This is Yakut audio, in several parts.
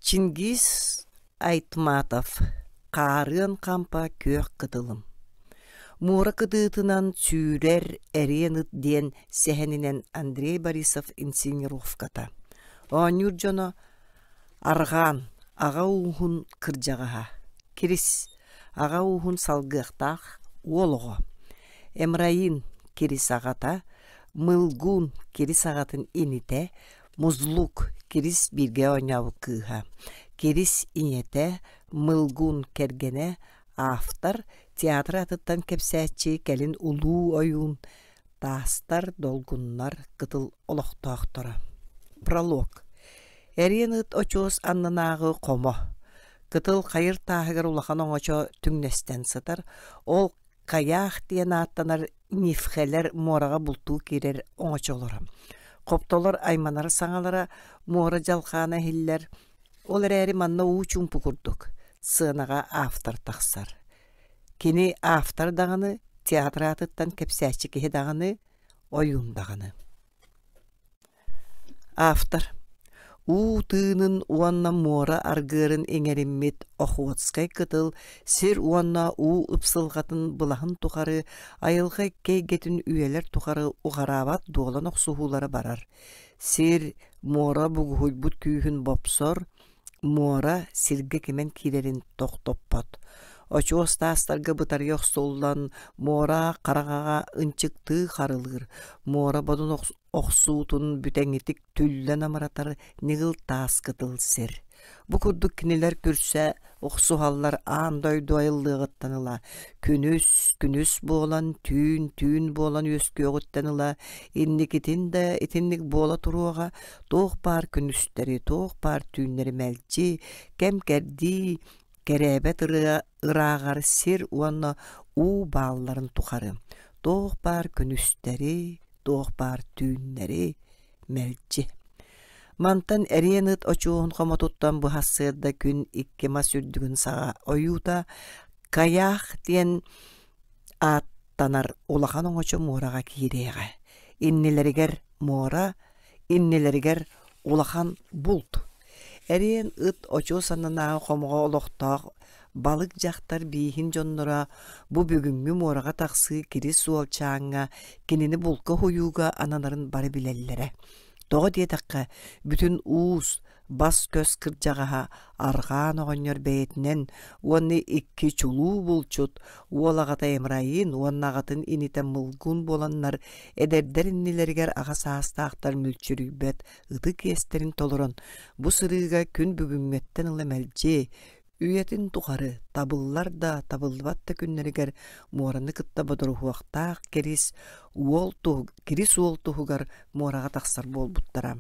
Чингиз Айтматов «Хаарыан хампа күөх кытылым» Муора кытыытынан сүүрэр эриэн ыт диэн сэһэнинэн Андрей Борисов инсценировката. Оонньуур дьоно Арҕаан, аҕа ууһун кырдьаҕаһа, Кирис, аҕа ууһун салгыахтаах уол оҕо, Эмраин, Кирис аҕата, Мылгун, Кирис аҕатын инитэ, Музлук Кирис бииргэ оонньообут кыыһа, Кирис ийэтэ, Мылгун кэргэнэ, автор, театр атыттан кэпсээччи, кэлин улуу ойуун, таастар, долгуннар, кытыл олохтоохторо. Пролог. Эриэн ыт очуос аннынааҕы хомо. Кытыл хайыр тааһыгар улахан оҥочо түҥнэстэн сытар, ол Кайаах диэн ааттанар нивхэлэр муораҕа бултуу киирэр оҥочолоро. Хоптолор айманар саҥалара муора дьалхаана иһиллэр, ол эрээри манна уу чуумпу курдук, сыанаҕа автор тахсар. Кини автор даҕаны, театр аатыттан кэпсээччи киһи даҕаны, ойуун даҕаны. Автор Уу тыынын уонна муора аргыарын иҥэриммит Охотскай кытыл сир уонна уу ыпсылҕатын былаһын тухары айылҕа икки эйгэтин үйэлэр тухары уҕараабат дуолан охсуһуулара барар. Сир, муора бугуһуйбут күүһүн бопсор, муора сиргэ кимэн киирэрин тохтоппот. Очуос таастарга бытарыйа охсуллан, муора хараҥаҕа ынчыктыы харылыыр, муора бодун охсуутун бүтэҥитик түллэн амаратар ньыгыл таас кытыл сир. Бу курдук кинилэр күрсэ охсуһаллар аан дойду айыллыаҕыттан ыла, күнүс күнүс буолан, түүн түүн буолан үөскүөҕүттэн ыла инникитин да итинник буола туруоҕа, туох баар күнүстэри, туох баар түүннэри мэлдьи, кэм-кэрдии, кэрээбэт ырыа ырааҕар сир уонна уу баалларын тухары, туох баар күнүстэри, туох баар түүннэри мэлдьи. Мантан эриэн ыт очуоһун хомотуттан бу сарсыарда күн икки мас үрдүгүн саҕа ойуута Кайаах диэн ааттанар улахан оҥочо муораҕа киириэҕэ. Иннилэригэр муора, иннилэригэр улахан булт. Эриэн ыт очуос аннынааҕы хомоҕо олохтоох балык дьахтар бииһин дьонноро бу бүгүҥҥү муораҕа тахсыы кирис суолчааҥҥа кинини булка уһуйууга ананарын бары билэллэрэ. Тоҕо диэтэххэ, бүтүн уус, бас-көс кырдьаҕаһа Арҕаан оҕонньор бэйэтинэн уонна икки чулуу булчут уол аҕата Эмраин уонна аҕатын инитэ Мылгун буоланнар эдэрдэр иннилэригэр аҕа саастаахтар мүлчүрүйбэт ытык иэстэрин толорон, бу сырыыга күн бүгүҥҥэттэн ыла мэлдьи үйэтин тухары табыллар да, табыллыбат да күннэригэр муораны кытта бодоруһуохтаах кирис уол кирис уол туһугар муораҕа тахсар буолбуттара.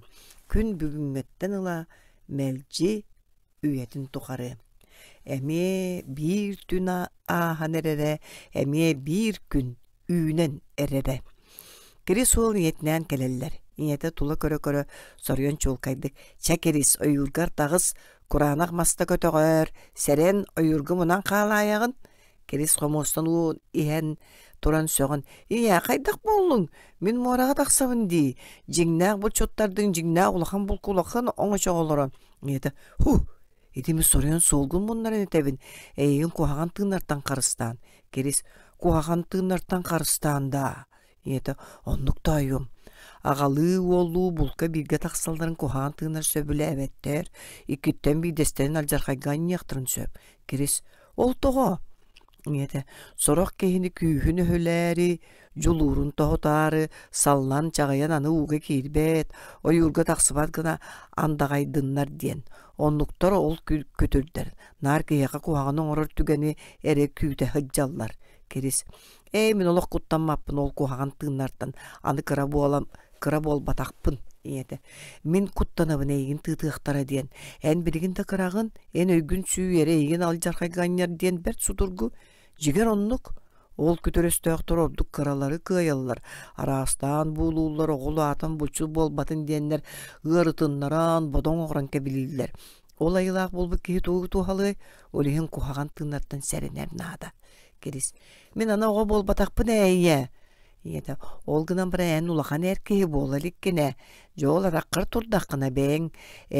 Күн бүгүҥҥэттэн ыла мэлдьи үйэтин тухары. Эмиэ биир түн ааһан эрэрэ, эмиэ биир күн үүнэн эрэрэ. Кирис уол ийэтинээн кэлэллэр. Ийэтэ тула көрө-көрө соруйан чуолкайдык «Чэ, Кирис, ойуургар таҕыс, кураанах маста көтөҕөөр, сэрэн, ойуурга мунан хаалаайаҕын». Кирис хомуостан уу иһэн туран сөҕөн «Ийээ, хайдах буоллуҥ? Мин муораҕа тахсабын дии. Дьиҥнээх булчуттардыын дьиҥнээх улахан булка улахан оҥочоҕолоро». Ийэтэ «Һу, ити мин соруйан суолгун муннаран этэбин, эйигин куһаҕан тыыннартан харыстаан». Кирис «Куһаҕан тыыннартан харыстаан даа?» Ийэтэ «Оннук тоойуом, аҕалыы уоллуу булка бииргэ тахсалларын куһаҕан тыынар сөбүлээбэттэр, иккиттэн биирдэстэрин алдьархайга анньыахтарын сөп». Кирис «Ол тоҕо?» Ийэтэ «Сорох киһини күүһүн өһүлээри, дьулуурун тоһутаары, саллан чаҕыйан аны ууга киирбэт, ойуурга тахсыбат гына андаҕайдыннар диэн. Оннуктар ол күтүрдэр, наар киһиэхэ куһаҕаны оҥорор түгэни эрэ күүтэ сылдьаллар». Кирис «Ээ, мин олох куттаммаппын ол куһаҕан тыыннартан, аны кыра буолан кыра буолбатахпын» ийэтэ «Мин куттанабын эйигин тыытыахтара диэн, эн билигин да кыраҕын, эн өйгүн сүүйэрэ эйигин алдьархайга анньар диэн бэрт судургу, дьиҥэр оннук. Ол күтэр өстөөхтөр ордук кыралары кыайаллар, араастаан буулууллар, оҕо улаатан булчут буолбатын диэннэр ыарытыннаран, бодоҥ оҥорон кэбилииллэр. Ол айылаах буолбут киһи тугу туһалыай, ол иһин куһаҕан тыыннартан сэрэнэр наада. Кирис, мин аны оҕо буолбатахпын ээ, ийээ. Ийэтэ ол гынан баран эн улахан эр киһи буола иликкин ээ. Дьэ ол араххар турдаххына бэйэҥ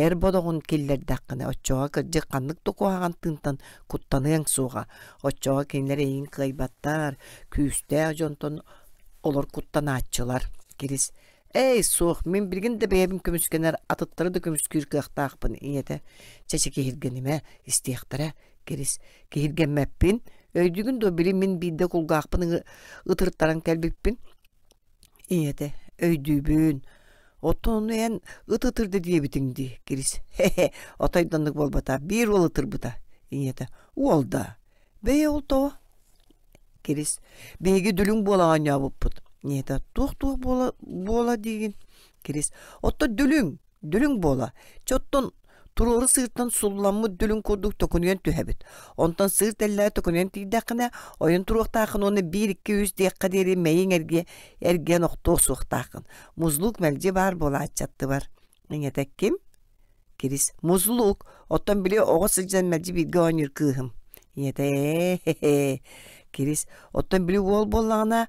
эр бодоҕун киллэрдэххинэ оччоҕо кырдьык ханнык да куһаҕан тыынтан куттаныаҥ суоҕа. Оччоҕо кинилэр эйигин кыайбаттар, күүстээх дьонтон олор куттанааччылар. Кирис «Эй, суох, мин билигин да бэйэбин көмүскэнэр, атыттары да көмүскүүр кыахтаахпын» ийэтэ чэ-чэ киһиргэнимэ, истиэхтэрэ. Кирис «Киһиргэммэппин, өйдүүгүн дуо били мин биирдэ кулгаахпын ытыртаран кэлбиппин?» Ийэтэ «Өйдүүбүн, оттон ону эн ыт ытырда диэбитиҥ дии» Кирис «Хе-хе, отой да оннук буолбата, биир уол ытырбыта» Ийэтэ «Уол да? Бэйэ ол тоҕо?» Кирис «Биһиги дүлүҥ буола оонньообуппут» Ийэтэ «Туох-туох буола буола диигин?» Кирис «Оттон дүлүҥ, дүлүҥ буола. Чэ оттон туруору сыыртан сулламмыт дүлүҥ курдук төкүнүйэн түһэбит. Онтон сыыр тэллэҕэ төкүнүйэн тиийдэххинэ, ойон туруохтааххын уонна биир, икки, үс диэххэ диэри мэйиҥ эргийэ эргийэн охтуох суохтааххын. Музлук мэлдьи баар буолааччы аттыбар. Ийэтэ ким? Кирис музлук, оттон били оҕо сылдьан мэлдьи бииргэ оонньуур кыыһым. Ийэтэ ээ Кирис, оттон били уол буоллаҕына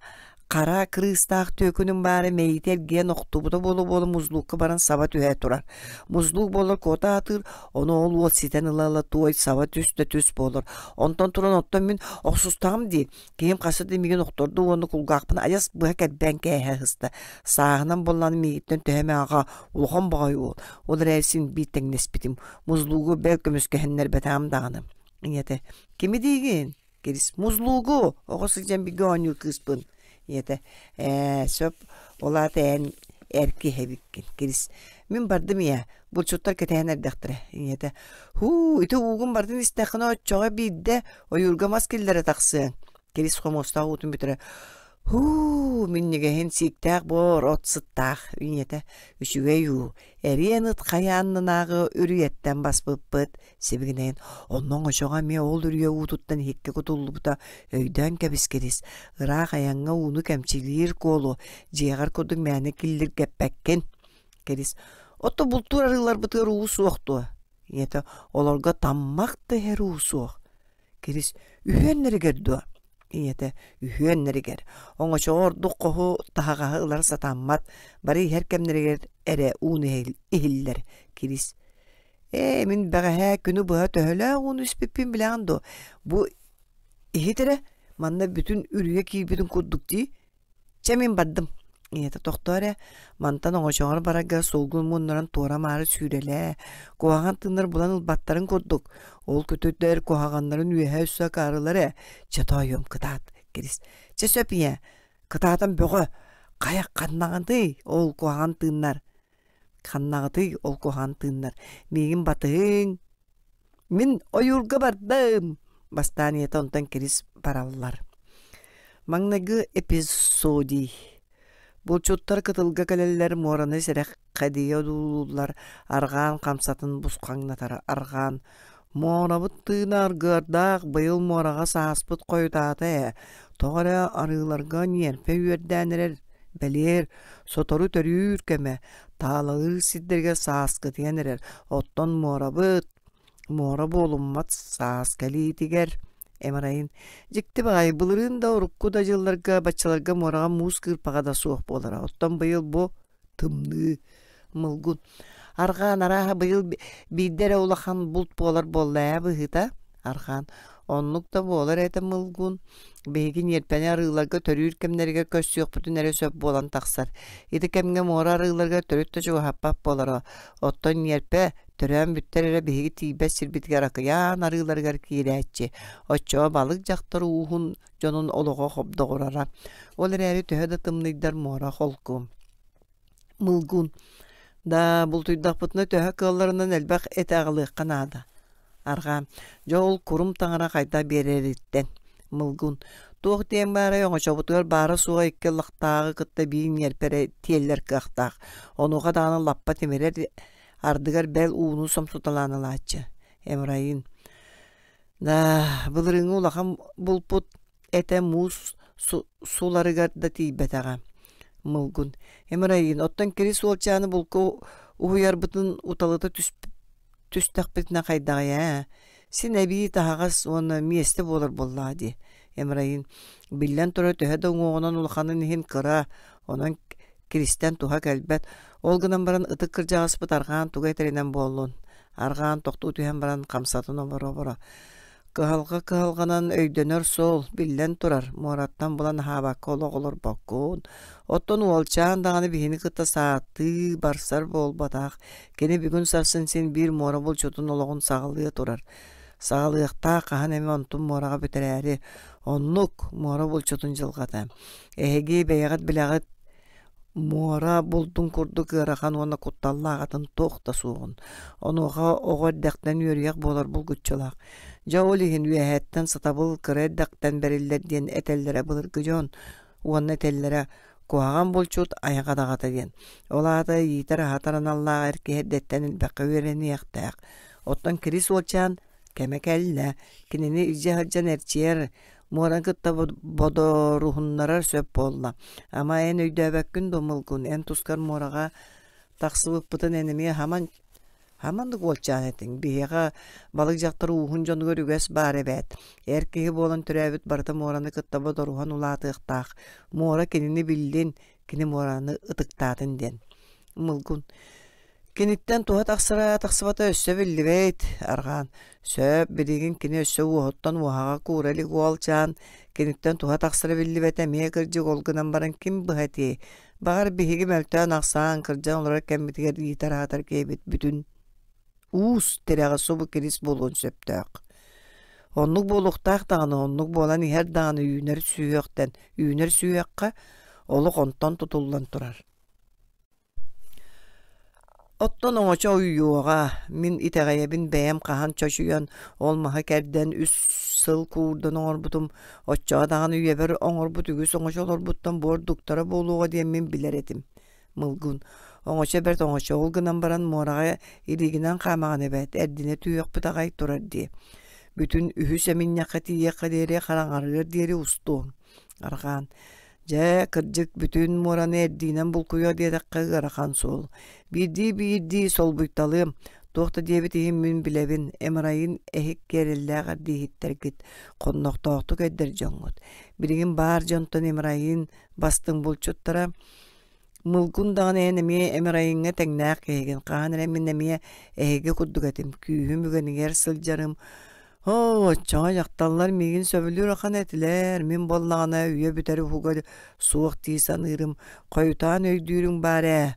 хара кырыыстаах түөкүнүм баара мэйиитэ эргийэн охтубута буола-буола музлукка баран саба түһэ турар. Музлук буолар куота аатыыр, ону ол уол ситэн ыла-ыла туой саба түс да түс буолар. Онтон туран оттон мин охсустаҕым дии, Киһим хаста да миигин охтордо уонна кулгаахпын айас быһа кэрбээн кээһэ сыста. Сааһынан буоллаҕына миигиттэн төһө эмэ аҕа, улахан баҕайы уол. Ол эрээри син биир тэҥнэспитим. Музлуугу бэл көмүскэһиннэрбэтэҕим даҕаны. Ийэтэ «Кими диигин?» Кирис «Музлуугу! Оҕо сылдьан бигэ оонньуур кыыспын». Ийэтэ «Ээ, сөп, ол аата эн эр киһи эбиккин». Кирис «Мин бардым ийээ, булчуттар кэтэһэн эрдэхтэрэ». Ийэтэ «Һуу, ити уугун бардын истэххинэ оччоҕо биирдэ ойуурга мас киллэрэ тахсыаҥ». Кирис хомуостаах уутун бүтэрэ «Һуу, минньигэһин сииктээх буор, от сыттаах». Ийэтэ «Үчүгэй уу, эриэн ыт хайа аннынааҕы үрүйэттэн баспыппыт». Сибигинэйэн онно оҥочоҕо эмиэ ол үрүйэ уутуттан иһиккэ кутуллубута өйдөөн кэбис Кирис, ыраах айаҥҥа ууну кэмчилиир куолу, дьиэҕэр курдук мээнэ киллиргэппэккин. Кирис, ото бултуур арыыларбытыгар уу суох дуо? Ийэтэ, олорго таммах да иһэр уу суох. Кирис, үһүөннэригэр дуо? Ийэтэ, үһүөннэригэр. Оҥочоҕо ордук хоһу таһаҕаһы ылар сатаммат, бары иһэр кэмнэригэр эрэ ууну иһиллэр. Кирис, Ээ, мин бэҕэһээ күнү быһа төһөлөөх ууну испиппин билэҕин дуо? Бу иһит эрэ, манна бүтүн үрүйэ киирбитин курдук дии. Чэ, мин бардым. Ийэтэ тохтоо эрэ, мантан оҥочоҕор барарга суолгун муннаран туора-маары сүүрэлээ, куһаҕан тыыннар булан ылбаттарын курдук. Ол көтүрдэр куһаҕаннарын үөһэ өссө акаарылар ээ. Чэ, тоойуом, кытаат, Кирис. Чэ, сөп ийээ, кытаатан бөҕө. Хайа, ханнаҕытый ол куһаҕан тыыннар? Ханнаҕытый ол куһаҕан тыыннар миигин батыһыҥ мин ойуурга бардым бастаан ийэтэ онтон Кирис бараллар маҥнайгы эпизодий булчуттар кытылга кэлэллэр муораны сэрэхэдийэ одуулууллар арҕаан хамсатын бусхаҥнатар арҕаан муорабыт тыына аргыардаах быйыл муораҕа сааспыт хойутаата ээ тоҕо эрэ арыыларга ньиэрпэ үөрдээн эрэр бэлиэр Сотору төрүүр кэмэ, таалалыыр сирдэригэр сааскытыйан эрэр, оттон муорабыт, муора буолуммат саас кэлиитигэр Эмрайын дьикти баҕайы былырыын да урукку да дьылларга баччаларга муораҕа муус кыырпаҕа да суох буолара оттон быйыл бу тымныы мылгун арҕаан арааһа быйыл биирдэ эрэ улахан булт буолар буолла ээ быһыыта Арҕаан оннук да буолар этэ Мылгун биһиги ньиэрпэни арыыларга төрүүр кэмнэригэр көрсүөхпүтүн эрэ сөп буолан тахсар. Ити кэмҥэ муора арыыларыгар төрүт да чугаһаппат буолара. Оттон ньиэрпэ төрөөн бүттэр эрэ биһиги тиийбэт сирбитигэр акыйаан арыыларыгар киирээччи. Оччоҕо балык дьахтар ууһун дьонун олоҕо хобдоҕурара. Ол эрээри төһө да тымныйдар муора холку. Мылгун Да, бултуйдахпытына төһө кыалларынан элбэх эти аҕалыахха наада. Арҕаа, дьэ ол курум таҥара хайдах биэрэриттэн. Мылгун Туох диэн баарай оҥочобутугар баара-суоҕа икки ыллахтааҕы кытта биир ньиэрпэ эрэ тиэллэр кыахтаах. Онуоха даҕаны лаппа тимирэр, ардыгар бэл ууну сомсуталаан ылааччы. Эмрайын Да, былырыыҥҥы улахан булпут этэ муус суларыгар да тиийбэтэҕэ. Мылгун Эмрайын, оттон Кирис уолчааны булка уһуйарбытын уталыта түстэхпитинэ хайдаҕый ээ? Син эбии таһаҕас уонна миэстэ буолар буоллаҕа дии. Эмрайин биллэн турар төһө да уҥуоҕунан улаханын иһин кыра, онон Киристэн туһа кэлбэт. Ол гынан баран ытык кырдьаҕаспыт арҕаан тугу этэринэн буоллун. Арҕаан тохтуу түһэн баран хамсатын оборо-оборо. Кыһалҕа кыһалҕанан өйдөнөр суол, биллэн турар, муораттан булан аһаабакка олох олорбоккун. Оттон уолчаан даҕаны биһини кытта сааттыы барсар буолбатах. Кини бүгүн-сарсын син биир муора булчутун олоҕун саҕалыы турар. Саҕалыахтаах хаһан эмэ онтун муораҕа бүтэрээри. Оннук, муора булчутун дьылҕата. Эһиги бэйэҕит билэҕит муора булдун курдук ыарахан уонна кутталлаах атын туох да суоҕун. Онуоха оҕо эрдэхтэн үөрүйэх буолар булгуччулаах. Дьэ ол иһин үөһэттэн сатабыл кыра эрдэхтэн бэриллэр диэн этэллэрэ былыргы дьон уонна этэллэрэ куһаҕан булчут айах адаҕата диэн. Ол аата иитэр-аһатар аналлаах эр киһи эрдэттэн элбэххэ үөрэниэхтээх. Оттон Кирис уолчаан кэмэ кэллэ. Кинини илдьэ сылдьан эрчийэр Муораны кытта бодоруһуннарар сөп буолла. Ама эн өйдөөбөккүн дуо Мылгун, эн тускар муораҕа тахсыбыппытын эн эмиэ хаман хаманнык уолчаан этиҥ. Биһиэхэ балык дьахтар ууһун дьонугар үгэс баар эбээт. Эр киһи буолан төрөөбүт барыта муораны кытта бодоруһан улаатыахтаах. Муора кинини биллин, кини муораны ытыктаатын диэн. Мылгун Киниттэн туһа тахсара тахсыбата өссө биллибэт, арҕаан. Сөп, билигин кини өссө уоһуттан уоһаҕа куура илик уолчаан, киниттэн туһа тахсара биллибэтэ эмиэ кырдьык ол гынан баран ким быһа этиэй? Баҕар биһиги мөлтөөн-ахсаан, кырдьан олорор кэммитигэр иитэр-аһатар киһибит бүтүн уус тирэҕэ субу кирис буолуон сөптөөх. Оннук буолуохтаах даҕаны, оннук буолан иһэр даҕаны үүнэр сүһүөхтэн, үүнэр сүһүөххэ олох онтон тутуллан турар. Оттон оҥочо ойуоҕа, мин итэҕэйэбин бэйэм хаһан чочуйан, ол маһы кэрдэн үс сыл куурдан оҥорбутум, оччоҕо даҕаны үйэбэр оҥорбут үгүс оҥочолорбуттан буордуктара буолуоҕа диэн мин билэр этим. Мылгын, оҥочо бэрт оҥочо, ол гынан баран муораҕа илиигинэн хаамаҕын эбээт, эрдинэ түһүөхпүт аҕай турар дии. Бүтүн үһүс эминньэххэ тиийиэххэ диэри хараҥарыар диэри устуоҥ. Арҕаан Дьэ, кырдьык, бүтүн муораны эрдиинэн булкуйуо диэтэххэ ыарахан суол. Биирдии-биирдии солбуйталыам, туох да диэбит иһин мин билэбин, Эмрайын эһик киэрэллээх эрдииһиттэргит, хоннохтоохтук өйдөр дьоҥҥут. Билигин баар дьонтон Эмрайын бастыҥ булчуттара Мылгын даҕаны эн эмиэ Эмрайыҥҥа тэҥнээх киһигин, хаһан эрэ мин эмиэ эһиги курдук этим, күүһүм үгэнигэр сылдьарым. Оо, оччоҕо дьахталлар миигин сөбүлүүр ахан этилэр, мин буоллаҕына үйэ бүтэр уһуга суох дии саныырым, хойутаан өйдүүрүҥ баар ээ.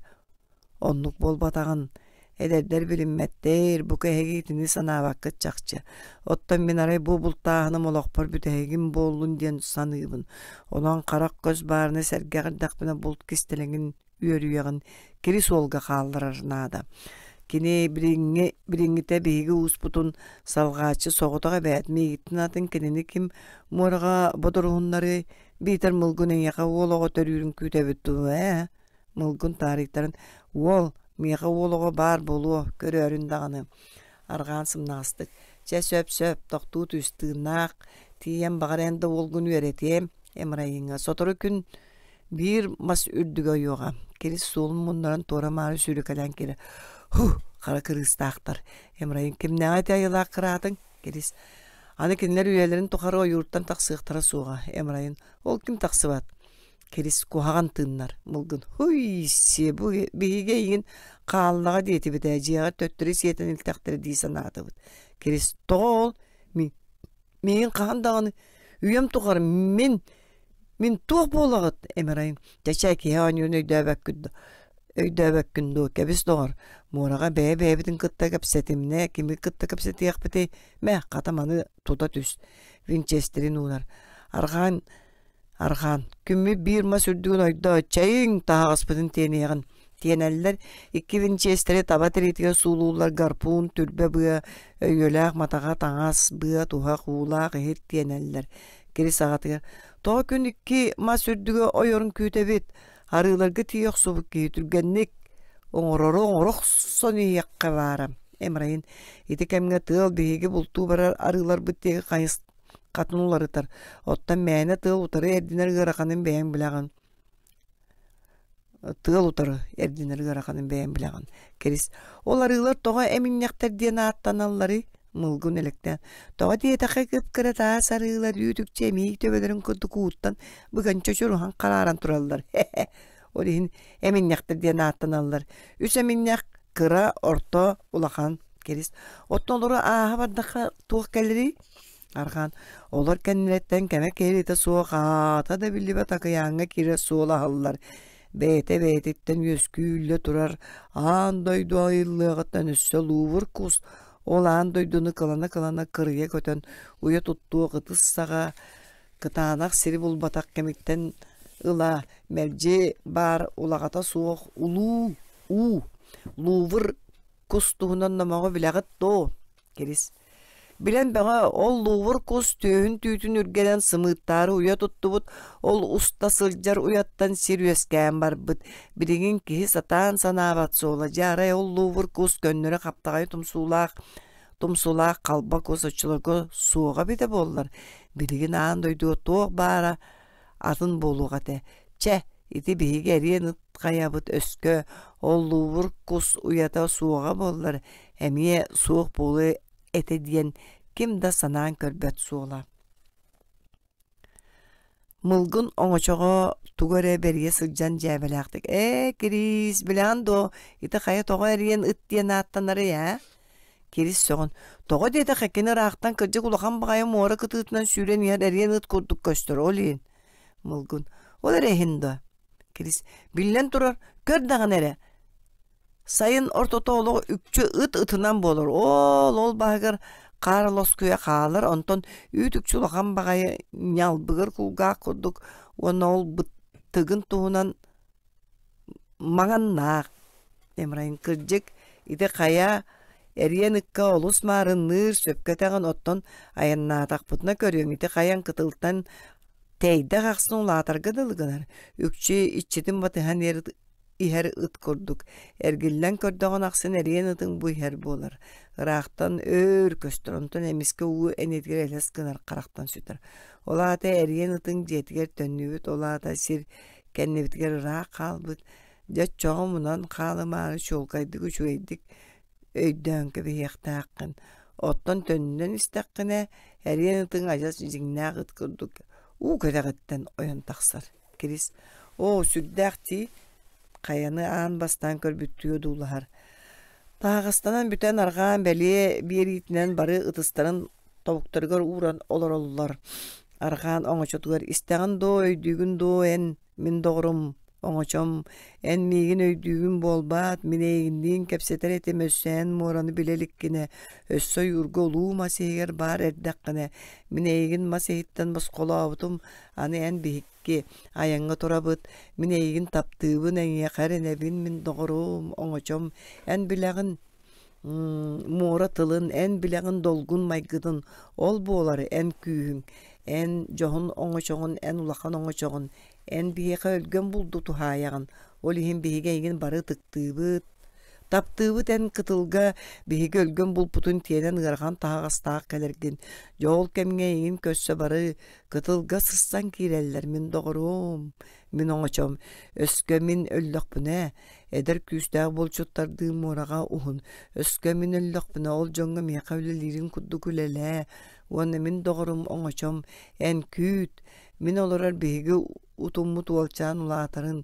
Оннук буолбатаҕын Эдэрдэр билиммэттэр, бука эһиги итини санаабаккыт чахчы. Оттон мин арай бу бултааһыным олохпор бүтэһигим буоллун диэн саныыбын. Онон харах көс баарына сэргэх эрдэхпинэ булт кистэлэҥин үөрүйэҕин кири суолга хаалларар наада. Кини билиҥҥи билиҥҥитэ биһиги ууспутун салҕааччы соҕотох эбээт миигиттэн атын кинини ким муораҕа бодоруһуннарыай биитэр мылгын эйиэхэ уол оҕо төрүүрүн күүтэбит дуу ээ Мылгын таарыйтаран «Уол, миэхэ уол оҕо баар буолуо, көрөөрүн даҕаны» арҕаан сымнаҕастык «Чэ, сөп-сөп, тохтуу түс, тыыннаах, тиийэн баҕар эн да уолгун үөрэтиэм» Эмрайыҥҥа сотору күн биир мас үрдүгэ ойуоҕа, Кирис суолун муннаран туора-маары сүүрэкэлээн киирэр «Һу, хара кырыыстаахтар, Эмрайын кимнээҕи ити айылаах кыраатыҥ?» Кирис «Аны кинилэр үйэлэрин тухары ойууртан тахсыахтара суоҕа, Эмрайын ол ким тахсыбат?» Кирис куһаҕан тыыннар мылгын «Һуй-сиэ, бу биһиги эйигин хааллаҕа диэтибит ээ, дьиэҕэр төттөрү сиэтэн илтэхтэрэ дии санаатыбыт». Кирис «Тоҕо ол? Миигин хаһан даҕаны үйэм тухары мин мин туох буолаҕыт?» Эмирайым «Чэ-чэ, киһи оонньуурун өйдөөбөккүн дуо өйдөөбөккүн дуо, кэбис доҕор, муораҕа бэйэ-бэйэбитин кытта кэпсэтимнэ, кими кытта кэпсэтиэхпитий, мэ, хата маны тута түс» Винчестерин уунар. Арҕаан Арҕаан, күммүт биир мас үрдүгүн ойдоо, чэйиҥ, таһаҕаспытын тиэниэҕин. Тиэнэллэр, икки винчестэри таба тириитигэр суулууллар гарпун, түрбэ быа, өйүөлээх матаҕа таҥас, быа, туһах, уулаах иһит тиэнэллэр. Кирис аҕатыгар, тоҕо күн икки мас үрдүгэ ойорун күүтэбит, арыыларга тиийэ охсубут киһи түргэнник оҥорору оҥоро охсон иһиэххэ баара. Эмрайын, ити кэмҥэ тыал биһиги бултуу барар арыыларбыт диэки хайыс хатын уларытар, оттон мээнэ тыал утары эрдинэр ыараханын бэйэҥ билэҕин тыал утары эрдинэр ыараханын бэйэҥ билэҕин. Кирис, ол арыылар тоҕо эминньэхтэр диэн ааттаналларый? Мылгын элэктээн, тоҕо диэтэххэ кып-кыра таас арыылар үүт-үкчү эмиий төбөлөрүн курдук ууттан быган чочуруһан харааран тураллар. Ол иһин эминньэхтэр диэн ааттаналлар. Үс эминньэх кыра, орто, улахан кирис. Оттон олору ааһа бардахха туох кэлэрий? Арҕаан, олор кэннилэриттэн кэмэ киһитэ суох аата да биллибэт акыйааҥҥа киирэр суол аһыллар. Бэйэтэ бэйэтиттэн үөскүүллэ турар аан дойду айыллыаҕыттан өссө луубур кус ол аан дойдуну кылана-кылана кырыйа көтөн уйа туттуох ытыс саҕа кытаанах сири булбатах кэмиттэн ыла мэлдьи баар улаҕата суох улуу уу лувр кус туһунан номоҕу билэҕит дуо Кирис Билэн бөҕө, ол луубур кус түөһүн түүтүн үргэнэн сымыыттаары уйа туттубут, ол уста сылдьар уйаттан сир үөскээн барбыт. Билигин киһи сатаан санаабат суола. Дьэ арай ол луубур кус көннөрү хаптаҕай тумсуулаах тумсулаах халба кус оччолорго суоҕа эбитэ буоллар, билигин аан дойдуга туох баара атын буолуох этэ. Чэ, ити биһиги эриэн ыт хайабыт өскө ол луубур кус уйата суоҕа буоллар, эмиэ суох буолуо этэ диэн ким да санаан көрбөт суола. Мылгын оҥочоҕо тугу эрэ бэрийэ сылдьан дьээбэлээхтик «Ээ, Кириис, билэҕин дуо, ити хайа тоҕо эриэн ыт диэн ааттанарый ээ?» Кирис сөҕөн, «Тоҕо диэтэххэ, кини ыраахтан кырдьык улахан баҕайы муора кытыытынан сүүрэн иһэр эриэн ыт курдук көстөр, ол иһин». Мылгын, «Ол эрэ иһин дуо?» Кирис, «Биллэн турар, көр даҕаны эрэ, Сайын ортото олох үкчү ыт ытынан буолар. Оол, ол баһыгар хаар лоскуйа хаалар, онтон үүт үкчү улахан баҕайы ньалбыгыр кулгаах курдук уонна ол быттыгын туһунан маҥаннаах. Эмрайын кырдьык, ити хайа эриэн ыкка олус маарынныыр, сөпкө этэҕин, оттон айаннаатахпытына көрүөҥ, ити хайан кытылтан тэйдэх ахсын улаатарга дылы гынар. Үкчү иччитин батыһан иһэр ыт курдук, эргиллэн көрдөҕүн ахсын эриэн ытыҥ бу иһэр буолар. Ыраахтан өөр көстөр, онтон эмискэ уу эниэтигэр элэс гынар харахтан сүтэр. Ол аата эриэн ытыҥ дьиэтигэр төннүбүт, ол аата сир кэннибитигэр ыраах хаалбыт. Дьэ оччоҕо мунан хаалымаары чуолкайдык үчүгэйдик өйдөөн кэбиһиэхтээххин. Оттон төннөн истэххинэ, эриэн ытыҥ адьас дьиҥнээх ыт курдук уу кэтэҕиттэн ойон тахсар. Кирис «Оо, сүрдээх дии» хайаны аан бастаан көрбүттүү одуулаһар. Таһаҕастанан бүтэн арҕаан бэлиэ биэриитинэн бары ытыстарын тобуктарыгар ууран олороллор. Арҕаан оҥочотугар «Истэҕин дуо, өйдүүгүн дуо эн, мин доҕорум, оҥочом, эн миигин өйдүүгүн буолбаат, мин эйигинниин кэпсэтэр этим өссө эн муораны билэ иликкинэ, өссө ойуурга улуу мас иһигэр баар эрдэххинэ, мин эйигин мас иһиттэн босхолообутум, Аны эн биһикки айаҥҥа турабыт, мин эйигин таптыыбын, эйиэхэ эрэнэбин, мин доҕорум, оҥочом, эн билэҕин муора тылын, эн билэҕин долгун майгытын, ол буолар эн күүһүҥ, эн дьоһун оҥочоҕун, эн улахан оҥочоҕун, эн биһиэхэ өлгөм булду туһаайаҕын, ол иһин биһиги эйигин бары ытыктыыбыт, Таптыыбыт эн кытылга биһиги өлгөм булпутун тиэнэн ыарахан таһаҕастаах кэлэргин, дьэ ол кэмҥэ эйигин көрсө бары Кытылга сырсан киирэллэр мин доҕоруом, мин оҥочом, өскө мин өллөхпүнэ, эдэр күүстээх булчуттардыы муораҕа уһун, өскө мин өллөхпүнэ ол дьоҥҥо миэхэ үлэлиирин курдук үлэлээ уонна мин доҕорум оҥочом эн күүт, мин олорор биһиги утуммут уолчаан улаатарын,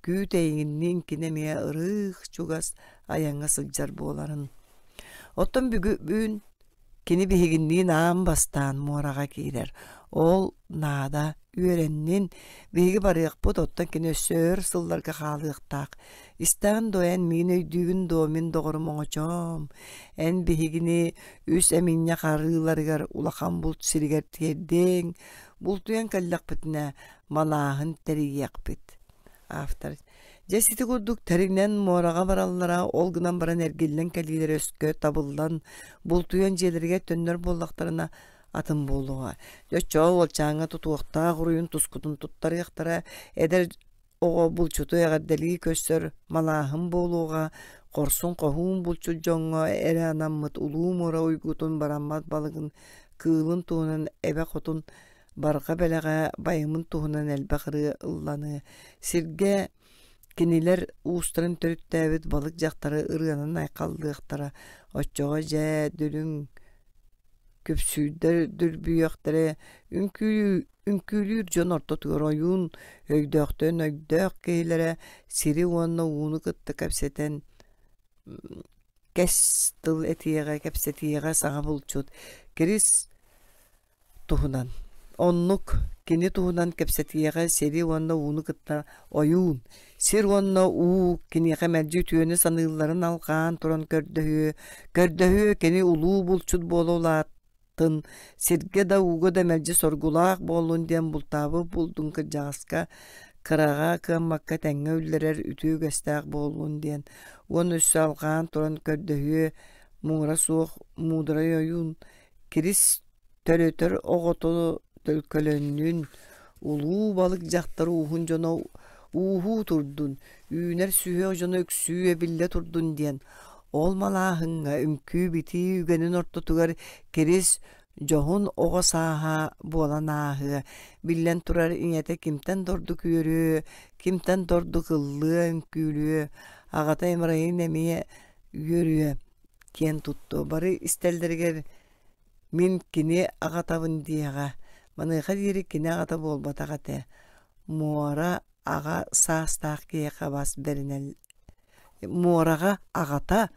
күүт эйигинниин кини эмиэ ырыых чугас айаҥҥа сылдьар буоларын. Оттон бүгүн Кини биһигинниин аан бастаан муораҕа киирэр. Ол наада, үөрэннин, биһиги барыахпыт, оттон кини өссө өр сылларга хаалыахтаах. Истэҕин дуо эн миин өйдүүгүн дуо, мин доҕорум оҥочоом? Эн биһигини үс эминньэх арыыларыгар улахан булт сиригэр тиэрдиэҥ, бултуйан кэллэхпитинэ малааһын тэрийиэхпит. Автор Дьэ сити курдук тэринэн муораҕа бараллара, ол гынан баран эргиллэн кэлиилэрэ өскө табыллан, бултуйан дьиэлэригэр төннөр буоллахтарына атын буолуоҕа. Дьэ оччоҕо уолчааҥҥа тутуохтаах уруйун тускутун туттарыахтара, эдэр оҕо булчуту эҕэрдэлии көрсөр малааһын буолуоҕа, хорсун хоһуун булчут дьоҥҥо эрэ анаммыт улуу муора уйгутун бараммат балыгын кыылын туһунан эбэ хотун барҕа бэлэҕэ байымын туһунан элбэх ырыа ылланыа. Сиргэ кинилэр уустарын төрүттээбит балык дьахтары ырыанан айхаллыахтара. Оччоҕо дьэ, дүлүҥ. күпсүүрдэр дүрбүйүөхтэрэ, үҥкүүлүүр дьон ортотугар ойуун өйдөөхтөн өйдөөх киһилэрэ сири уонна ууну кытта кэпсэтэн кэс тыл этиэҕэ, кэпсэтиэҕэ саҥа булчут Кирис туһунан. Оннук кини туһунан кэпсэтиэҕэ сири уонна ууну кытта ойуун, сир уонна уу киниэхэ мэлдьи үтүөнү саныылларын алҕаан туран көрдөһүө, көрдөһүө кини улуу булчут буола улааттын, сиргэ да ууга да мэлдьи соргулаах буоллун диэн бултаабыт булдун кырдьаҕаска кыраҕа кыаммакка тэҥҥэ үллэрэр үтүө үгэстээх буоллун диэн уонна өссө алҕаан туран көрдөһүө муҥура суох муударай ойуун Кирис төрөтөр оҕото төлкөлөннүн, улуу балык дьахтар ууһун дьоно ууһуу турдун, үүнэр сүһүөх дьоно үксүү эбиллэ турдун диэн, ол малааһыҥҥа үҥкүү-битии үгэнин ортотугар Кирис дьоһун оҕо сааһа буолан ааһыа, биллэн турар ийэтэ кимтэн да ордук үөрүө, кимтэн да ордук ыллыа, үҥкүүлүө, аҕата Имрайын эмиэ үөрүө киэн туттуо. Бары истэллэригэр мин кини аҕатабын диэҕэ. Маныаха диэри кини аҕата буолбатах этэ. Муора аҕа саастаах киһиэхэ бас бэринэл Муораҕа аҕата,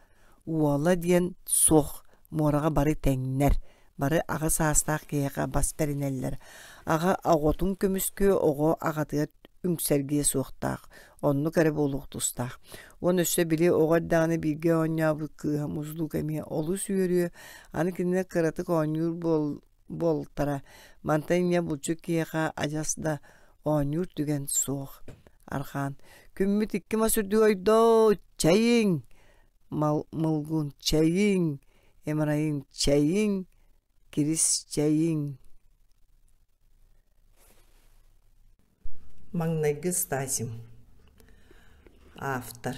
уола диэн суох, муораҕа бары тэҥнэр, бары аҕа саастаах киһиэхэ бас бэринэллэр. Аҕа оҕотун көмүскүө, оҕо аҕатыгар үҥсэргиэ суохтаах, оннук эрэ буолуох тустаах. Уонна өссө били оҕо эрдэҕинэ бииргэ оонньообут кыыһа Музлук эмиэ олус үөрүө, аны кинилэр кыратык оонньуур буол буолтара. Мантан инньэ булчут киһиэхэ адьас да оонньуур түгэн суох. Архаан «Күммүт икки мас үрдүгэ ойдоо, чэйиҥ!» Мылгун «Чэйиҥ!» Эмрайын «Чэйиҥ!» Кирис «Чэйиҥ!» Маҥнайгы Стасим Автор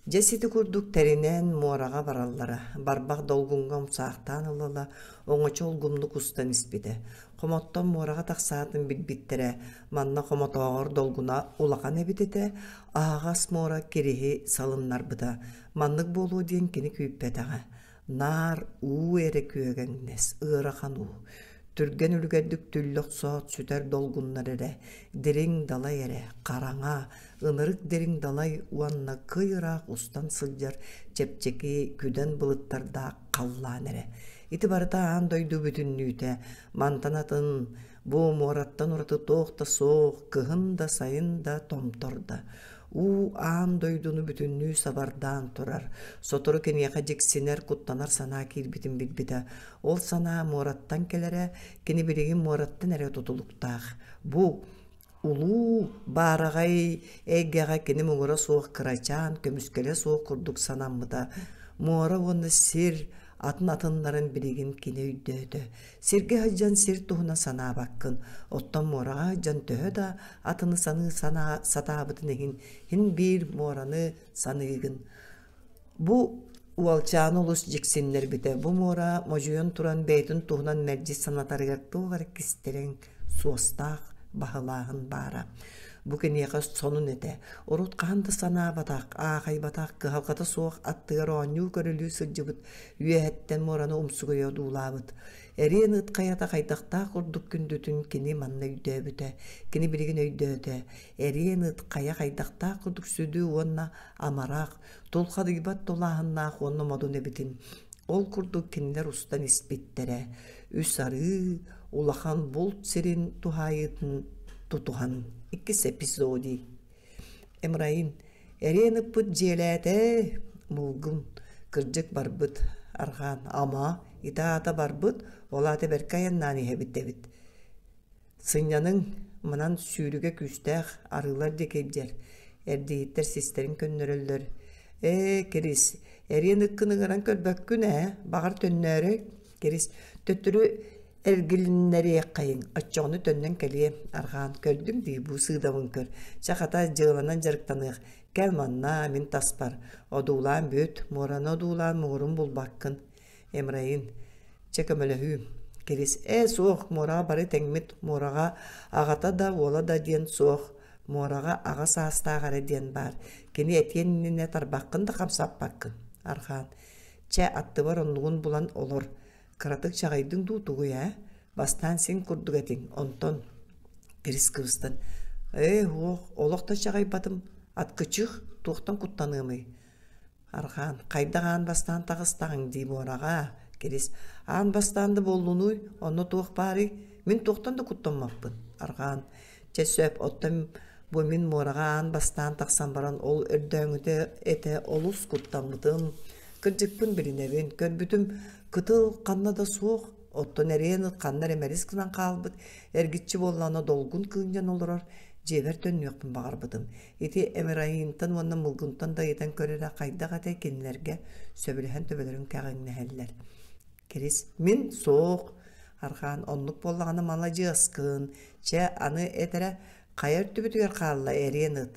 Дьэ сити курдук тэринэн муораҕа бараллара, барбах долгуҥҥа умсаахтаан ыла-ыла оҥочо улгумнук устан испитэ. Хомоттон муораҕа тахсаатын билбиттэрэ, манна хомотооҕор долгуна улахан эбит этэ, аһаҕас муора кириһи салыннарбыта. Маннык буолуо диэн кини күүппэтэҕэ. Наар уу эрэ күөгэҥнэс, ыарахан уу. Түргэн үлүгэрдик түллэ охсоот сүтэр долгуннар эрэ, дириҥ далай эрэ, хараҥа, ынырык дириҥ далай уонна кый ыраах устан сылдьар чэпчэки күдэн былыттардаах халлаан эрэ. Ити барыта аан дойду бүтүннүүтэ, мантан атын бу муораттан ураты туох да суох, кыһын да, сайын да, томтор да. Уу аан дойдуну бүтүннүү сабардаан турар. Сотору киниэхэ дьиксинэр, куттанар санаа киирбитин билбитэ. Ол санаа муораттан кэлэрэ, кини билигин муораттан эрэ тутулуктаах. Бу улуу баараҕай эйгэҕэ кини муҥура суох кырачаан, көмүскэлэ суох курдук санаммыта. Муора уонна сир атын атыннарын билигин кини өйдөөтө. Сиргэ сылдьан сир туһунан санаабаккын, оттон муораҕа сылдьан төһө да атыны саныы санаа сатаабытын иһин, һин биир муораны саныыгын. Бу уолчааны олус дьиксиннэрбитэ. Бу муора модьуйан туран бэйэтин туһунан мэлдьи санатарыгар туох эрэ кистэлэҥ, суостаах баһылааһын баара. Бу киниэхэ сонун этэ. Урут хаһан да санаабатах, аахайбатах, кыһалҕата суох аттыгар оонньуу-көрүлүү сылдьыбыт үөһэттэн муораны умсугуйа одуулаабыт. Эриэн ыт хайата хайдахтаах курдук күндүтүн кини манна өйдөөбүтэ. Кини билигин өйдөөтө. Эриэн ыт хайа хайдахтаах курдук сүдү уонна амарах, тулхадыйбат тулааһыннаах уонна модун эбитин. Ол курдук кинилэр устан испиттэрэ. Үс арыы, улахан булт сирин туһаайыытын тутуһан. Иккис эпизодий. Эмраин, эриэн ыппыт дьиэлээтэ, мулгун, кырдьык барбыт, арҕаан, ама, ити аата барбыт, ол аата бэркэ айаннаан иһэбит эбит. Сынньаныҥ, манан сүүрүгэ күүстээх арыылар диэки илдьэр, эрдиһиттэр систэрин көннөрөллөр. Ээ, Кирис, эриэн ыккын ыҥыран көрбөккүн ээ, баҕар төннөөрөй, Кирис, төттөрү эргилиннэриэххэйиҥ, оччоҕуна төннөн кэлиэ, арҕаан, көрдүҥ дии, бу сыыдабын көр, чэ хата дьыаланан дьарыктаныах, кэл манна, мин таспар, одуулаан бүт, муораны одуулаан муҥурун булбаккын, Эмрайын, чэ көмөлөһүүм. Кирис, ээ суох, муораҕа бары тэҥмит, муораҕа аҕата да, уола да диэн суох, муораҕа аҕа саастаах эрэ диэн баар, кини этиэн иннинэ тарбаххын да хамсаппаккын. Архаан, чэ аттыбар оннугун булан олор. Кыратык чаҕыйдыҥ дуу тугуй ээ? Бастаан син курдук этиҥ, онтон Кирис кыбыстан «Ээ, уох, олох да чаҕыйбатым, аткычих, туохтан куттаныамый?» Арҕаан, хайдах аан бастаан таҕыстаҕыҥ дии муораҕа, Кирис, аан бастаан да буоллунууй, онно туох баарый, мин туохтан да куттаммаппын. Арҕаан, чэ сөп, оттон бу мин муораҕа аан бастаан тахсан баран ол өрдөөҥүтэ этэ олус куттаммытым, кырдьыкпын билинэбин, көрбүтүм кытыл ханна да суох, оттон эриэн ыт ханна эрэ мэлис гынан хаалбыт, эргиччи буоллаҕына долгун кыынньан олорор, дьиэбэр төннүөхпүн баҕарбытым. Ити Эмираинтан уонна Мылгынтан да ыйытан көр эрэ хайдах этэй кинилэргэ сөбүлэһэн төбөлөрүн кэҕиҥнэһэллэр. Кирис мин суох Архаан оннук буоллаҕына маладьыаскын чэ аны эт эрэ хайа өртүбүтүгэр хаалла эриэн ыт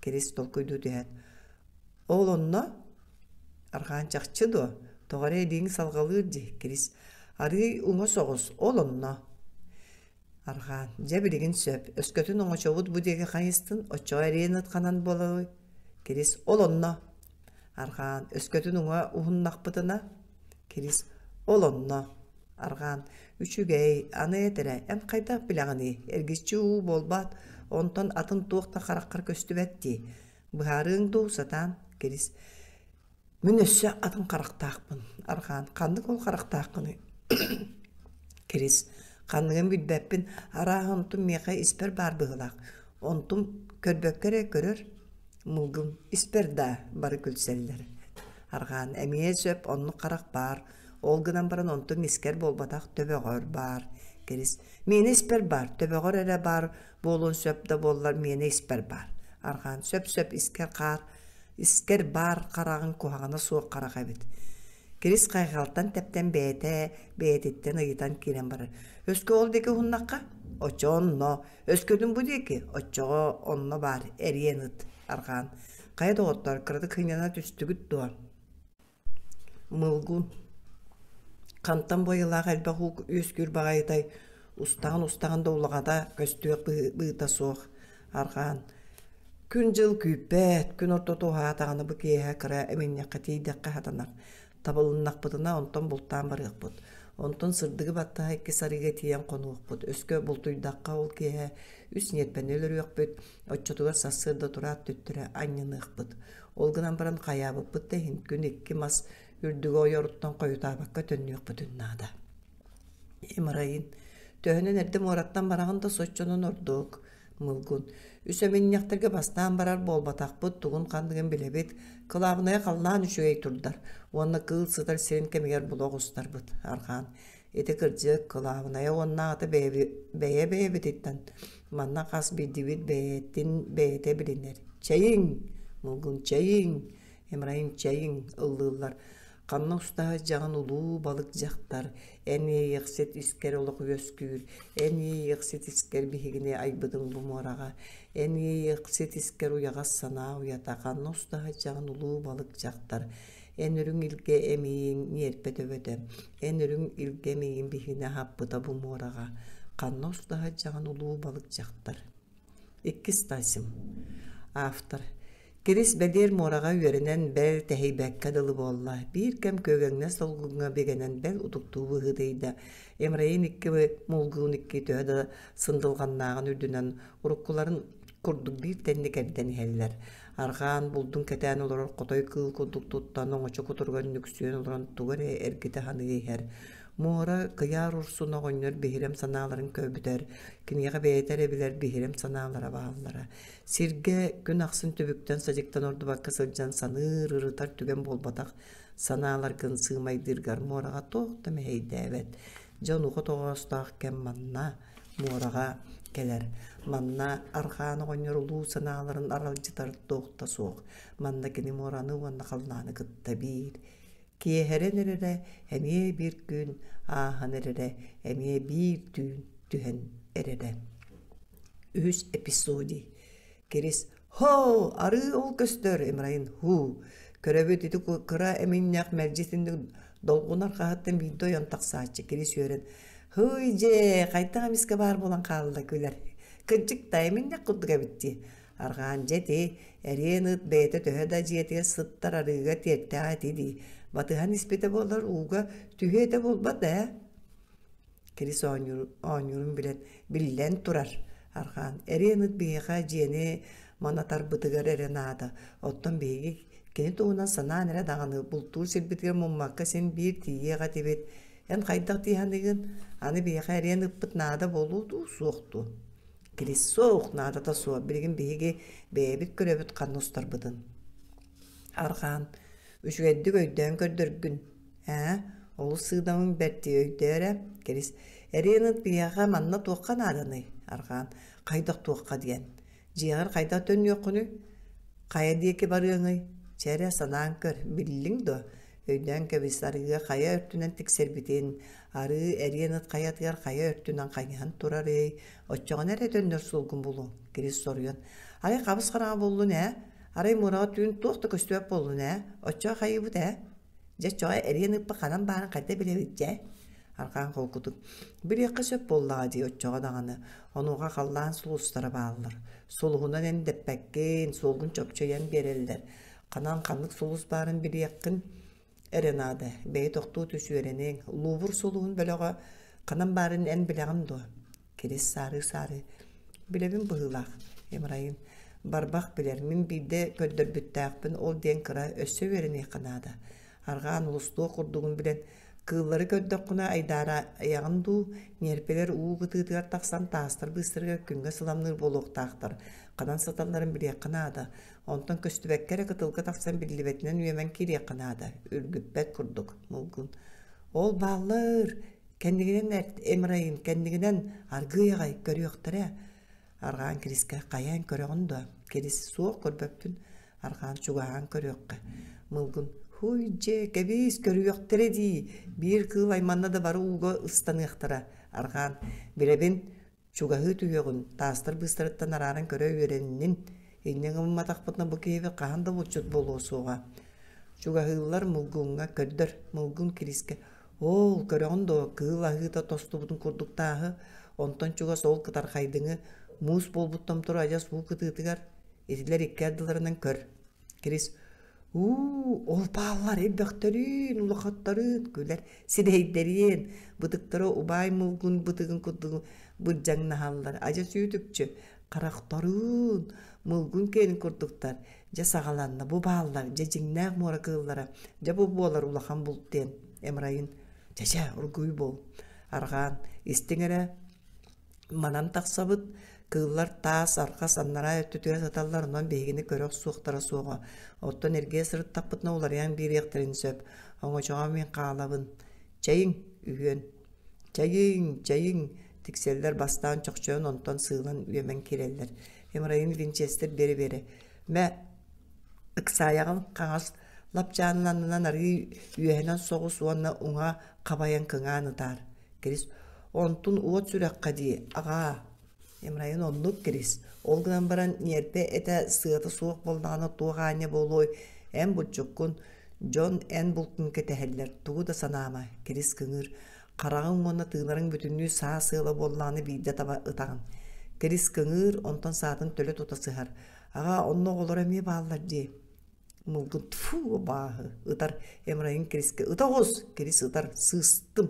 Кирис толкуйдуу түһээт ол онно Архаан чахчы дуо тоҕо эрэ илииҥ салҕалыыр дии Кирис арыый уҥа соҕус ол онно Арҕаан, дьэ билигин сөп, өскөтүн оҥочобут бу диэки хайыстын, оччоҕо эриэн ыт ханан буоларый? Кирис, ол онно. Арҕаан, өскөтүн уҥа уһуннахпытына? Кирис, ол онно. Арҕаан, үчүгэй, аны эт эрэ, эн хайдах билэҕиний, эргиччи уу буолбаат, онтон атын туох да хараххар көстүбэт дии. Быһаарыаҥ дуу, сатаан, Кирис. Мин өссө атын харахтаахпын, Арҕаан, ханнык ол харахтааххыный? Кирис, ханныгын билбэппин, арааһа онтум миэхэ испэр баар быһыылаах. Онтум көрбөккө эрэ көрөр, мылгым испэр даа, бары күлсэллэр. Арҕаан, эмиэ сөп, оннук харах баар, ол гынан баран онтуҥ искэр буолбатах, төбөҕөр баар. Кирис, миэнэ испэр баар, төбөҕөр эрэ баар буолуон сөп да буоллар миэнэ испэр баар. Арҕаан, сөп-сөп искэр хаар Искэр баар хараҕыҥ куһаҕана суох харах эбит. Кирис хайҕалтан тэптэн бэйэтэ бэйэтиттэн ыйытан киирэн барар. Өскө ол диэки уһуннахха, оччо онно, өскөтүн бу диэки, оччоҕо онно баар, эриэн ыт, арҕаан. Хайа доҕоттоор, кыратык сынньана түстүгүт дуо? Мылгун хантан бойылаах элбэх уу үөскүүр баҕайытай, устаҕын-устаҕын да улаҕата көстүөх быыта суох, арҕаан Күн-дьыл күүппэт, күн ортото уһаатаҕына бу киэһэ кыра эминньэххэ тиийдэххэ сатанар. Табылыннахпытына онтон бултаан барыахпыт. Онтон сырдыгы баттаһа иккис арыыга тиийэн хонуохпут. Өскө бултуйдахха ол киэһэ үс ньиэрпэни өлөрүөхпүт, оччотугар сарсыарда тураат төттөрү анньыныахпыт. Ол гынан баран хайаабыппыт да иһин күн икки мас үрдүгэ ойоруттан хойутаабакка төннүөхпүтүн наада. Имарайын, төһөнөн эрдэ муораттан бараҕын да соччонон ордук. Мылгун, үс эминньэхтэргэ бастаан барар буолбатахпыт, тугун-ханныгын билэбит, кылаабынайа халлаан үчүгэй турдар уонна кыыл сытар сирин кэмигэр була оҕустарбыт. Арҕаан, ити кырдьык, кылаабынайа уоннааҕыта бэйэ-бэйэбититтэн манна хас биирдиибит бэйэтин бэйэтэ билинэр. Чэйиҥ! Мылгын чэйиҥ! Имрайым чэйиҥ! ыллыыллар. Ханна устаһа дьаҕын улуу балык дьахтар, эн иэйэхсит искэр олох үөскүүр, эн иэйэхсит искэр биһигини айбытыҥ бу муораҕа, эн иэйэхсит искэр уйаҕас санаа уйата, ханна устаһа дьаҕын улуу балык дьахтар, эн үрүҥ илгэ эмиийиҥ ньиэрпэ төбөтө, эн үрүҥ илгэ эмиийин биһигини аһаппыта бу муораҕа, ханна устаһа дьаҕын улуу балык дьахтар. Иккис Тасим. Автор. Кирис бэлиэр муораҕа үөрэнэн бэл тэһийбэккэ дылы буолла. Биир кэм күөгэҥнэс долгуҥҥа бигэнэн бэл утуктуу быһыытыйда. Эмрэйин икки мулгуун икки төһө да сындылҕаннааҕын үрдүнэн уруккуларын курдук биир тэнник эрдэн иһэллэр. Арҕаан булдун кэтээн олорор хотой кыыл курдук туттан оҥочо кутуругар нүксүйэн олорон тугу эрэ эргитэ саныы иһэр. Муора кыйаар урсун оҕонньор биһирэм санааларын көбүтэр, киниэхэ бэйэтэ эрэ билэр биһирэм санаалара бааллара. Сиргэ күн ахсын түбүктэн-садьыктан ордубакка сылдьан саныыр, ырытар түгэн буолбатах санааларгын сыымайдыыргар муораҕа туох да мэһэйдээбэт. Дьон уха тоҕоостоох кэм манна, муораҕа кэлэр. Манна арҕаан оҕонньор улуу санааларын аралдьытар туох да суох. Манна кини муораны уонна халлааны кытта биир Киэһэрэн эрэрэ эмиэ биир күн, ааһан эрэрэ эмиэ биир түүн түһэн эрэрэ. Үһүс эпизодий. Кирис «Һоо, арыы ол көстөр» Имрайын «Һуу, көрөбүт ити кыра эминньэх мэлдьи итинник долгунар хаһыттан биирдэ ойон тахсааччы» Кирис үөрэн «Һый дьээ, хайдах эмискэ баар буолан хаалла күлэр. Кырдьык да эминньэх курдук эбит дии. Арҕаан дьэ ити, эриэн ыт бэйэтэ төһө да дьиэтигэр сыттар арыыга тиэртээх ити дии. Батыһан испитэ буоллар ууга түһүө этэ буолбат ээ. Кирис оонньуурун билэн, биллэн турар, Арҕаан, эриэн ыт биһиэхэ дьиэни манатарбытыгар эрэ наада. Оттон биһиги кини туһунан санаан эрэ даҕаны бултуур сирбитигэр муммакка син биир тиийиэх этибит. Эн хайдах дии саныыгын? Аны биһиэхэ эриэн ыппыт наада буолуо дуу, суох дуу? Кирис суох, наадата суох. Билигин биһиги бэйэбит көрөбүт ханна устарбытын. Арҕаан, үчүгэйдик өйдөөн көрдөргүн. Ээ, олус сыыдамыҥ бэрт дии өйдөө эрэ, Кирис. Эриэн ыт биһиэхэ манна туохха нааданый? Арҕаан, хайдах туохха диэн. Дьиэҕэр хайдах төннүөххүнүй? Хайа диэки барыаҥый? Чэ эрэ, санаан көр, биллиҥ дуо? Өйдөөн кэбис, арыыга хайа өртүнэн тиксэрбитин, арыы эриэн ыт хайатыгар хайа өртүнэн хайыһан турарый, оччоҕуна эрэ төннөр суолгун булуоҥ, Кирис соруйан. Арай хабыс-хараҥа буоллун ээ, арай муораҕа түүн туох да көстүбэт буоллун ээ, оччоҕо хайыыбыт ээ? Дьэ, оччоҕо эриэн ыппа ханан баарын хайда билэбит дьэ? Арҕаан холкутук. Билиэххэ сөп буоллаҕа дии оччоҕо даҕаны. Онуоха халлаан сулустара бааллар. Сулуһунан эндэппэккин, суолгун чопчуйан биэрэллэр. Ханан ханнык сулус баарын билиэххин эрэ наада. Бэйэ тохтуу түс үөрэниҥ. Луубур сулуһун бөлөҕө ханан баарын эн билэҕин дуо? Кирис саарыы-саарыы «Билэбин быһыылаах, Имрайым, барбах билэр, мин биирдэ көрдөрбүттээхпин, ол диэн кыра, өссө үөрэниэххэ наада. Арҕаан улустуох курдугун билэн, кыыллары көрдөххүнэ айдаарайаҕын дуу, ньиэрпэлэр уу кытыытыгар тахсан таастар быыстарыгар күҥҥэ сыламныыр буолуохтаахтар, ханан сыталларын билиэххэ наада, онтон көстүбэккэ эрэ кытылга тахсан биллибэтинэн үөмэн киириэххэ наада, үргүппэт курдук, Мылгын. Ол бааллар, Кэннигинэн Эмрайын, кэннигинэн аргыый аҕай көрүөхтэрэ. Арҕаан Кирискэ хайаан көрөҕүн дуо? Кирис суох көрбөппүн. Арҕаан чугаһаан көрүөххэ. Мылгын хуй дьэ кэбиис көрүөхтэрэ дии. Биир кыыл айманна да бары ууга ыстаныахтара. Арҕаан билэбин Чугаһыы түһүөҕүн, таастар быыстарыттан арааран көрө үөрэннин, инньэ гымматахпытына бу киһибит хаһан да булчут буолуо суоҕа. Чугаһыыллар Мылгуҥҥа көрдөр, Мылгун Кириискэ «Оол, көрөҕүн дуо, кыыл аһыыта тостубутун курдук тааһы, онтон чугас ол кытархайдыҥы, муус буолбут томтору адьас уу кытыытыгар, итилэр икки ардыларынан көр» Кирис «Уу, ол бааллар элбэхтэриин, улахаттарыын, күлэр, сирэйдэриин, бытыктара убаай мулгун бытыгын курдук бырдьаҥнаһаллар, адьас үүт-үкчү, харахтарыын, мылгын киэнин курдуктар, дьэ саҕаланна, бу бааллар, дьэ дьиҥнээх муора кыыллара, дьэ бу буолар улахан булт диэн, Эмрайын, чэ-чэ, оргууй буол, арҕаан, истиҥ эрэ, Манан тахсабыт, кыыллар таас, арҕас анараа өттүтүгэр сыталлар, онон биһигини көрө охсуохтара суоҕа. Оттон эргийэ сырыттахпытына уларыйан биэриэхтэрин сөп. Оҥочоҕо мин хаалабын. Чэйиҥ, үһүөн. Чэйиҥ, чэйиҥ, тиксэллэр бастаан чохчойон онтон сыылан үөмэн киирэллэр. Эмрайын Винчестер биэрэ-биэрэ «Мэ, ыксаайаҕын хаҥас лапчаанын аннынан арыый үөһэнэн соҕус уонна уҥа хабайан кыҥаан ытаар Кирис онтун уот сүрэххэ дии, аҕаа Имрайын оннук Кирис, ол гынан баран ньиэрпэ этэ сыата суох буоллаҕына туох аанньа буолуой, эн булчуккун, дьон эн булкун кэтэһэллэр, тугу да санаама, Кирис кыҥыыр, хараҕыҥ уонна тыынарыҥ бүтүннүү саа сыала буоллаҕына биирдэ таба ытаҕын. Кирис кыҥыыр, онтон саатын төлө тута сыһар. Аҕаа, онно оҕолоро эмиэ бааллар дии Мылгын тфу абааһы ытар Эмрайын Кирискэ ыта оҕус Кирис ытар сыыстым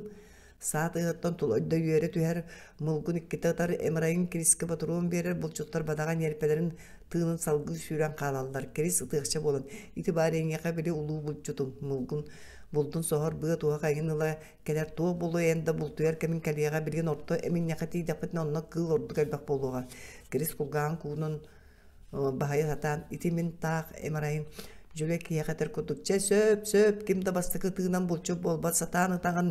саа тыаһыттан тулойдо үөрэ түһэр Мылгын иккитэ ытар Эмрайын Кирискэ ботуруон биэрэр булчуттар бадаҕа ньиэрпэлэрин тыынын салгыы сүүрэн хаалаллар Кирис ытыахча буолан ити баар эйиэхэ били улуу булчутуҥ Мылгын булдун соһор быа туһах эҥин ыла кэлэр туох буолуой эн да бултуйар кэмин кэлиэҕэ билигин орто эминньэхэ тиийдэхпитинэ онно кыыл ордук элбэх буолуоҕа Кирис кулгааҕын куунун Баһыйа сатаан ити мин таах эмэрайын дьүлэй киһиэхэ этэр курдук чэ сөп сөп ким да бастакы тыынан булчут буолбат сатаан ытаҕын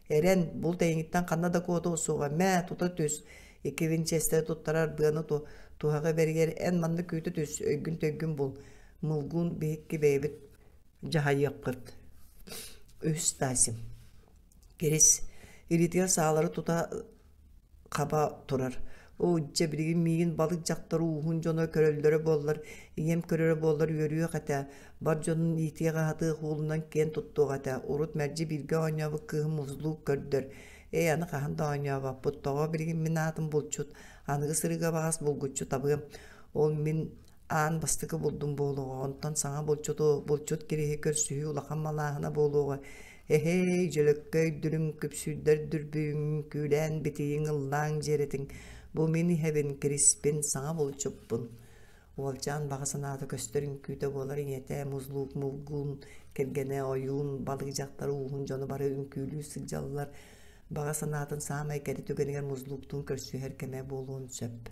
эрэн булт эйигиттэн ханна да куотуо суоҕа мээ тута түс икки винчестеры туттарар быаны туһаҕы бэрийэр эн манна күүтэ түс өйгүн-төйгүн бул мылгун биһикки бэйэбит дьаһайыахпыт үһүс Стасим Кирис илиитигэр саалары тута хаба турар. Оо, дьэ, билигин миигин балык дьахтар ууһун дьоно көрөллөрө буоллар, ийэм көрөрө буоллар үөрүөх этэ, бар дьонун иитиэх-аһатыах уолунан киэн туттуох этэ. Урут мэлдьи бииргэ оонньообут кыыһым узлуук көрдөр. Ээ, аны хаһан да оонньообоппут. Тоҕо билигин мин аатым булчут, аныгы сырыыга баҕас булгуччу табыам. Ол мин Аан бастакы булдум буолуоҕа, онтон саҥа булчуту, булчут кириһи көрсүһүү улахан малааһына буолуоҕа. Эһэй, дьөлөккөй дүлүҥ күпсүүрдэр дүрбүҥ, күүлээн битийиҥ ыллааҥ дьиэрэтиҥ, бу мин иһэбин, кириспин, саҥа булчуппун. Уолчаан баҕа санаата көстөр үҥкүүтэ буолар ийэтэ Музлук Мулгун, кэргэнэ Ойуун, балык дьахтар ууһун дьоно бары үҥкүүлүү сылдьаллар. Баҕа санаатын саамай кэрэ түгэнигэр Музлуктуун көрсүһэр кэмэ буолуон сөп.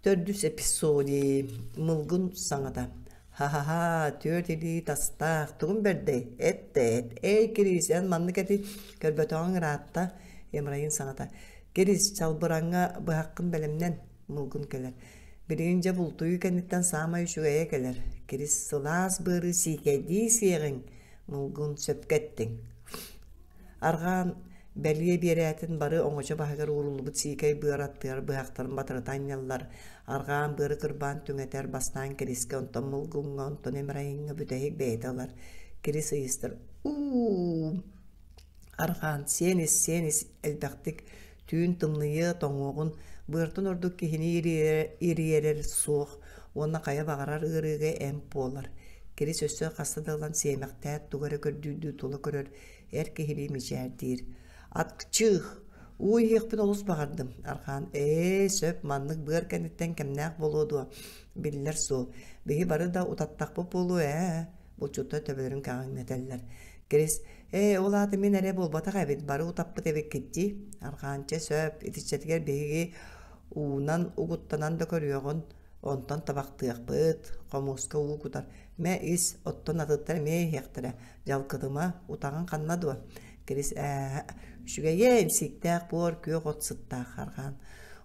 Төрдүс эпизодий Мылгын саҥата Ха-ха-ха, түөрт илии тастаах, тугун бэрдэй, эт да эт, эй, Кириис, эн маннык эти көрбөтөҕүҥ ыраатта, Емрайын саҥата Кириис, чалбыраҥҥа быһаххын бэлэмнэн, Мылгын кэлэр. Билигин дьэ бултуйуу кэнниттэн саамай үчүгэйэ кэлэр. Кирис, сылаас быары сиикэйдии сиэҕиҥ, Мылгын сөпкө эттиҥ. Арҕаан бэлиэ биэрээтин бары оҥочо баһыгар ууруллубут сиикэй быар аттыгар быһахтарын батарыта анньаллар, арҕаан быары кырбаан түҥэтэр, бастаан Кирискэ, онтон Мылгуҥҥа, онтон Эмрайыҥҥа бүтэһик бэйэтэ ылар. Кирис ыйыстар уу Арҕаан сиэн ис, сиэн ис элбэхтик түүн тымныйыа, тоҥуоҕун, быартан ордук киһини ириэрэр суох уонна хайа баҕарар ыарыыга эмп буолар. Кирис өссө хаста да ылан сиэмэхтээт тугу эрэ көрдүүрдүү тула көрөр, эр киһилии мичээрдиир. Аткчыых! Уу иһиэхпин олус баҕардым. Архаан, ээ, сөп, маннык быар кэнниттэн кэмнээх буолуо дуо? Биллэр суол. Биһи бары да утаттахпыт буолуо ээ. Булчуттар төбөлөрүн кэҕиҥнэтэллэр. Кирис, ээ, ол аата мин эрэ буолбатах эбит, бары утаппыт эбиккит дии. Архаанча сөп, итиччэтигэр биһиги уунан угуттанан да көрүөҕүн, онтон табахтыахпыт, хомуска уу кутар. Мэ ис, оттон атыттар эмиэ иһиэхтэрэ. Дьалкытыма, утаҕыҥ ханна дуо? Кирис ээ, үчүгэйиэн, сииктээх буор, күөх от сыттаах арҕаан.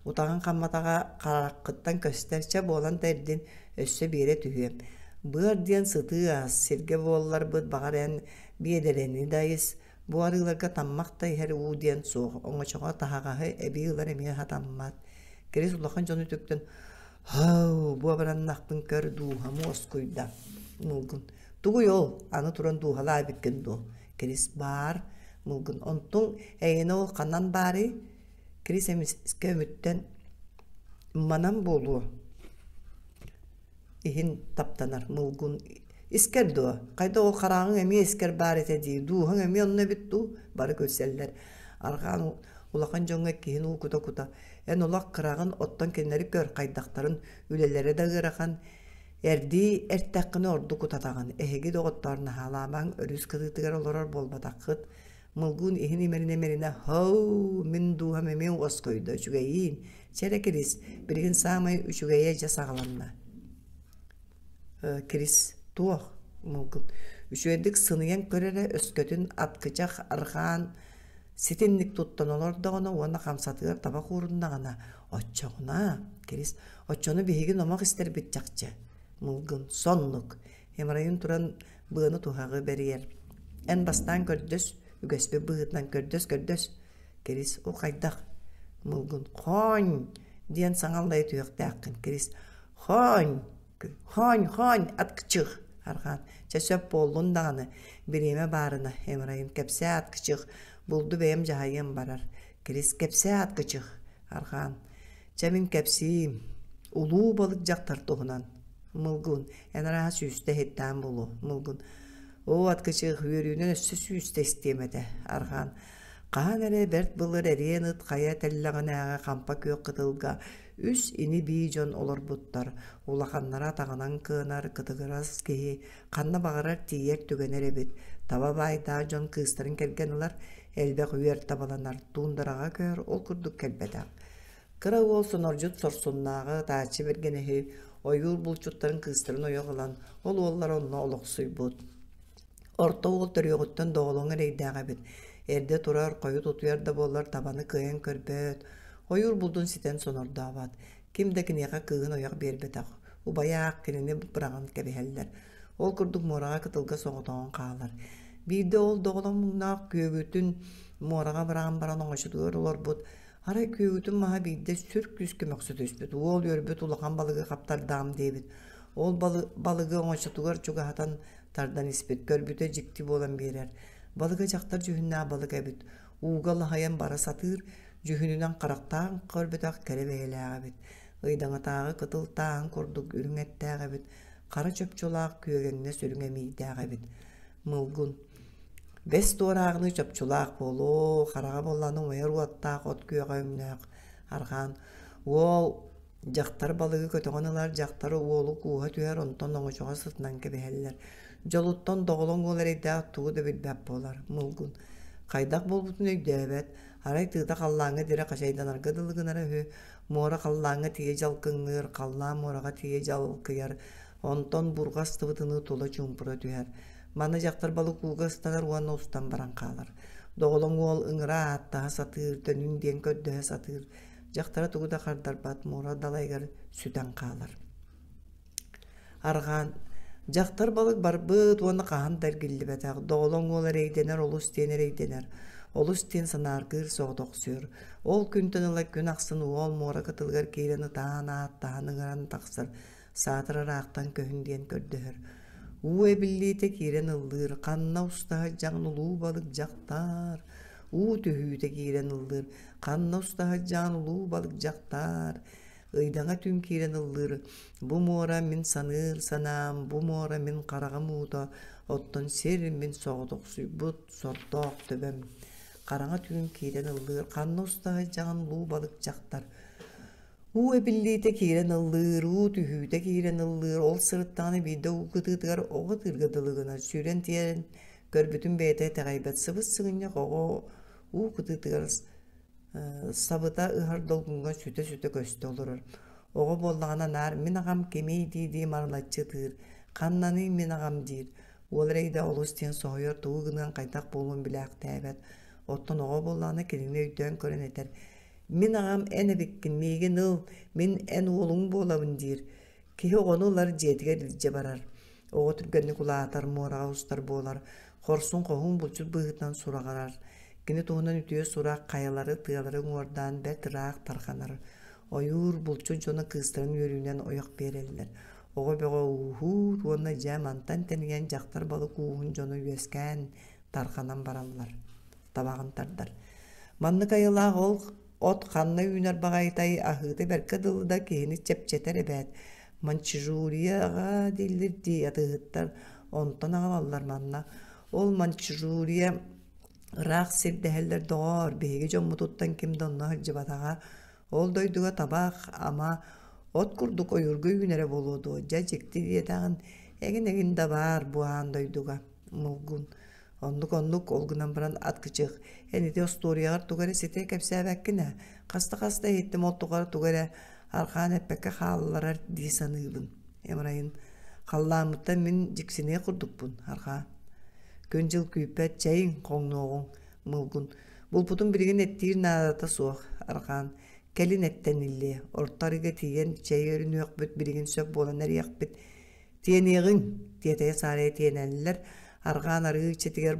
Утаҕыҥ хамматаҕа хараххыттан көстөр, чэ буолан да эрдин, өссө биэрэ түһүөм. Быар диэн сытыы ас, сиргэ буолларбыт, баҕар эн биэдэрэни да ис, бу арыыларга таммах да иһэр уу диэн суох, оҥочоҕо таһаҕаһы эбии ылар эмиэ сатаммат. Кирис улахан дьону үтүктэн «Һау, бу абыраннахпын көр, дууһам уоскуйда» Мылгын «Тугуй ол, аны туран дууһалаа эбиккин дуо?» Кирис «Баар» Мылгын «Онтуҥ эйиэнэ ол ханан баарый?» Кирис эмискэ өмүттэн «Манан буолуо» иһин таптанар Мылгын «Искэр дуо? Хайда ол харааҕыҥ эмиэ искэр баар этэ дии, дууһаҥ эмиэ онно эбит дуу?» Бары күлсэллэр. Арҕаан улахан дьоҥҥо иккиһин уу кута-кута «Эн олох кыраҕын, оттон кинилэри көр, хайдахтарын, үлэлэрэ да ыарахан, эрдии эртэххинэ ордук утатаҕын, эһиги доҕоттоор наһаалаамаҥ, өрүс кытыытыгар олорор буолбатаххыт». Мылгын иһин имэринэ-имэринэ «Һоу, мин дууһам эмиэ уоскуйда, үчүгэйиин, чэ эрэ Кирис, билигин саамай үчүгэйэ дьэ саҕаланна». Кирис туох мылгын үчүгэйдик сыныйан көр эрэ өскөтүн аткычах арҕаан ситинник туттан олордоҕуна уонна хамсатыгар табах ууруннаҕына оччоҕуна Кирис оччону биһиги номох истэрбит чахчы мылгын соннук Эмрайын туран быаны туһаҕы бэрийэр эн бастаан көрдөс үгэспит быһыытынан көрдөс көрдөс Кирис о хайдах мылгын хоонь диэн саҥа аллайа түһүөхтээххин Кирис Хоонь, хоонь, хоонь, аткычых, арҕаан, чэ сөп буоллун даҕаны, бириэмэ баарына, Эмрайын, кэпсээ аткычых, булду бэйэм дьаһайыам барар. Кирис, кэпсээ аткычых, арҕаан, чэ мин кэпсиим, улуу балык дьахтар туһунан. Мылгун, эн арааһа сүүстэ иһиттээн буолуо, Мылгун, оо, аткычых, үөрүүнэн өссө сүүстэ истиэм этэ, арҕаан, хаһан эрэ бэрт былыр эриэн ыт хайа тэллэҕинээҕи хампа күөх кытылга Үс ини-бии дьон олорбуттар, улаханнара атаҕынан кыанар, кытыгырас киһи ханна баҕарар тиийэр түгэнэр эбит. Таба баайдаах дьон кыыстарын кэргэн ылар, элбэх үөр табаланар, туундараҕа көһөр ол курдук кэлбэтэх. Кыра уол сонордьут сорсуннааҕы ытааччы бэргэнэһи ойуур булчуттарын кыыстарын ойох ылан, ол уоллара онно олохсуйбут. Орто уол төрүөҕүттэн доҕолоҥ эрэйдээх эбит. Эрдэ турар, хойут утуйар да буоллар табаны кыайан көрбөт, ойуур булдун ситэн сонордообот. Ким да киниэхэ кыыһын ойох биэрбэтэх. Убайа аах кинини быраҕан кэбиһэллэр. Ол курдук муораҕа кытылга соҕотоҕун хаалар. Биирдэ ол доҕолоҥ муҥнаах күөгүтүн муораҕа быраҕан баран оҥочотугар олорбут. Арай күөгүтүн маһа биирдэ сүр күүскэ мөхсө түспүт. Уол үөрбүт улахан балыгы хаптардаам диэбит. Ол балыгы оҥочотугар чугаһатан тардан испит, көрбүтэ дьикти буолан биэрэр. Балыга дьахтар дьүһүннээх балык эбит. Ууга лаһайан бара сатыыр, дьүһүнүнэн харахтаан көрбөтөх кэрэ бэйэлээх эбит. Ыйдаҥатааҕы кытыл тааһын курдук үрүҥ эттээх эбит, хара чопчулаах күөгэҥнэс үрүҥ эмиийдээх эбит. Мылгын Бэс туорааҕыныы чопчулаах буолуо, хараҕа буоллаҕына умайар уоттаах от күөҕэ өҥнөөх арҕаан уол Дьахтар балыгы көтөҕөн ылар, дьахтар уолу кууһа түһэр, онтон оҥочоҕо сытынан кэбиһэллэр. Дьолуттан доҕолоҥ уол эрэйдээх тугу да билбэт буолар, мылгын. Хайдах буолбутун өйдөөбөт, арай тыыта халлааҥҥа диэри хачайданарга дылы гынара үһү, муора халлааҥҥа тиийэ дьалкыҥныыр, халлаан муораҕа тиийэ дьалкыйар, онтон бурҕа астыбытыныы тула чуумпура түһэр. Маны дьахтар балык ууга ыстанар уонна устан баран хаалар. Доҕолоҥ уол ыҥыра ааттаһа сатыыр, төнүн диэн көрдөһө сатыыр. Дьахтара тугу да хардарбат, муора далайыгар сүтэн хаалар. Арҕаан дьахтар балык барбыт уонна хаһан да эргиллибэтэх, доҕолоҥ уол эрэйдэнэр олус диэн эрэйдэнэр, олус диэн санааргыыр соҕотохсуйар. Ол күнтэн ыла күн ахсын уол муора кытылыгар киирэн ытаан ааттаһан ыҥыран тахсар, саатар ыраахтан көһүн диэн көрдөһөр. Уу эбиллиитэ киирэн ыллыыр, ханна устаһа дьаҥ улуу балык дьахтар, уу түһүүтэ киирэн ыллыыр, ханна устаһа дьаҥ улуу балык дьахтар, ыйдаҥа түҥ киирэн ыллыыр, бу муора мин саныыр санаам, бу муора мин хараҕым уута, оттон сир мин соҕотохсуйбут сордоох төбөм. Хараҥа түүн киирэн ыллыыр, ханна устаһа дьаҥын улуу балык дьахтар, Уу эбиллиитэ киирэн ыллыыр, уу түһүүтэ киирэн ыллыыр, ол сырыттаҕына биирдэ уу кытыытыгар оҕо ытыырга дылы гынар, сүүрэн тиийэн көрбүтүн бэйэтэ итэҕэйбэт, сыбыс-сыгынньах оҕо уу кытыытыгар сабыта ыһар долгуҥҥа сүтэ-сүтэ көстө олорор. Оҕо буоллаҕына наар «мин аҕам кимий?» дии-дии марылаччы ытыыр, «ханнаный мин аҕам?» диир. Уол эрэйдэ олус диэн соһуйар, тугу гыныан хайдах буолуон билээхтээбэт. Оттон оҕо буоллаҕына кинини өйдөөн көрөн этэр Мин аҕам эн эбиккин, миигин ыл, мин эн уолуҥ буолабын диир. Киһи оҕону ылар дьиэтигэр илдьэ барар. Оҕо түргэнник улаатар, муораҕа устар буолар, хорсун хоһуун булчут быһыытынан сураҕырар. Кини туһунан үтүө сурах хайалары, тыалары уҥуордаан бэрт ыраах тарҕанар. Ойуур, булчут дьоно кыыстарын үөрүүнэн ойох биэрэллэр. Оҕо бөҕө ууһуур уонна дьэ мантан тэнийэн дьахтар балык ууһун дьоно үөскээн тарҕанан бараллар. табаҕын тардар. Маннык айылаах ол от ханна үүнэр баҕайытай аһыыта бэркэ дылы да киһини чэпчэтэр эбээт. Маньчжурияҕа дииллэр дии атыыһыттар онтон аҕалаллар манна. Ол Маньчжурия ыраах сир дэһэллэр доҕоор, биһиги дьоммутуттан ким да онно сылдьыбатаҕа. Ол дойдуга табах, ама, от курдук ойуурга үүнэрэ буолуо дуо, дьэ дьикти диэтэҕин, эҥин-эҥин да баар бу аан дойдуга. Мулгун Оннук-оннук, ол гынан баран ат кычыах, эн ити остуоруйаҕар тугу эрэ ситэ кэпсээбэккин ээ, хаста-хаста иһиттим ол тухары тугу эрэ арҕаан эппэккэ хаалларар дии саныыбын. Эмрайын, халлааммыттан мин дьиксиниэх курдукпун, арҕаа. Күн-дьыл күүппэт, чэйиҥ, хоҥнуоҕуҥ, мылгын. Булпутун билигин эттиир наадата суох, арҕаан. Кэлин эттэниллиэ, орто арыыга тиийэн чэй өрүнүөхпүт, билигин сөп буолан эриэхпит. Тиэниэҕиҥ, тиэтэйэ-саарайа тиэнэллэр, арҕаан арыы иччитигэр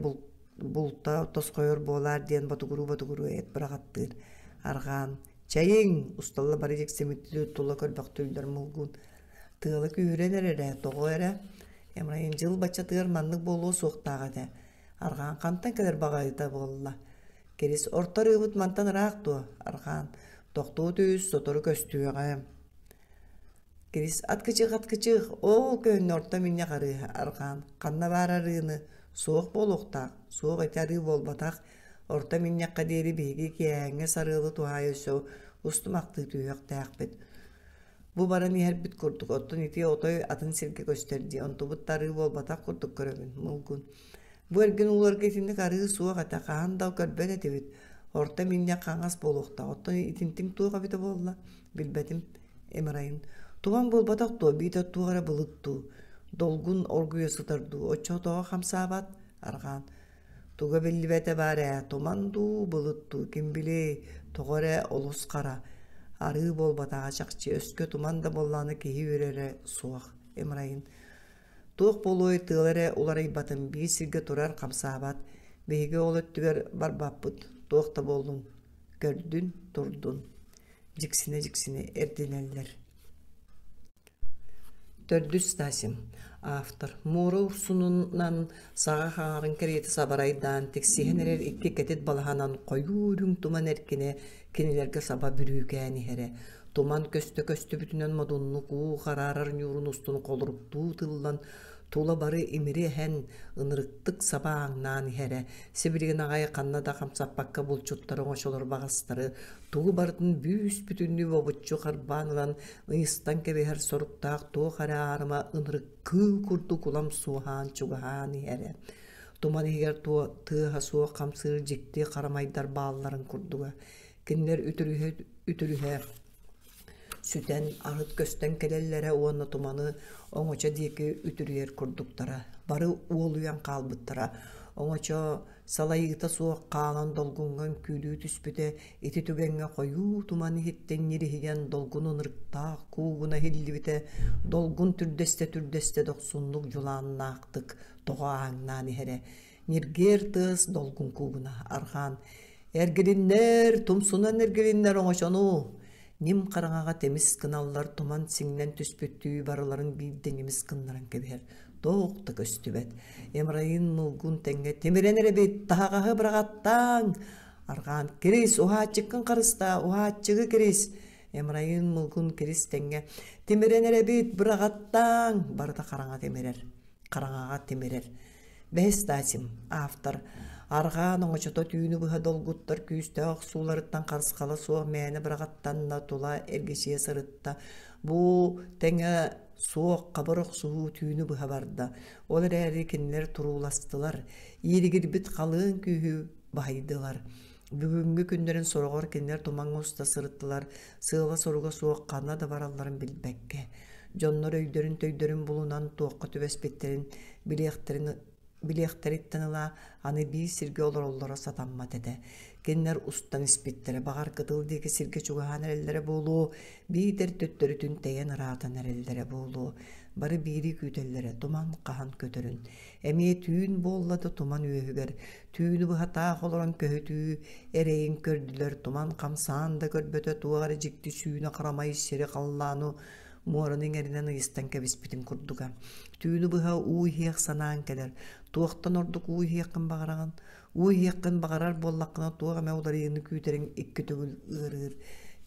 булта тосхойор буолаар диэн ботугуруу-ботугуруу эт быраҕаттыыр. Арҕаан, чэйиҥ, усталла бары дьиксимиттии тула көрбөхтүүллэр мулгун. Тыала күүһүрэн эрэрэ, тоҕо эрэ, Эмрайын дьыл баччатыгар маннык буолуо суохтаах этэ. Арҕаан хантан кэлэр баҕайыта буолла. Кирис орто арыыбыт мантан ыраах дуо? Арҕаан, тохтуу түс, сотору көстүөҕэ. Кирис аткычыых-аткычыых, ол көһүннэ орто минньэх арыы арҕаан, ханна баар арыыны, суох буолуохтаах, суох ити арыы буолбатах, орто минньэххэ диэри биһиги киэһээҥҥи сарыалы туһаайа өссө устумахтыы түһүөхтээхпит. Бу баран иһэрбит курдук, оттон ити отой атын сиргэ көстөр дии, онтубут да арыы буолбатах курдук көрөбүн, мылгын. Бу эргин ууларга итинник арыы суох этэ, хаһан да көрбөт этибит. Орто минньэх хаҥас буолуохтаах, оттон итинтиҥ туох эбитэ буолла, билбэтим. Эмрайын «Туман буолбатах дуо, биитэр туох эрэ былыт дуу, долгун оргуйа сытар дуу, оччоҕо тоҕо хамсаабат?» Арҕаан «Туга биллибэтэ баар ээ, туман дуу, былыт дуу, ким билиэй, тоҕо эрэ олус хара, арыы буолбатаҕа чахчы, өскө туман да буоллаҕына киһи үөрэрэ суох». Эмрайын «Туох буолуой, тыала эрэ уларыйбатын, биир сиргэ турар, хамсаабат, биһиги ол өттүгэр барбаппыт, туох да буоллун, көрдүн, турдун» дьиксинэ-дьиксинэ эрдинэллэр. Төрдүс Стасим автор Муора урсунунан саҕа хаҥарын кэриэтэ сабарайдаан тиксиһэн эрэр икки кэтит балаһанан хойуу үрүҥ туман эркинэ кинилэргэ саба бүрүүкээн иһэрэ. Туман көстө-көстүбүтүнэн модуннук уу хараарар ньуурун устун холоруктуу тыллан тула бары имири эһэн, ынырыктык саба ааҥнаан иһэрэ. Сибилигин аҕай ханна да хамсаппакка булчуттары оҥочолор баҕастары тугу барытын бүүс-бүтүннүү бобуччу харбаан ылан ыйыстан кэбиһэр соруктаах туох эрэ аарыма ынырык кыыл курдук улам суоһаан чугаһаан иһэрэ. Туман иһигэр тыаһа суох хамсыыр дьикти харамайдар баалларын курдуга. Кинилэр үтүрүһэ-үтүрүһэ сүтэн арыт көстөн кэлэллэрэ уонна туманы оҥочо диэки үтүрүйэр курдуктара. Бары уолуйан хаалбыттара. Оҥочо салайыыта суох хаалан долгуҥҥа үҥкүүлүү түспүтэ ити түгэҥҥэ хойуу туман иһиттэн ньириһийэн долгун ынырыктаах куугуна иһиллибитэ долгун түрдэстэ-түрдэстэ дохсуннук дьулааннаахтык тоҕо ааҥнаан иһэрэ ньиргиэр тыас долгун куугуна арҕаан эргилиннэр тумсунан эргилиннэр оҥочону ньим хараҥаҕа тимис гыналлар туман сиҥнэн түспүттүү барыларын биирдэ ньимис гыннаран кэбиһэр туох да көстүбэт Эмраин мылгун тэҥҥэ тимирэн эрэбит таһаҕаһы быраҕаттааҥ арҕаан Кирис уһааччыккын харыстаа уһааччыгы Кирис Эмраин мылгун Кирис тэҥҥэ тимирэн эрэбит быраҕаттааҥ барыта хараҥа тимирэр хараҥаҕа тимирэр Бэһис Стасим, автор, арҕаан оҥочото түүнү быһа долгуттар күүстээх охсууларыттан харысхала суох мээнэ быраҕаттанна тула эргичийэ сырытта. Бу тэҥэ суох хабыр охсуһуу түүнү быһа барда. Ол эрээри кинилэр турууластылар, ииригирбит халыан күүһү баһыйдылар. Бүгүҥҥү күннэрин сороҕор кинилэр тумаҥҥа уста сырыттылар, сыала-соруга суох ханна да баралларын билбэккэ. Дьоннор өйдөрүн-төйдөрүн булунан туохха түбэспиттэрин билиэхтэрин билиэхтэриттэн ыла аны биир сиргэ олороллоро сатаммат этэ. Кинилэр устан испиттэрэ, баҕар кытыл диэки сиргэ чугаһаан эрэллэрэ буолуо, биитэр төттөрүтүн тэйэн ыраатан эрэллэрэ буолуо. Бары биири күүтэллэрэ, туман хаһан көтөрүн. Эмиэ түүн буолла да туман үөһүгэр, түүнү быһа таах олорон көһүтүү эрэйин көрдүлэр, туман хамсаан да көрбөтө туох эрэ дьикти сүүнэ харамай сири халлааны муораны иҥэринэн ыйыстан кэбиспитин курдуга. Түүнү быһа уу иһиэх санаан кэлэр. Туохтан ордук уу иһиэххин баҕараҕын? Уу иһиэххин баҕарар буоллаххына туох эмэ уларыйыыны күүтэриҥ икки төгүл ыарыыр.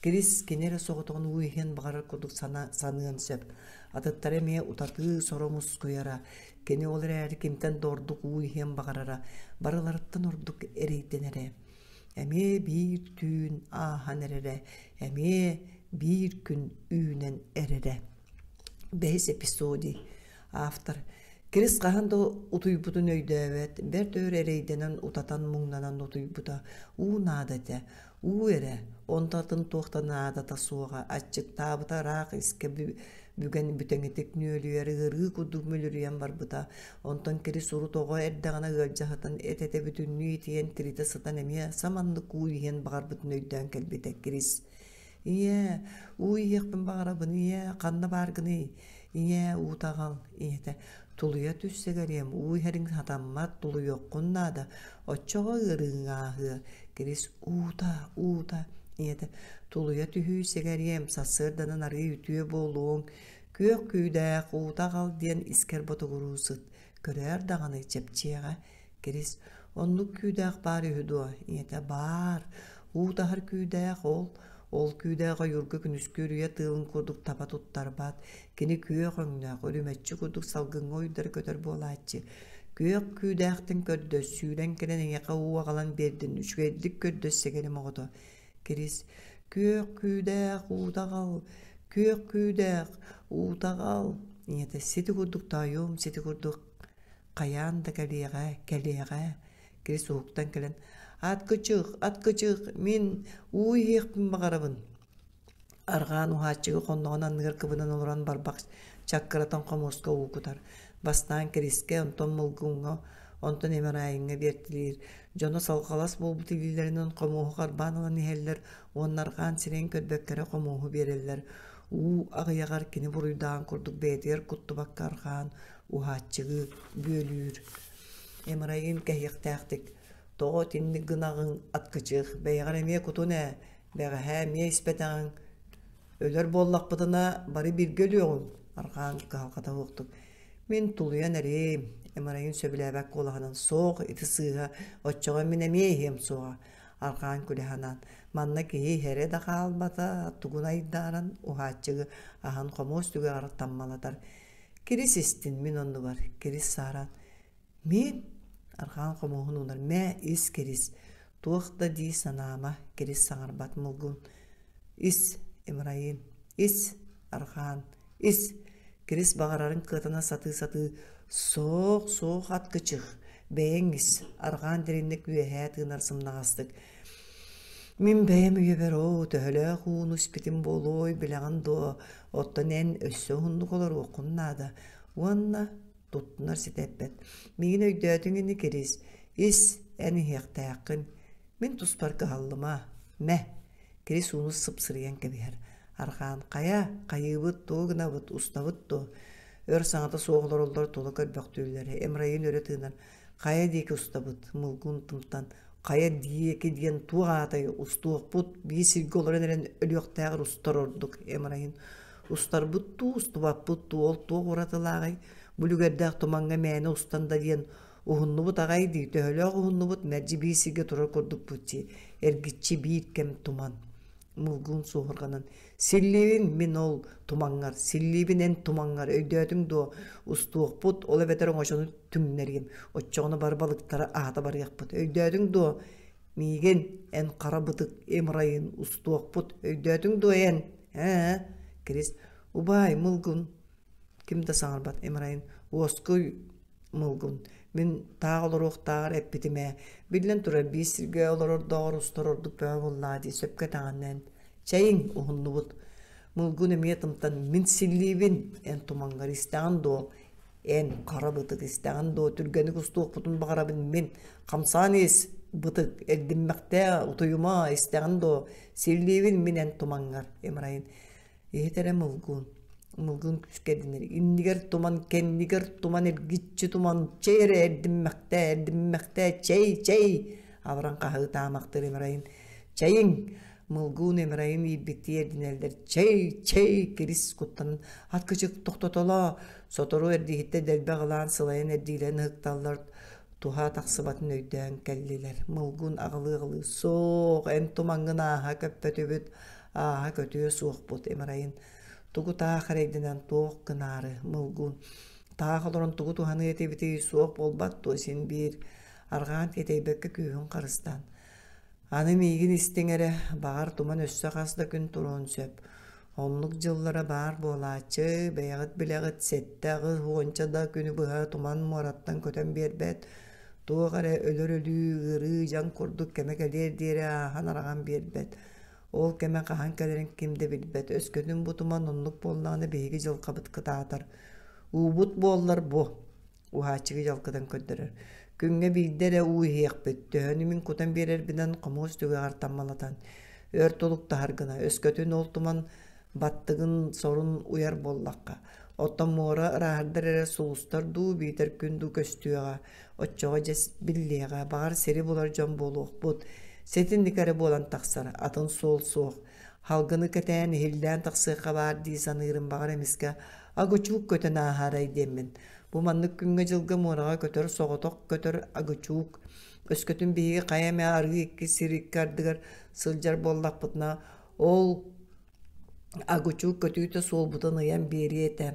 Кирис кини эрэ соҕотоҕун уу иһиэн баҕарар курдук саныан сөп. Атыттара эмиэ утатыы соро мускуйара. Кини ол эрээри кимтэн да ордук уу иһиэн баҕарара, барыларыттан ордук эрэйдэнэрэ. Эмиэ биир түүн ааһан эрэрэ, эмиэ биир күн үүнэн эрэрэ. Бэһис эпизодий. Автор Кирис хаһан да утуйбутун өйдөөбөт, бэрт өр эрэйдэнэн утатан муҥнанан утуйбута. Уу наада этэ. Уу эрэ, онто атын туох да наадата суоҕа, аччыктаабыта ыраах искэ бүгэн бүтэҥитик нүөлүйэр ыарыы курдук мүлүрүйэн барбыта. Онтон Кирис урут оҕо эрдэҕинэ ыалдьа сытан эт-этэ бүтүннүү итийэн тиритэ сытан эмиэ саманнык уу иһиэн баҕарбытын өйдөөн кэлбитэ Кирис. «Ийээ, уу иһиэхпин баҕарабын, ийээ, ханна бааргыный? Ийээ, уута аҕал» ийэтэ «Тулуйа түс сэгэриэм, уу иһэриҥ сатаммат, тулуйуоххун наада, оччоҕо ыарыыҥ ааһыа» Кирис «Уута, уута» ийэтэ «Тулуйа түһүү сэгэриэм, сарсыарданан арыый үтүө буолуоҥ, күөх күүдээх уута аҕал» диэн искэр ботугуруу сыт, көрөөр даҕаны чэпчиэҕэ Кирис «Оннук күүдээх баар үһү дуо?» Ийэтэ «Баар, уу таһар күүдээх ол, ол күүдээх ойуурга күнүскү үрүйэ тыалын курдук таба туттарбат, кини күөх өҥнөөх, үрүмэччи курдук салгыҥҥа уйдара көтөр буолааччы. Күөх күүдээхтэн көрдөс, сүүрэн кэлэн эйиэхэ уу аҕалан биэрдин, үчүгэйдик көрдөс сэгэрим оҕото». Кирис «Күөх күүдээх уута аҕал, күөх күүдээх уута аҕал». Ийэтэ «Сити курдук тоойуом, сити курдук хайаан да кэлиэҕэ, кэлиэҕэ» Кирис уһуктан кэлэн «Аткычык, аткычык, мин уу иһиэхпин баҕарабын» Арҕаан уһааччыгы хонноҕун анныгар кыбынан олорон барбах чаккыратан хомуоска уу кутар. Бастаан Кирискэ, онтон Мылгыҥҥа, онтон Эмэраайыҥҥа биэртилиир. Дьоно салҕалас буолбут илиилэринэн хомуоһу харбаан ылан иһэллэр уонна арҕаан сирэйин көрбөккө эрэ хомуоһу биэрэллэр. Уу аҕыйаҕар кини буруйдааҕын курдук бэйэтигэр куттубакка арҕаан уһааччыгы бүөлүүр. Эмрайын кэһиэхтээхтик «Тоҕо итинник гынаҕыҥ, аткычыах, бэйэҕэр эмиэ кутун ээ, бэҕэһээ эмиэ испэтэҕиҥ, өлөр буоллахпытына бары бииргэ өлүөҕүҥ» Арҕаан кыһалҕата суохтук. Мин тулуйан эриэм, Эмарайын сөбүлээбэт куолаһынан суох ити сыыһа, оччоҕо мин эмиэ иһиэм суоҕа. Арҕаан күлэ санаан, манна киһи иһэрэ да хаалбата, тугун айдааран уһааччыгы аһан хомуос түгэҕэр таммалатар. Кирис истин мин оннубар, Кирис сааран Мин арҕаан хомуоһун уунар мээ ис Кирис, туох да дии санаама, Кирис саҥарбат мылгын ис Имрайын, ис арҕаан, ис Кирис баҕарарын кыатана сатыы-сатыы суох, суох аткычых, бэйэҥ ис, арҕаан дириҥник үөһээ тыынар сымнаҕастык Мин бэйэм үйэбэр оо, төһөлөөх ууну испитим буолуой билэҕин дуо, оттон эн өссө уһуннук олоруоххун наада уонна туттунар ситэ эппэт. Миигин өйдөөтүҥ ини Кирис, ис эн иһиэхтээххин, мин туспар кыһаллыма, мэ Кирис ууну сыпсырыйан кэбиһэр. Арҕаан хайа, хайыыбыт, тугу гынабыт, устабыт дуо? Өр саҥата суох олороллор тула көрбөхтүүллэр. Эмрайын өрө тыынар. Хайа диэки устабыт? Мылгын тымтан. Хайа диэки диэн туох аатай устуохпут, биир сиргэ олорон эрэн өлүөхтээҕэр устар ордук Эмрайын Устарбыт дуу, устубаппыт дуу, ол туох уратылааҕый? Бу үлүгэрдээх тумаҥҥа мээнэ устан да диэн уһуннубут аҕай дии, төһөлөөх уһуннубут, мэлдьи биир сиргэ турар курдукпут дии, эргиччи биир кэм туман. Мылгын суоһурҕанан, силлиибин мин ол тумаҥҥар, силлиибин эн тумаҥҥар, өйдөөтүҥ дуо, устуохпут, ол эбэтэр оҥочону түҥнэриэм, оччоҕуна бары балыктары аһата барыахпыт, өйдөөтүҥ дуо, Миигин эн хара бытык имрайын устуохпут, өйдөөтүҥ дуо эн? Ээ, Кирис, убаай, мылгын. Ким да саҥарбат Имрайын, уоскуй, мылгын. Мин таах олоруохтааҕар эппитим ээ. Биллэн турар, биир сиргэ олорордооҕор устар ордук бөҕө буоллаҕа дии, сөпкө этэҕин эн. Чэйиҥ, уһуннубут. Мылгын эмиэ тымтан, мин силлиибин, эн тумаҥҥар истэҕин дуо? Эн хара бытык истэҕин дуо, түргэнник устуохпутун баҕарабын мин. Хамсаан ис, бытык, эрдиммэхтээ, утуйума, истэҕин дуо, силлиибин мин эн тумаҥҥар, Имрайын. Иһит эрэ мылгын, мылгын күүскэ эрдинэр. Иннигэр туман, кэннигэр туман, эргиччи туман, чэй эрэ эрдиммэхтээ, эрдиммэхтээ, чэй, чэй! Абаран хаһыытаамахтыыр Имрайын. Чэйиҥ! Мылгуун Эмрайын иирбиттии эрдинэллэр чэй, чэй, Кирис куттанан аткычык тохтотолоо, сотору эрдииһиттэ дэлби аҕылаан сылайан эрдиилэрин ыһыкталлар, туһа тахсыбатын өйдөөн кэллилэр. Мылгун аҕылыы-аҕылыы суох, эн тумаҥҥын ааһа көппөтүбүт, ааһа көтүө суохпут Эмрайын тугу таах эрэйдэнэн туох гынаары Мылгун таах олорон тугу туһаныа этибитий суох буолбат дуо син биир арҕаан тиэтэйбэккэ күүһүн харыстаан Аны миигин истиҥ эрэ, баҕар туман өссө хас да күн туруон сөп. Оннук дьыллара баар буолааччы, бэйэҕит билэҕит, 7-8 уонча да күнү быһа туман муораттан көтөн биэрбэт, туох эрэ өлөр өлүү, ыарыы, дьаҥ курдук кэмэ кэлиэр диэри ааһан-араҕан биэрбэт. Ол кэмэ хаһан кэлэрин ким да билбэт, өскөтүн бу туман оннук буоллаҕына биһиги дьылҕабыт кытаатар. Уубут буоллар бу Уһааччыгы дьалкытан көрдөрөр. Күҥҥэ биирдэ эрэ уу иһиэхпит, төһөнү мин кутан биэрэрбинэн хомуос түгэҕэр таммалатан, өр тулуктаһар гына, өскөтүн ол туман баттыгын сорун уйар буоллахха. Оттон муора ырааһырдар эрэ сулустар дуу, биитэр күн дуу көстүөҕэ, оччоҕо дьэ биллиэҕэ, баҕар сири булар дьон буолуохпут. Ситинник эрэ буолан тахсар, атын суол суох. Халгыны кэтээн иһиллээн тахсыахха баар дии саныырым баҕар эмискэ агычуук көтөн ааһаарай диэммин. Бу маннык күҥҥэ-дьылга муораҕа көтөр соҕотох көтөр агычуук. Өскөтүн биһиги хайа эмэ арыы икки сир икки ардыгар сылдьар буоллахпытына, ол агычуук көтүүтэ суолбутун ыйан биэриэ этэ.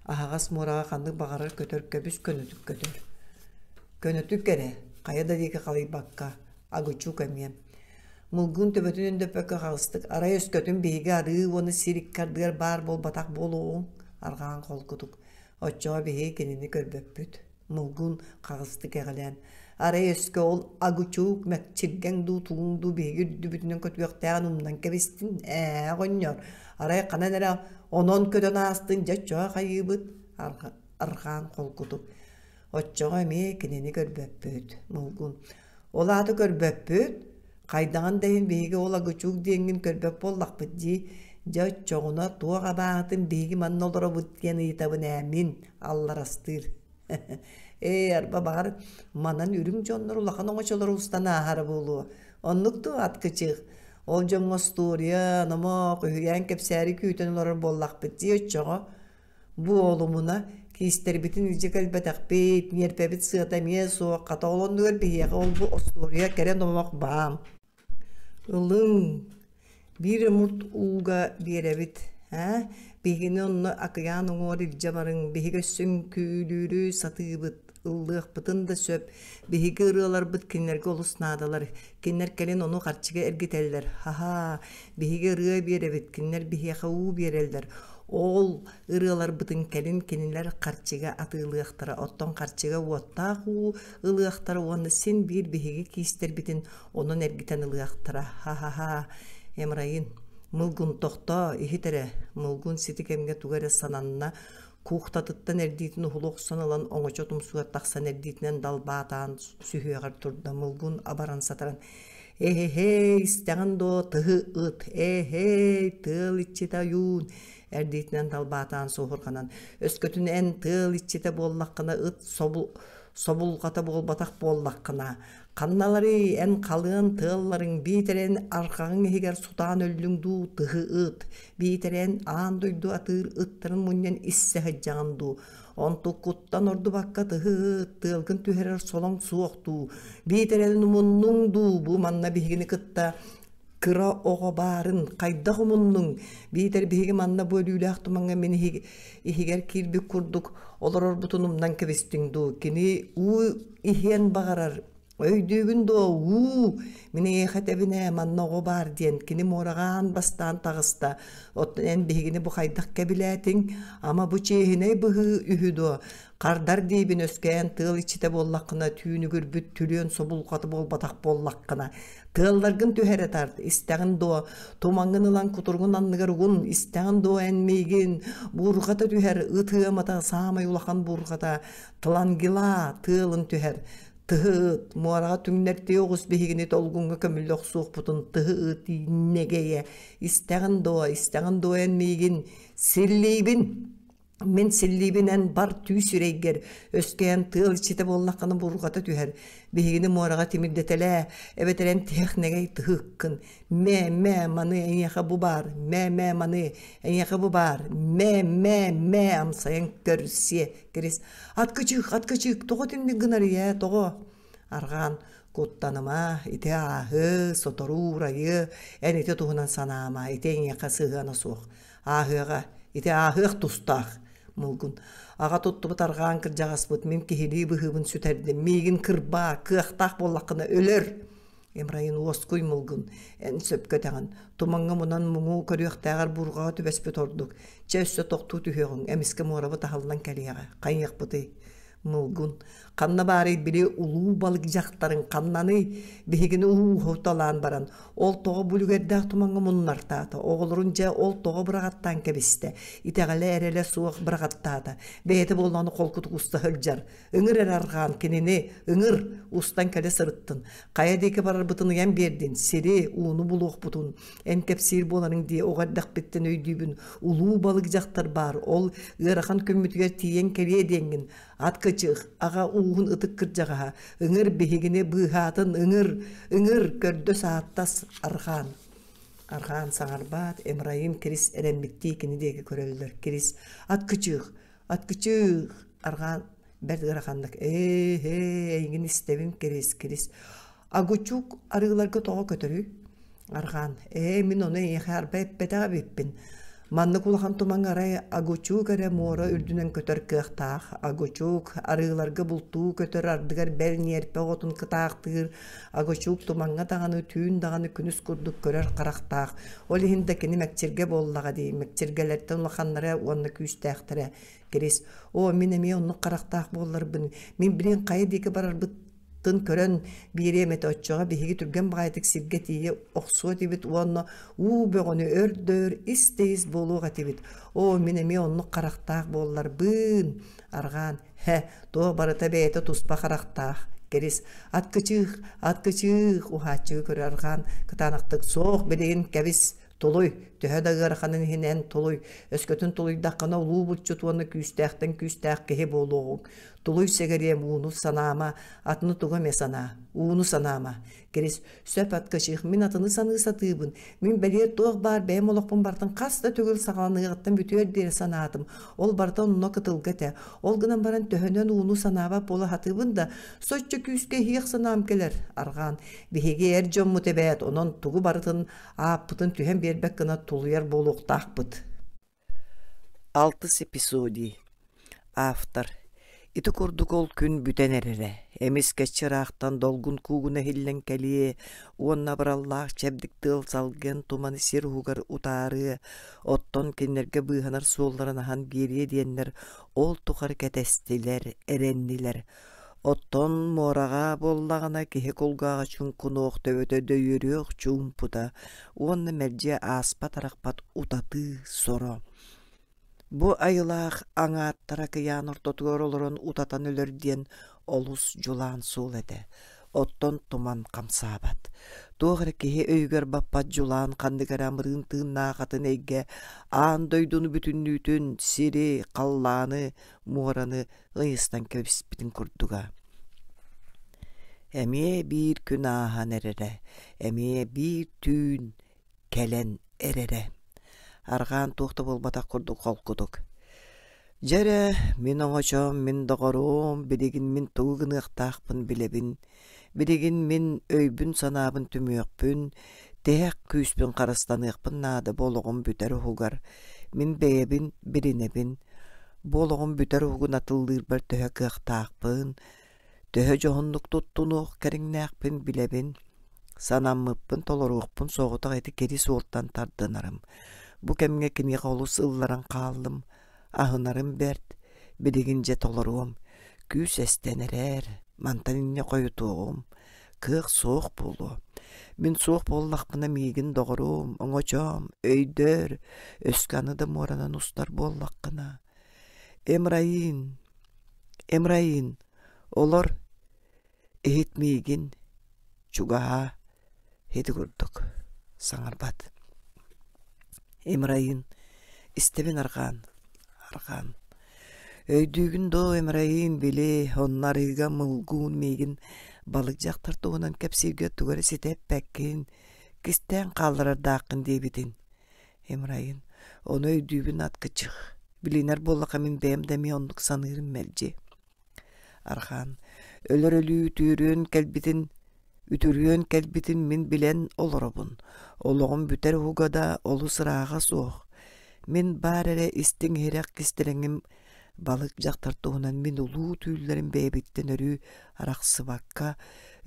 Аһаҕас муораҕа ханнык баҕарар көтөр көбүс көнөтүк көтөр. Көнөтүк эрэ, хайа да диэки халыйбакка, агычуук эмиэ. Мылгын төбөтүн өндөппөккө хаҕыстык, арай өскөтүн биһиги арыы уонна сир икки ардыгар баар буолбатах буолуоҕуҥ, арҕаан холкутук. Оччоҕо биһиги кинини көрбөппүт. Мылгын хаҕыстык эҕэлээн, арай өскө ол агучуук мэкчиргэҥ дуу тугуҥ дуу биһиги үрдүбүтүнэн көтүөхтээҕин умнан кэбистин ээ оҕонньор арай ханан эрэ онон көтөн аастын дьэ оччоҕо хайыыбыт арҕаан холкутук оччоҕо эмиэ кинини көрбөппүт Мылгын Ол аата көрбөппүт, хайдаҕын да иһин биһиги ол агычуук диэҥҥин көрбөт буоллахпыт дии. Дьэ оччоҕуна туох абааһытын биһиги манна олоробут диэн ыйытабын ээ мин, алларастыыр. Ээ, арба баҕар манан үрүҥ дьоннор улахан оҥочолору устан ааһара буолуо. Оннук дуо аткычыых? Ол дьоҥҥо остуоруйа, номох, үһүйээн кэпсээри күүтэн олорор буоллахпыт дии оччоҕо. Буолумуна, киистэрбитин илдьэ кэлбэтэхпит, ньиэрпэбит сыата эмиэ суох, хата ол оннугар биһиэхэ ол-бу остуоруйа кэрэ номох баам. Ылыҥ, биир омурт ууга биэрэбит, ээ, биһигини онно акыйаан уҥуор илдьэ барыҥ, биһиги өссө үҥкүүлүүрү сатыыбыт, ыллыахпытын да сөп, биһиги ырыаларбыт кинилэргэ олус наадалар, кинилэр кэлин ону харчыга эргитэллэр, ха-ха, биһиги ырыа биэрэбит, кинилэр биһиэхэ уу биэрэллэр, ол ырыаларбытын кэлин кинилэр харчыга атыылыахтара, оттон харчыга уоттаах уу ылыахтара уонна син биир биһиги киистэрбитин Онон эргитэн ылыахтара, ха-ха-ха, Эмрайын, Мылгун тохтоо, иһит эрэ, Мылгун сити кэмҥэ тугу эрэ сананна, куухтатыттан эрдиитин уһулу охсон ылан оҥочо тумсугар тахсан эрдиитинэн далбаатаан сүһүөҕэр турда. Мылгун абаран сатаран «Эһэһэй, истэҕин дуо, тыһы ыт, эһэй, тыал иччитэ ойуун!» эрдиитинэн далбаатаан суоһурҕанан «Өскөтүн эн тыал иччитэ буоллаххына ыт собулҕата буолбатах буоллаххына, Ханналарый эн халыан тыалларыҥ биитэр эн арҕаҕыҥ иһигэр сутаан өллүҥ дуу тыһы ыт, биитэр эн аан дойду атыыр ыттарын мунньан иссэ сылдьаҕын дуу, онтуккуттан ордубакка тыһы ыт, тыалгын түһэрэр солоҥ суох дуу, биитэр эн умуннуҥ дуу бу манна биһигини кытта кыра оҕо баарын хайдах умуннуҥ биитэр биһиги манна бу өлүүлээх тумаҥҥа мин иһигэр киирбит курдук олорорбутун умнан кэбистиҥ дуу кини уу иһиэн баҕарар өйдүүгүн дуо уу мин эйиэхэ этэбин ээ манна оҕо баар диэн кини муораҕа аан бастаан таҕыста оттон эн биһигини бу хайдах кэбилээтиҥ ама бу чиэһинэй быһыы үһү дуо хардар диибин өскөөн тыал иччитэ буоллаххына түүнүгүрбүт түлүөн собулҕата буолбатах буоллаххына Тыалларгын түһэрэ тарт, истэҕин дуо, тумаҥҥын ылан кутуругун анныгар угун, истэҕин дуо эн миигин, буурҕата түһэр, ыт ыамата саамай улахан буурҕата, Тлангила тыалын түһэр, тыһы ыт, муораҕа түҥнэртии оҕус биһигини долгуҥҥа көмүллэ охсуохпутун тыһы ыт нэгэйэ, истэҕин дуо, истэҕин дуо эн миигин, силлиибин Мин силлиибинэн бар түү сүрэйгэр, өскөйөн тыал иччитэ буоллаххына бурҕата түһэр, биһигини муораҕа тимирдэтэлээ, эбэтэр эн тиһэх нэгэй тыһыккын, мэ, мэ, маны эйиэхэ бу баар, мэ, мэ, маны эйиэхэ бу баар, мэ, мэ, мэ, амсайан көрсүө, Кирис, аткычык, аткычык, тоҕо итинник гынар ийээ, тоҕо? Арҕаан, куттаныма, ити ааһы, сотору уурайы, эн ити туһунан санаама, ити эйиэхэ сыһыана суох. Ааһыаҕа, ити ааһыах тустаах, Мылгын. Аҕа туттубут арҕаан кырдьаҕаспыт мин киһилии быһыыбын сүтэрдим, миигин кырбаа, кыахтаах буоллаххына өлөр. Имрайын уоскуй Мылгын, эн сөпкө этэҕин, тумаҥҥа мунан муҥу көрүөхтээҕэр буурҕаҕа түбэспит ордук. Чэ өссө тохтуу түһүөҕүҥ, эмискэ муорабыт аһыллан кэлиэҕэ, хайыахпытый? Мылгын, ханна баарый били улуу балык дьахтарыҥ ханнаный? Биһигини ууһуталаан баран, ол тоҕо бу үлүгэрдээх тумаҥҥа муннартаата, оҕолорун дьэ ол тоҕо быраҕаттаан кэбистэ, итэҕэлэ эрэлэ суох быраҕаттаата, бэйэтэ буоллаҕына холкутук уста сылдьар, ыҥыр эрэ арҕаан кинини, ыҥыр, устан кэлэ сырыттын, хайа диэки барарбытын ыйан биэрдин, сири, ууну булуохпутун, эн кэпсиир буоларыҥ дии оҕо эрдэхпиттэн өйдүүбүн, улуу балык дьахтар баар, ол ыарахан күммүтүгэр тиийэн кэлиэ диэҥҥин, ат кычых, аҕа ууһун ытык кырдьаҕаһа, ыҥыр биһигини быыһаатын, ыҥыр, ыҥыр, көрдөс ааттас, арҕаан. Арҕаан саҥарбаат, Эмраим Кирис эрэммиттии кини диэки көрөллөр. Кирис, ат кычых, ат кычых, арҕаан бэрт ыараханнык ээ ээ эйигин истэбин Кирис, Кирис. Агучук арыыларга тоҕо көтөрүй? Арҕаан, ээ мин ону эйиэхэ арба эппэтэх эбиппин. Маннык улахан тумаҥ арай Агучук эрэ муора үрдүнэн көтөр кыахтаах. Агучук арыыларга бултуу көтөр ардыгар бэл ньиэрпэ оҕотун кытаахтыыр. Агучук тумаҥҥа даҕаны түүн даҕаны күнүс курдук көрөр харахтаах. Ол иһин да кини мэкчиргэ буоллаҕа дии, мэкчиргэлэртэн улаханнара уонна күүстээхтэрэ. Кирис, оо мин эмиэ оннук харахтаах буолларбын, мин билин хайа диэки барарбыт тын көрөн биэриэм этэ оччоҕо биһиги түргэн баҕайытык сиргэ тиийэ охсуо этибит уонна уу бөҕөнү өр да өр ис да ис буолуох этибит оо мин эмиэ оннук харахтаах буолларбыын арҕаан һэ туох барыта бэйэтэ туспа харахтаах кэрис ат кычыых ат кычыых уһааччыгы көрө арҕаан кытаанахтык суох билигин кэбис Тулуй, төһө да ыараханын иһин эн тулуй, өскөтүн тулуйдаххына улуу булчут уонна күүстээхтэн күүстээх киһи буолуоҕуҥ. Тулуй сэгэриэм ууну санаама, атыны тугу эмэ санаа, ууну санаама. Кирис, сөп аткачих, мин атыны саныы сатыыбын. Мин бэлиэр туох баар бэйэм олохпун барытын хас да төгүл саҕаланыаҕыттан бүтүөр диэри санаатым. Ол барыта онно кытылга этэ. Ол гынан баран төһөнөн ууну санаабат буола сатыыбын да, соччо күүскэ иһиэх санаам кэлэр. Арҕаан, биһиги эр дьоммут эбээт, онон тугу барытын ааппытын түһэн биэрбэт гына тулуйар буолуохтаахпыт. Алтыс эпизодий. Автор. Ити курдук ол күн бүтэн эрэрэ. Эмискэччи ыраахтан долгун куугуна иһиллэн кэлиэ уонна абыраллаах чэбдик тыал салгын туманы сир уһугар утаарыа, оттон кинилэргэ быыһанар суолларын аһан биэриэ диэннэр ол тухары кэтэстилэр, эрэннилэр. Оттон муораҕа буоллаҕына киһи кулгааҕа чуҥкунуох төбөтө дөйүөрүөх чуумпута уонна мэлдьи ааспат-арахпат утатыы соро. Бу айылаах аҥааттара кыйаан ортотугар олорон утатан өлөр диэн олус дьулаан суол этэ. Оттон туман хамсаабат. Туох эрэ киһи өйүгэр баппат дьулаан ханнык эрэ амырыын тыыннаах атын эйгэ аан дойдуну бүтүннүүтүн, сири, халлааны, муораны ыйыстан кэбиспитин курдуга. Эмиэ биир күн ааһан эрэрэ, эмиэ биир түүн кэлэн эрэрэ. Арҕаан туох да буолбатах курдук холкутук. Дьэ эрэ, мин оҥочом, мин доҕоруом, билигин мин тугу гыныахтаахпын билэбин. Билигин мин өйбүн-санаабын түмүөхпүн, тиһэх күүспүн харыстаныахпын наада бу олоҕум бүтэр уһугар. Мин бэйэбин билинэбин. Бу олоҕум бүтэр уһугун атыллыырбар төһө кыахтаахпын, төһө дьоһуннук туттунуох кэриҥнээхпин билэбин. Санаммыппын толоруохпун соҕотох ити кири суолтан тардынарым. Бу кэмҥэ киниэхэ олус ылларан хааллым, аһынарым бэрт, билигин дьэ толоруом. Күүс эстэн эрээр, мантан инньэ хойутуоҕум, кыах суох буолуо. Мин суох буоллахпына миигин доҕоруом, оҥочоом, өйдөөр, өскө аны да муоранан устар буоллаххына. Эмраин, Эмраин, олор Иһит миигин, чугаһаа, ити курдук саҥарбат. Эмраин, истэбин арҕаан, арҕаан. Өйдүүгүн доо, Эмраин, били, онно арыыга мылгуун миигин балык дьахтар туһунан кэпсииргэ тугу эрэ ситэ эппэккин, кистээн хаалларардааххын диэбитин. Эмраин, ону өйдүүбүн аткычых. Билинэр буоллахха мин бэйэм да эмиэ оннук саныырым мэлдьи. Архаан өлөр өлүү үтүөрүөн кэлбитин үтүрүөн кэлбитин мин билэн олоробун. Олоҕум бүтэр уһуга да олус ырааҕа суох. Мин баар эрэ истиҥ иһирэх кистэлэҥим балык дьахтар туһунан мин улуу түүллэрим бэйэбиттэн өрүү арахсыбакка,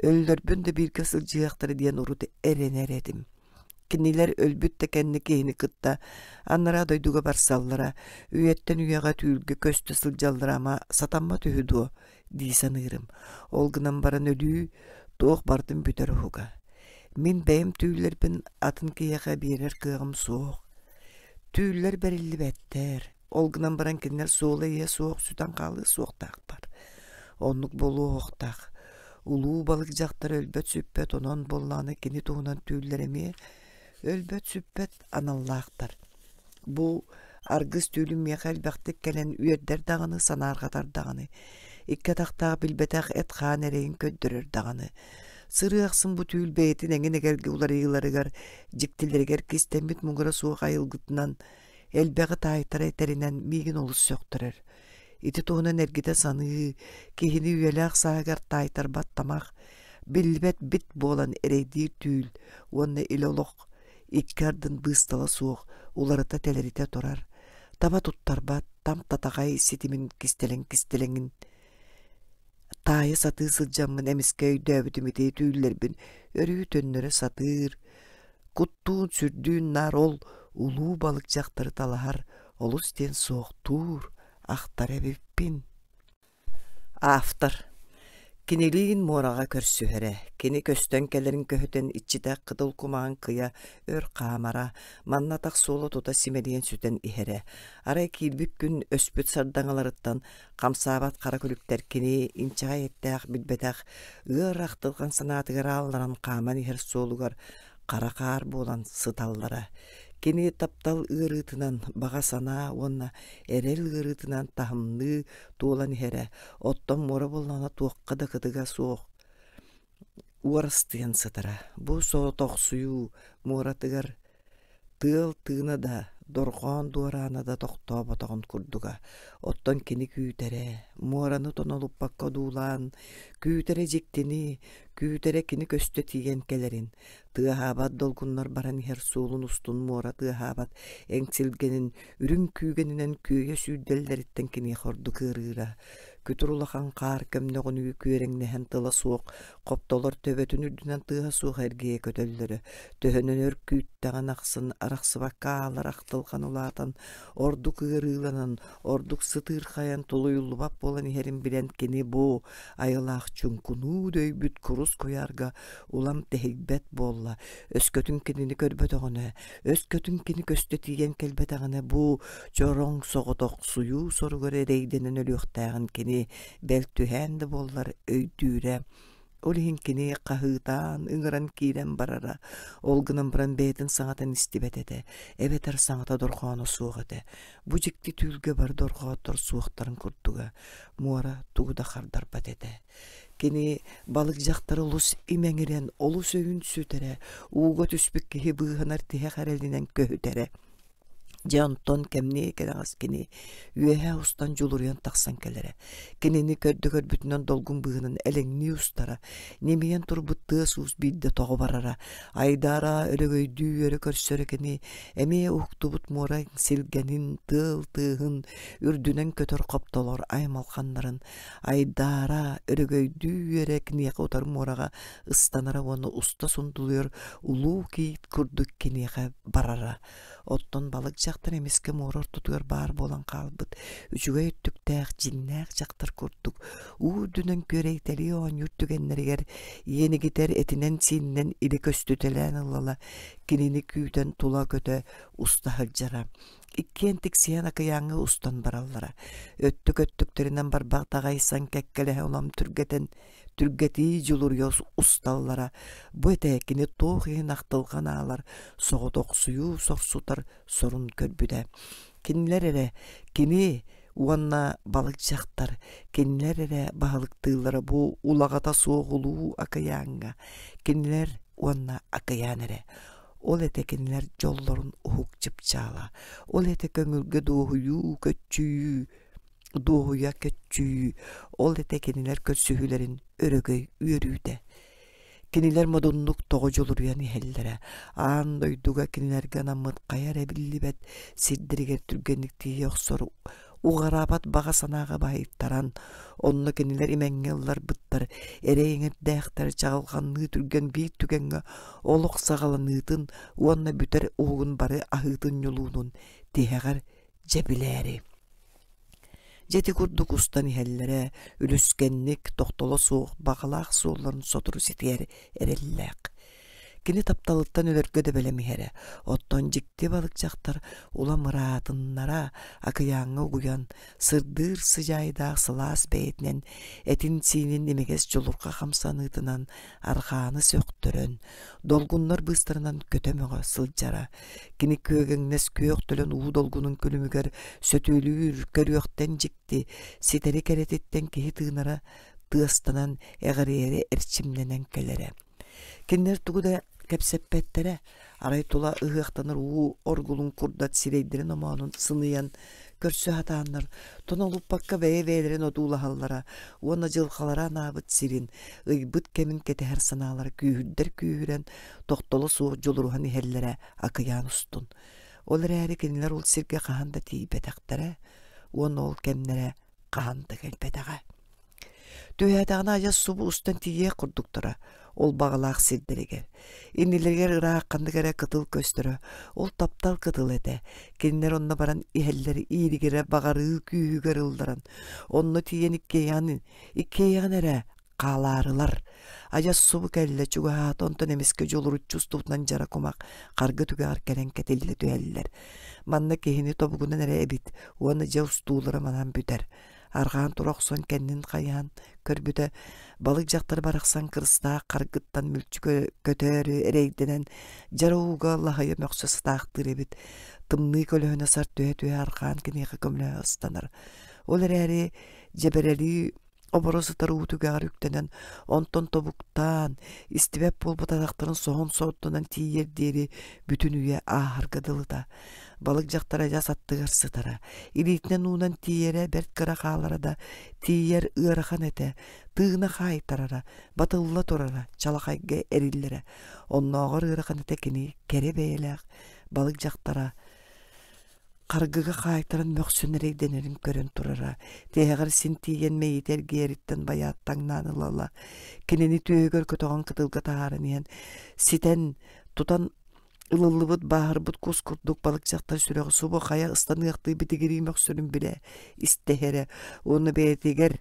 өллөрбүн да бииргэ сылдьыахтара диэн урут эрэнэр этим. Кинилэр өлбүт да кэннэ киһини кытта анараа дойдуга барсаллара, үйэттэн үйэҕэ түүлгэ көстө сылдьаллара ама сатаммат үһү дуо дии саныырым. Ол гынан баран өлүү туох барытын бүтэр уһуга. Мин бэйэм түүллэрбин атын киһиэхэ биэрэр кыаҕым суох. Түүллэр бэриллибэттэр. Ол гынан баран кинилэр суола-ииһэ суох сүтэн хаалыа суохтаахтар. Оннук буолуохтаах. Улуу балык дьахтар өлбөт-сүппэт, онон буоллаҕына кини туһунан түүллэр эмиэ өлбөт-сүппэт аналлаахтар. Бу аргыс түүлүм миэхэ элбэхтик кэлэн үөрдэр даҕаны, санаарҕатар даҕаны. Икки атахтаах билбэтэх эт-хаан эрэйин көрдөрөр даҕаны. Сырыы ахсын бу түүл бэйэтин эҥин эгэлгэ уларыйыыларыгар, дьиктилэригэр кистэммит муҥура суох айылгытынан элбэҕи таайтара этэринэн миигин олус сөхтөрөр. Ити туһунан эргитэ саныы, киһини үйэлээх сааһыгар таайтарбат тамах, биллибэт бит буолан эрэйдиир түүл уонна илэ олох икки ардын быыстала суох уларыта-тэлэритэ турар, таба туттарбат там татаҕай ситимин кистэлэҥ кистэлэҥин таайа сатыы сылдьаммын эмискэ өйдөөбүтүм ити түүллэрбин өрүү төннөрө сатыыр, куттуун-сүрдүүн наар ол улуу балык дьахтары талаһар олус диэн суохтуур, ахтар эбиппин. Автор Кинилиин муораҕа көрсүһэрэ, кини көстөн кэлэрин көһүтэн иччитэх кытыл кумаҕын кыйа өр хаамара, манна атах суола тута симэлийэн сүтэн иһэрэ. Арай киирбит күн өспүт сардаҥаларыттан хамсаабат хара күлүктэр кини инчэҕэй эттээх билбэтэх ыар ахтылҕан санаатыгар аалларан хааман иһэр суолугар хара хаар буолан сыталлара. Кини таптал ыарыытынан, баҕа санаа уонна эрэл ыарыытынан таһымныы туолан иһэрэ, оттон муора буоллаҕына туохха да кытыга суох уорастыйан сытара. Бу соҕотохсуйуу муоратыгар Тыал тыына да, дорҕоон дуораана да тохтооботоҕун курдуга. Оттон кини күүтэрэ, муораны тонолуппакка одуулаан, күүтэрэ дьиктини, күүтэрэ кини көстө тиийэн кэлэрин, тыаһаабат долгуннар баран иһэр суолун устун муора тыаһаабат эҥсилгэнин үрүҥ күүгэнинэн күөйэ сүүрдэллэриттэн киниэхэ ордук ыарыыра. Күтүр улахан хаар көмнөҕүнүү күөрэҥнэһэн тыла суох Хоптолор төбөтүн үрдүнэн тыаһа суох эргийэ көтөллөрө, төһөнөн өр күүттэҕин ахсын арахсыбакка аалар ахтылҕан улаатан, ордук ыарыыланан, ордук сытыырхайан тулуйуллубат буолан иһэрин билэн кини бу айылаах чуҥкунуу дөйбүт курус куйаарга улам тэһийбэт буолла. Өскөтүн кинини көрбөтөҕүнэ, өскөтүн кини көстө тиийэн кэлбэтэҕинэ бу чороҥ соҕотохсуйуу соругар эрэйдэнэн өлүөхтээҕин кини бэл түһээн да буоллар өйдүүрэ. Ол иһин кини хаһыытаан, ыҥыран киирэн барара. Ол гынан баран бэйэтин саҥатын истибэт этэ, эбэтэр саҥата дорҕооно суох этэ. Бу дьикти түүлгэ бары дорҕооттор суохтарын курдуга. Муора тугу да хардарбат этэ. Кини балык дьахтар олус имэҥирэн, олус өйүн сүтэрэ, ууга түспүт киһи быыһанар тиһэх эрэлинэн көһүтэрэ. Дьэ онтон кэмниэ кэнэҕэс кини үөһэ устан дьулуруйан тахсан кэлэрэ. Кинини көрдө көрбүтүнэн долгун быыһынан элэҥнии устара, ньимийэн турбут тыас-уус биирдэ тоҕо барара. Айдаара өрөгөйдүү үөрэ көрсөрө кини эмиэ уһуктубут муора силгэнин, тыал тыаһын, үрдүнэн көтөр хоптолор аймалханнарын айдаара өрөгөйдүү үөрэ киниэхэ утары муораҕа ыстанара уонна уста сундулуйар улуу киит курдук киниэхэ барара. Оттон балык дьахтар эмискэ муора ортотугар баар буолан хаалбыт, үчүгэй өттүктээх, дьиҥнээх дьахтар курдук уу үрдүнэн күөрэйтэлии оонньуур түгэннэригэр иэнигитэр этинэн-сиининэн илэ көстүтэлээн ылла кинини күүтэн тула көтө уста сылдьара. Иккиэн тиксиһэн акыйааҥҥа устан бараллара. Өттүк өттүктэринэн барбах даҕайсан кэккэлэһэ улам түргэтэн түргэтии дьулуруйа усталлара. Бу этэ кини туох иһин ахтылҕан аалар, соҕотохсуйуу сорсутар сорун көрбүтэ. Кинилэр эрэ кини уонна балык дьахтар кинилэр эрэ баһылыктыыллара бу улаҕата суох улуу акыйааҥҥа кинилэр уонна акыйаан эрэ ол этэ кинилэр дьоллорун уһук чыпчаала ол этэ көҥүлгэ дуоһуйуу көччүйүү дуоһуйа көччүйүү, ол этэ кинилэр көрсүһүүлэрин өрөгөй үөрүүтэ. Кинилэр модуннук тоҕо дьулуруйан иһэллэрэ, аан дойдуга кинилэргэ анаммыт хайа эрэ биллибэт сирдэригэр түргэнник тиийэ охсор уҕараабат баҕа санааҕа баһыйтаран, онно кинилэр имэҥҥэ ылларбыттар, эрэй эҥэрдээхтэр чаҕылҕанныы түргэн биир түгэҥҥэ олох саҕаланыытын уонна бүтэр уһугун бары аһыытын-ньулуунун тиһэҕэр дьэ билээри. Дьэ ити курдук устан иһэллэрэ, үлүскэнник, тохтоло суох, баҕалаах суолларын сотору ситиһэр эрэллээх. Кини тапталыттан өлөргө да бэлэм иһэрэ, оттон дьикти балык дьахтар улам ыраатыннара, акыйааҥҥа угуйан, сырдыыр сыдьаайдаах сылаас бэйэтинэн этин-сиинин имигэс дьулурҕа хамсаныытынан арҕааны сөхтөрөн, долгуннар быыстарынан көтө-мөҕө сылдьара. Кини күөгэҥнэс күөх төлөн уу долгунун күлүмүгэр сөтүөлүүр, көрүөхтэн дьикти, ситэри кэрэтиттэн киһи тыынара тыастанан, эҕирийэрэ эрчимнэнэн кэлэрэ. Кинилэр тугу да кэпсэппэттэрэ, арай тула ыһыахтанар уу оргулун курдат сирэйдэрин омоонун сыныйан көрсө сатааннар, тонолуппакка бэйэ-бэйэлэрин одуулаһаллара уонна дьылҕалара анаабыт сирин, ыйбыт кэмин кэтэһэр санаалара күүһүрдэр күүһүрэн, тохтоло суох дьулуруһан иһэллэрэ акыйаан устун. Ол эрээри кинилэр ол сиргэ хаһан да тиийбэтэхтэрэ уонна ол кэмнэрэ хаһан да кэлбэтэҕэ. Түһээтэҕинэ адьас субу устан тиийиэх курдуктара ол баҕалаах сирдэригэр. Иннилэригэр ыраах ханнык эрэ кытыл көстөрө, ол таптал кытыла этэ. Кинилэр онно баран иһэллэр ииригирэ баҕарыы күүһүгэр ылларан, онно тиийэн иккиэйэҕин, иккиэйэҕин эрэ хаалаарылар. Адьас субу кэллэ, чугаһаата, онтон эмискэ дьулуруччу устубутунан дьара кумах харгы түгэҕэр кэлэн кэтиллэ түһэллэр. Манна киһини тобугунан эрэ эбит уонна дьэ устуулара манан бүтэр. Арҕаан тура охсон кэннин хайыһан көрбүтэ, балык дьахтар барахсан кырыстаах харгыттан мүлчү көтөөрү эрэйдэнэн дьара ууга лаһыйа мөхсө сытаахтыыр эбит. Тымныы көлөһүнэ сар түһэ-түһэ арҕаан киниэхэ көмөлөһө ыстанар. Ол эрээри дьэбэрэлии оборо сытар уу түгэҕэр үктэнэн, онтон тобуктаан, истибэт буолбут атахтарын соһон сордонон тиийэр диэри бүтүн үйэ ааһарга дылыта. Балык дьахтара адьас аттыгар сытара, илиитинэн уунан тиийэрэ бэрт кыра хаалара да, тиийэр ыарахан этэ, тыына хаайтарара, батылла турара, чалахайга эриллэрэ. Оннооҕор ыарахан этэ кини кэрэ бэйэлээх балык дьахтара Харгыга хаайтаран мөхсөн эрэйдэнэрин көрөн турара, тиһэҕэр син тиийэн мэйиитэ эргийэриттэн байаат таҥнаан ыла-ыла, кинини түөһүгэр көтөҕөн кытылга таһааран иһэн, ситэн, тутан ылыллыбыт бааһырбыт кус курдук балык дьахтар сүрэҕэ субу хайа ыстаныахтыы битигирии мөхсөрүн билэ истэһэрэ уонна бэйэтигэр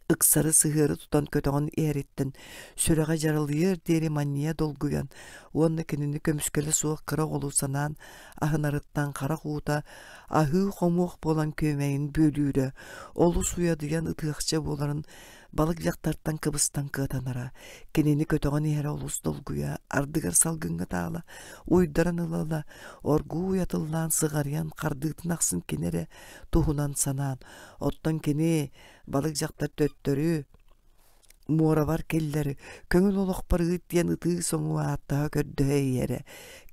ыксары сыһыары тутан көтөҕөн иһэриттэн сүрэҕэ дьаралыйыар диэри манньыйа долгуйан уонна кинини көмүскэлэ суох кыра оҕолуу санаан аһынарыттан харах уута аһыы хомуох буолан күөмэйин бүөлүүрэ, олус уйадыйан ытыахча буоларын балык дьахтартан кыбыстан кыатанара, кинини көтөҕөн иһэрэ олус долгуйа, ардыгар салгыҥҥа таала уйдаран ыла-ыла оргууй атыллаан сыҕарыйан хардыытын ахсын кини эрэ туһунан санаан, оттон кини балык дьахтар төттөрү муорабар киллэр, көҥүл олохпор ыыт диэн ытыы-соҥуу ааттаһа көрдөһө иһэрэ,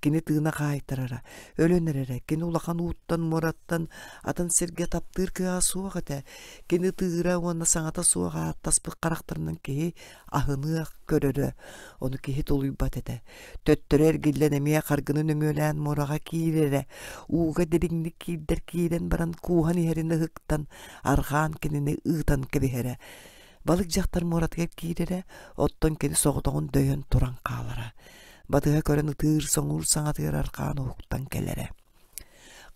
кини тыына хаайтарара, өлөн эрэрэ, кини улахан ууттан, муораттан атын сиргэ таптыыр кыаҕа суох этэ, кини ытыыра уонна саҥата суох ааттаспыт харахтарынан киһи аһыныах көрөрө, ону киһи тулуйбат этэ. Төттөрү эргиллэн эмиэ харгыны нөҥүөлээн муораҕа киирэрэ, ууга дириҥник киирдэр киирэн баран кууһан иһэрин ыһыктан, арҕаан кинини ыытан кэбиһэрэ. Балык дьахтар муоратыгар киирэрэ, оттон кини соҕотоҕун дөйөн туран хаалара. Батыһа көрөн ытыыр-соҥуур саҥатыгар арҕаан уһуктан кэлэрэ.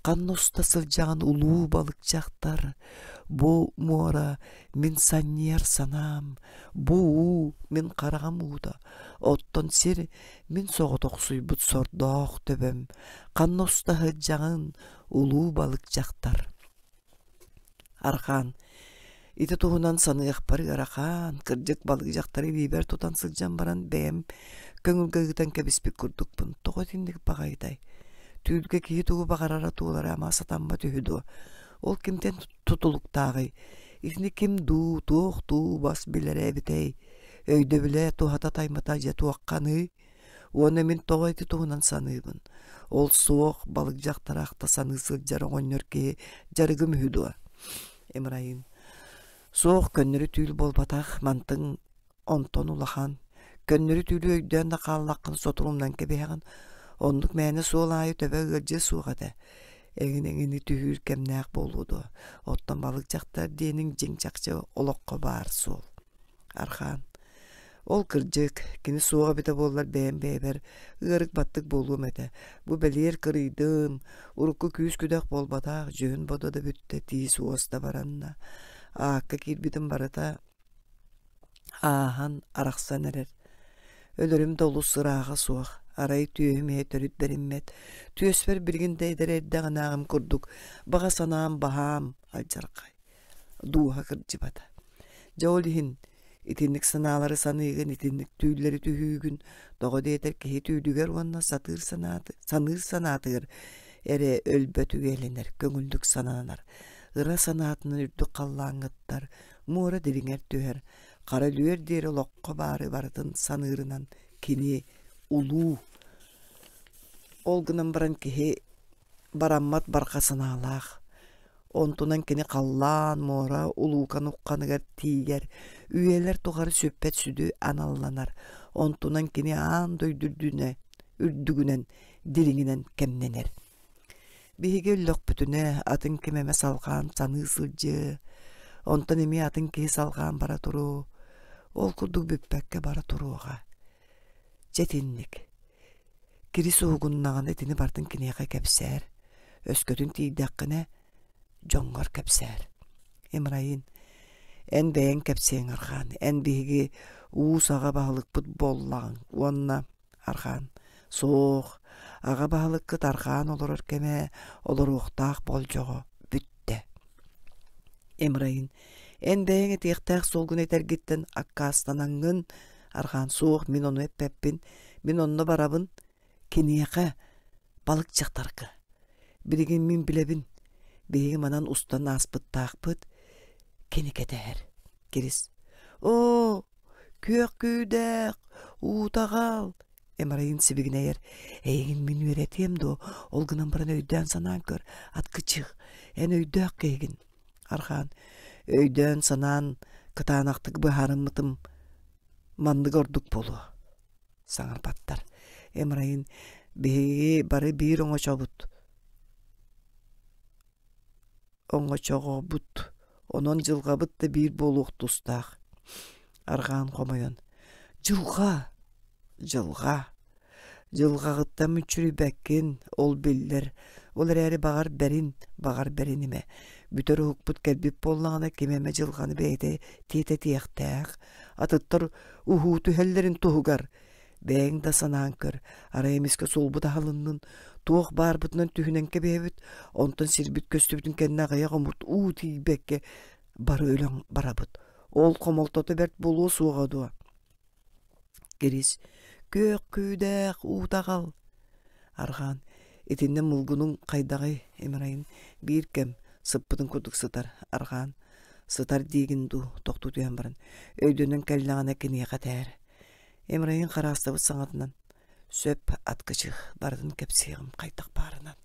Ханна уста сылдьаҕын улуу балык дьахтар, бу муора мин санньыйар санаам, бу уу мин хараҕым уута, оттон сир мин соҕотохсуйбут сордоох төбөм, ханна уста сылдьаҕын улуу балык дьахтар Архаан ити туһунан саныахпар ыарахан, кырдьык балык дьахтары илиибэр тутан сылдьан баран бэйэм көҥүлгэ ыытан кэбиспит курдукпун. Тоҕо итинник баҕайытай? Түүлгэ киһи тугу баҕарара туолара ама сатаммат үһү дуо? Ол кимтэн тутулуктааҕый? Итини ким дуу, туох дуу бас билэрэ эбитэй? Өйдөбүлэ, туһата таймата дьэ туохханый? Уонна мин тоҕо ити туһунан саныыбын? Ол суох, балык дьахтара ахта саныы сылдьар оҕонньор киһи дьарыгым үһү дуо? Имрайын. Суох, көннөрү түүл буолбатах, мантыҥ онтон улахан. Көннөрү түүлү өйдөөн да хааллаххына сотору умнан кэбиһэҕин. Оннук мээнэ суол аайы төбө ыалдьыа суох этэ. Эҥин-эҥини түһүүр кэмнээх буолуо дуо? Оттон балык дьахтар диэниҥ дьиҥ-чахчы олоххо баар суол. Архаан. Ол кырдьык, кини суоҕа эбитэ буоллар бэйэм бэйэбэр ыарык-баттык буолуом этэ. Бу бэлиэр кырыйдым, урукку күүс-күдэх буолбатах, дьүһүн-бодо да бүттэ, тиис-уос да баранна. Аакка киирбитим барыта ааһан, арахсан эрэр. Өлөрүм да олус ырааҕа суох, арай түөһүм иһэ төрүт бэриммэт. Түөспэр билигин да эдэр эрдэҕинээҕим курдук баҕа санаам баһаам алдьархай. Дууһа кырдьыбата. Дьэ ол иһин итинник санаалары саныыгын, итинник түүллэри түһүүгүн, тоҕо диэтэр киһи түүлүгэр уонна сатыыр санааты, саныыр санаатыгар эрэ өлбөт үйэлэнэр, көҥүллүк сананар. Ыра санаатынан үрдүк халлааҥҥыттар, муора дириҥэр түһэр, хара өлүөр диэри олоххо баары барытын саныырынан кини улуу. Ол гынан баран киһи бараммат барҕа санаалаах. Онтунан кини халлаан, муора улуукан ухханыгар тиийэр, үйэлэр тухары сүппэт сүдү аналланар. Онтунан кини аан дойду үрдүнэ, үрдүгүнэн, дириҥинэн кэмнэнэр. Биһиги өллөхпүтүнэ, атын ким эмэ салҕаан саныы сылдьыа, онтон эмиэ атын киһи салҕаан бара туруо, ол курдук бүппэккэ бара туруоҕа. Дьэ итинник. Кирис уһугуннаҕына итини барытын киниэхэ кэпсээр, өскөтүн тиийдэххинэ дьоҥҥор кэпсээр. Имрайын, эн бэйэҥ кэпсиэҥ Архаан, эн биһиги уус аҕа баһылыкпыт буоллаҕыҥ уонна Архаан, суох, аҕа баһылыккыт арҕаан олорор кэмэ олоруохтаах болдьоҕо бүттэ. Эмрайын, эн бэйэҥ этиэхтээх суолгун этэргиттэн аккаастанаҥҥын, арҕаан суох, мин ону эппэппин, мин онно барабын, киниэхэ, балык дьахтарга. Билигин мин билэбин, биһиги манан устан ааспыттаахпыт, кини кэтэһэр. Кирис, оо, күөх күүдээх, уутаҕал, Эмарайын сибигинэйэр, эйигин мин үөрэтиэм дуо, ол гынан баран өйдөөн-санаан көр, аткычых, эн өйдөөх киһигин. Архаан, өйдөөн-санаан кытаанахтык быһаарыммытым маннык ордук буолуо. Саҥарбаттар. Эмрайын, биһиги бары биир оҥочобут. Оҥочоҕобут. Онон дьылҕабыт да биир буолуох тустаах. Арҕаан хомойон: «Дьылҕа! Дьылҕа! Дьылҕаҕыттан мүччүрүйбэккин, ол биллэр. Ол эрээри баҕар бэрин, баҕар бэринимэ. Бүтэр уһукпут кэлбит буоллаҕына, ким эмэ дьылҕаны бэйэтэ тиэтэтиэхтээх. Атыттар уһуу түһэллэрин туһугар Бэйэҥ да санаан көр, арай эмискэ суолбут аһылыннын, туох баарбытынан түһүнэн кэбиһэбит, онтон сирбит көстүбүтүн кэннэ аҕыйах омурт уу тиийбэккэ бары өлөн барабыт. Ол хомолтото бэрт буолуо суоҕа дуо? Кирис, күөх күүдээх уутаҕал. Арҕаан, итиннэ мулгунуҥ хайдаҕый, Имрайын биир кэм сыппытын курдук сытар. Арҕаан, сытар диигин дуу, тохтуу түһэн баран, өйдөнөн кэллэҕинэ киниэхэ этээр. Эмрайын хараастабыт саҥатынан «Сөп, аткычых, барытын кэпсиэҕим хайдах баарынан».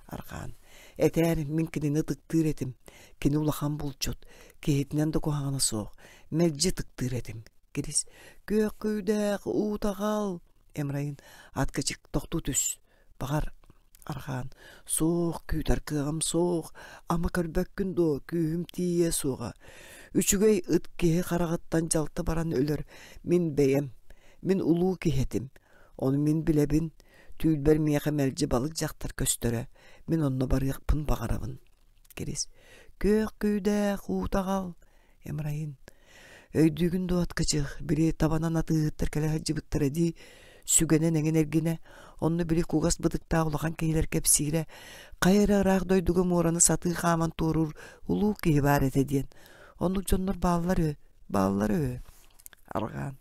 Арҕаан «Этээр, мин кинини ытыктыыр этим, кини улахан булчут, киһитинэн да куһаҕана суох, мэлдьи ытыктыыр этим». Кирис «Күөх күүдээх, уутаҕал!» Эмрайын «Аткычык, тохтуу түс, Баҕар, арҕаан, суох, күүтэр кыаҕым суох, ама көрбөккүн дуо, күүһүм тиийиэ суоҕа. Үчүгэй ыт киһи хараҕыттан дьалты баран өлөр, мин бэйэм, мин улуу киһи этим. Ону мин билэбин, түүлбэр миэхэ мэлдьи балык дьахтар көстөрө, мин онно барыахпын баҕарабын. Кирис, күөх күүдээх уутаҕал, Эмрайын, өйдүүгүн дуо аткычых, били табанан атыыһыттар кэлэ сылдьыбыттара дии, сүгэнэн эҥин эргинэ, онно били кугас бытыктаах улахан киһилэр кэпсиирэ, хайа эрэ ыраах дойдуга муораны сатыы хааман туоруур улуу киһи баар этэ диэн. Оннук дьоннор бааллар үһү, бааллар үһү. Арҕаан.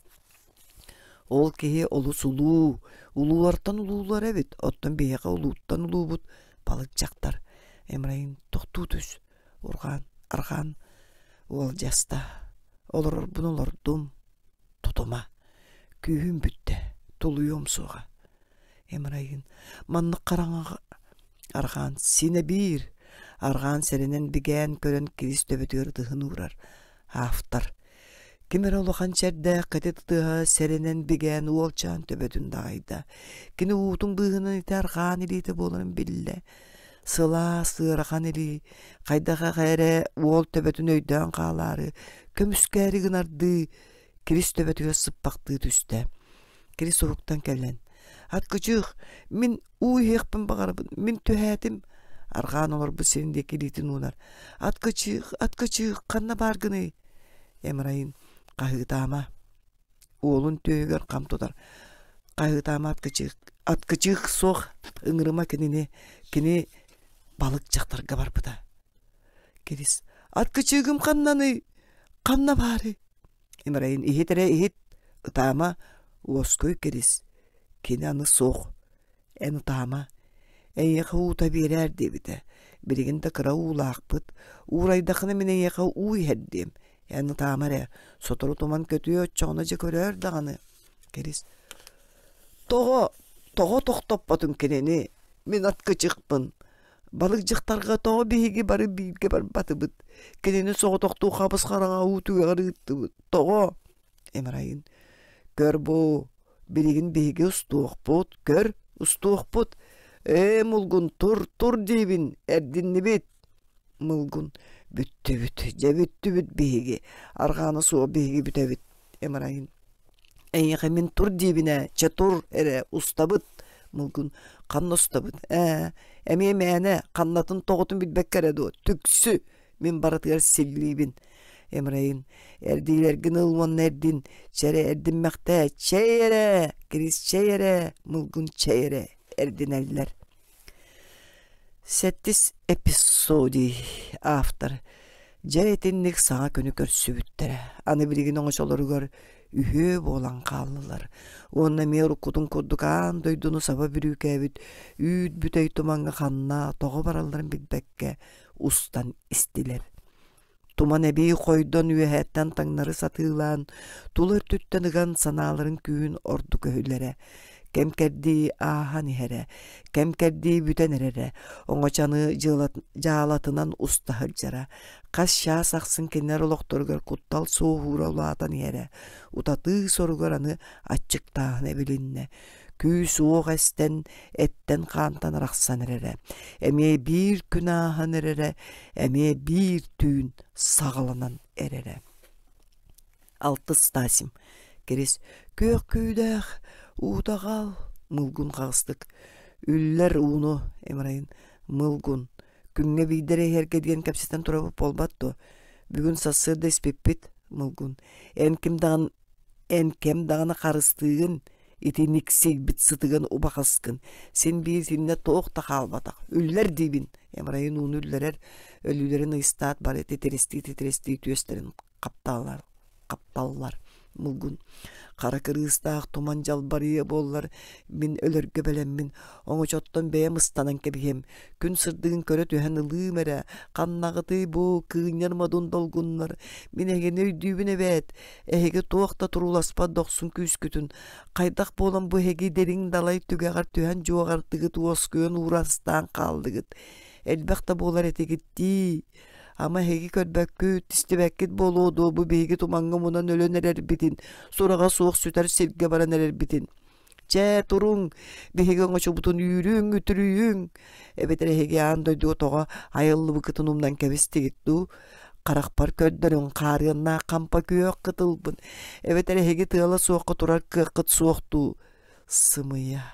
Ол киһи олус улуу, улуулартан улуулар эбит, оттон биһиэхэ улууттан улуубут балык дьахтар. Эмрайын тохтуу түс, Урҕаан, арҕаан уолдьаста. Олорорбун олордум, тутума. Күүһүм бүттэ, тулуйуом суоҕа. Эмрайын, маннык хараҥаҕа арҕаан синэ биир. Арҕаан сэрэнэн бигээн көрөн кирис төбөтүгэр ытыһын уурар. Автор. Ким эрэ улахан чэрдээх кэтит ытыһа сэрэнэн бигээн уолчаан төбөтүн даҕайда. Кини уутун быыһынан ити арҕаан илиитэ буоларын биллэ. Сылаас, ыарахан илии, хайдах эрэ уол төбөтүн өйдөөн хаалаары, көмүскээри гынардыы, Кирис төбөтүгэр сыппахтыы түстэ. Кирис уһуктан кэлэн, «Аткычыых, мин уу иһиэхпин баҕарабын, мин түһээтим» арҕаан олорбут сирин диэки илиитин уунар. «Аткычыых, аткычыых, ханна бааргыный?» Эмрайын, хаһыытаама Уолун түөһүгэр хам тутар. Хаһыытаама аткычыых, аткычыых суох, ыҥырыма кинини, кини балык дьахтарга барбыта. Кирис, аткычыыгым ханнаный? Ханна баарый? Имрайын иһит эрэ иһит, ытаама, уоскуй Кирис. Кини аны суох. Эн ытаама, эйиэхэ уута биэрээр диэбитэ. Билигин да кыра уулаахпыт, уурайдаххына мин эйиэхэ уу иһэрдиэм. Эн ытаама эрэ, сотору туман көтүө оччоҕуна дьэ көрөөр даҕаны. Кэрис, тоҕо, тоҕо тохтоппотуҥ кинини? Мин аткычыкпын. Балык дьахтарга тоҕо биһиги бары бииргэ барбатыбыт? Кинини соҕотохтуу хабыс-хараҥа уу түгэҕэр ыыттыбыт. Тоҕо? Эмрайын, көр бу, билигин биһиги устуохпут, көр, устуохпут. Ээ, мулгун, тур, тур диибин, эрдиннибит. Мылгун, бүттүбүт, дьэ бүттүбүт биһиги, арҕаана суох биһиги бүтэбит. Эмрайын, эйиэхэ мин тур диибин ээ, чэ тур эрэ, устабыт. Мылгун, ханна устабыт? Ээ, эмиэ мээнэ, ханнатын тоҕотун билбэккэ эрэ дуо, түксү, Мин барытыгар силлиибин. Эмрайын, эрдиилэргин ыл уонна эрдин, чэрэ эрдиммэхтээ, чэй эрэ, Кирис чэй эрэ, Мылгын чэй эрэ эрдинэллэр. Сэттис эпизодий автор. Дьэ итинник саҥа күнү көрсүбүттэрэ. Аны билигин оҥочолоругар үһүө буолан хааллылар. Уонна эмиэ уруккутун курдук аан дойдуну саба бүрүүкээбит үүт бүтэй тумаҥҥа ханна тоҕо баралларын билбэккэ устан истилэр. Туман эбии хойдон үөһэттэн таҥнары сатыылаан, тула өртүттэн ыган санааларын күүһүн ордук өһүлэрэ. Кэм-кэрдии ааһан иһэрэ, кэм-кэрдии бүтэн эрэрэ, оҥочону дьаалатынан уста сылдьара. Хас чаас ахсын кинилэр олохторугар куттал суоһуура улаатан иһэрэ. Утатыы соругар аны аччыктааһын эбилиннэ. Күүс-уох эстэн, эттэн-хаантан арахсан эрэрэ. Эмиэ биир күн ааһан эрэрэ, эмиэ биир түүн саҕаланан эрэрэ. Алтыс Стасим. Кирис күөх күүдээх, уута аҕал, мылгун хаҕыстык. Үллэр ууну, Эмрайын, мылгун. Күҥҥэ биирдэ эрэ иһэргэ диэн кэпсэтэн турабыт буолбат дуо? Бүгүн сарсыарда испиппит, мылгун. Эн ким даҕаны эн кэм даҕаны харыстыыгын, итинник сирбит сытыгын убаҕаскын, син биир итиннэ туох да хаалбатах, үллэр диибин, Эмрайын ууну үллэрэр, өлүүлэрин ыйыстаат бары титирэстии-титирэстии түөстэрин хапталлар хапталлар мылгын хара кырыыстаах туман дьалбарыйа буоллар мин өлөргө бэлэммин оҥочоттон бэйэм ыстанан кэбиһиэм күн сырдыгын көрө түһэн ылыым эрэ ханнаҕытый бу кыынньар модун долгуннар мин эһигини өйдүүбүн эбээт эһиги туох да турууласпат дохсун күүскүтүн хайдах буолан бу эһиги дириҥ далай түгэҕэр түһэн дьуоҕардыгыт уоскуйан уурастаан хааллыгыт элбэх да буолар этигит дии Ама эһиги көрбөккүт, истибэккит буолуо дуо бу биһиги тумаҥҥа мунан өлөн эрэрбитин, сураҕа суох сүтэр сиргэ баран эрэрбитин? Чэ, туруҥ, биһиги оҥочобутун үүрүҥ, үтүрүйүҥ! Эбэтэр эһиги аан дойдуга тоҕо айыллыбыккытын умнан кэбистигит дуу? Харахпар көрдөрүҥ, хаарыаннаах хампа күөх кытылбын. Эбэтэр эһиги тыала суохха турар кыаххыт суох дуу? Сымыйа,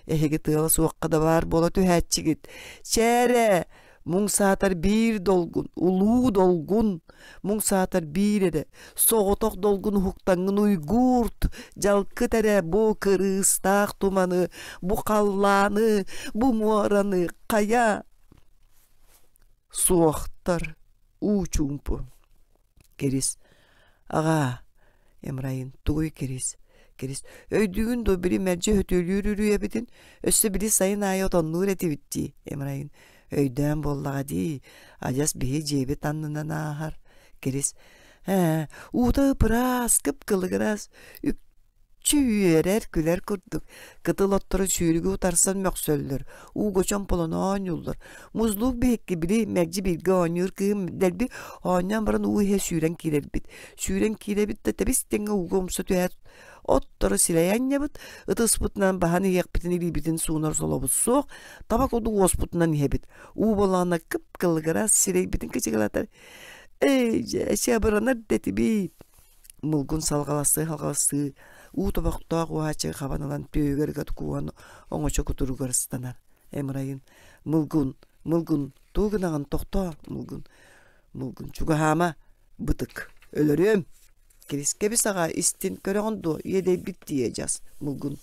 эһиги тыала суохха да баар буола түһээччигит. Чээрэ, муҥ саатар биир долгун, улуу долгун, муҥ саатар биир эрэ, соҕотох долгун уһуктаҥҥын уйгуурт, дьалкыт эрэ бу кырыыстаах туманы, бу халлааны, бу муораны, хайа суохтар уу чуумпу. Кирис Аҕаа, Эмрайын, тугуй Кирис? Кирис, өйдүүгүн дуо били мэлдьи өтүөлүүр үрүйэбитин, өссө били сайын аайы отоннуур этибит дии, Эмрайын. Өйдөөн буоллаҕа дии, адьас биһи дьиэбит аннынан ааһар. Кирис, ээ, уута ып-ыраас, кып-кылыгырас, Үкчү үөрэр, күлэр курдук, кытыл отторо сүүрүгү утарсан мөхсөллөр, ууга чомполоно оонньууллар. Музлуук биһикки били мэлдьи бииргэ оонньуур кыыһым дэлби оонньоон баран уу иһэ сүүрэн киирэрбит. Сүүрэн киирэбит да тэбис тэҥҥэ ууга умса түһээт отторо силэйэ анньабыт, ытыспытынан баһан иһиэхпитин илиибитин суунар солобут суох, таба курдук уоспутунан иһэбит. Уу болоона кып-кылыгырас сирэйбитин кычыгылатар. Эй, дьэ, эчи абыранар да этибит. Мылгын салҕаластыы-салҕаластыы уу тобохтоох уһааччыгы хабан ылан түөһүгэр ыга кууһан оҥочо кутуругар ыстанар. Эмрайын «Мылгын, Мылгын, тугу гынаҕын тохтоо, Мылгын, Мылгын, чугаһаама, бытык, өлөрүөм!» Кирис кэбис аҕаа истин, көрөҕүн дуо, иэдэйбит дии адьас, Мылгын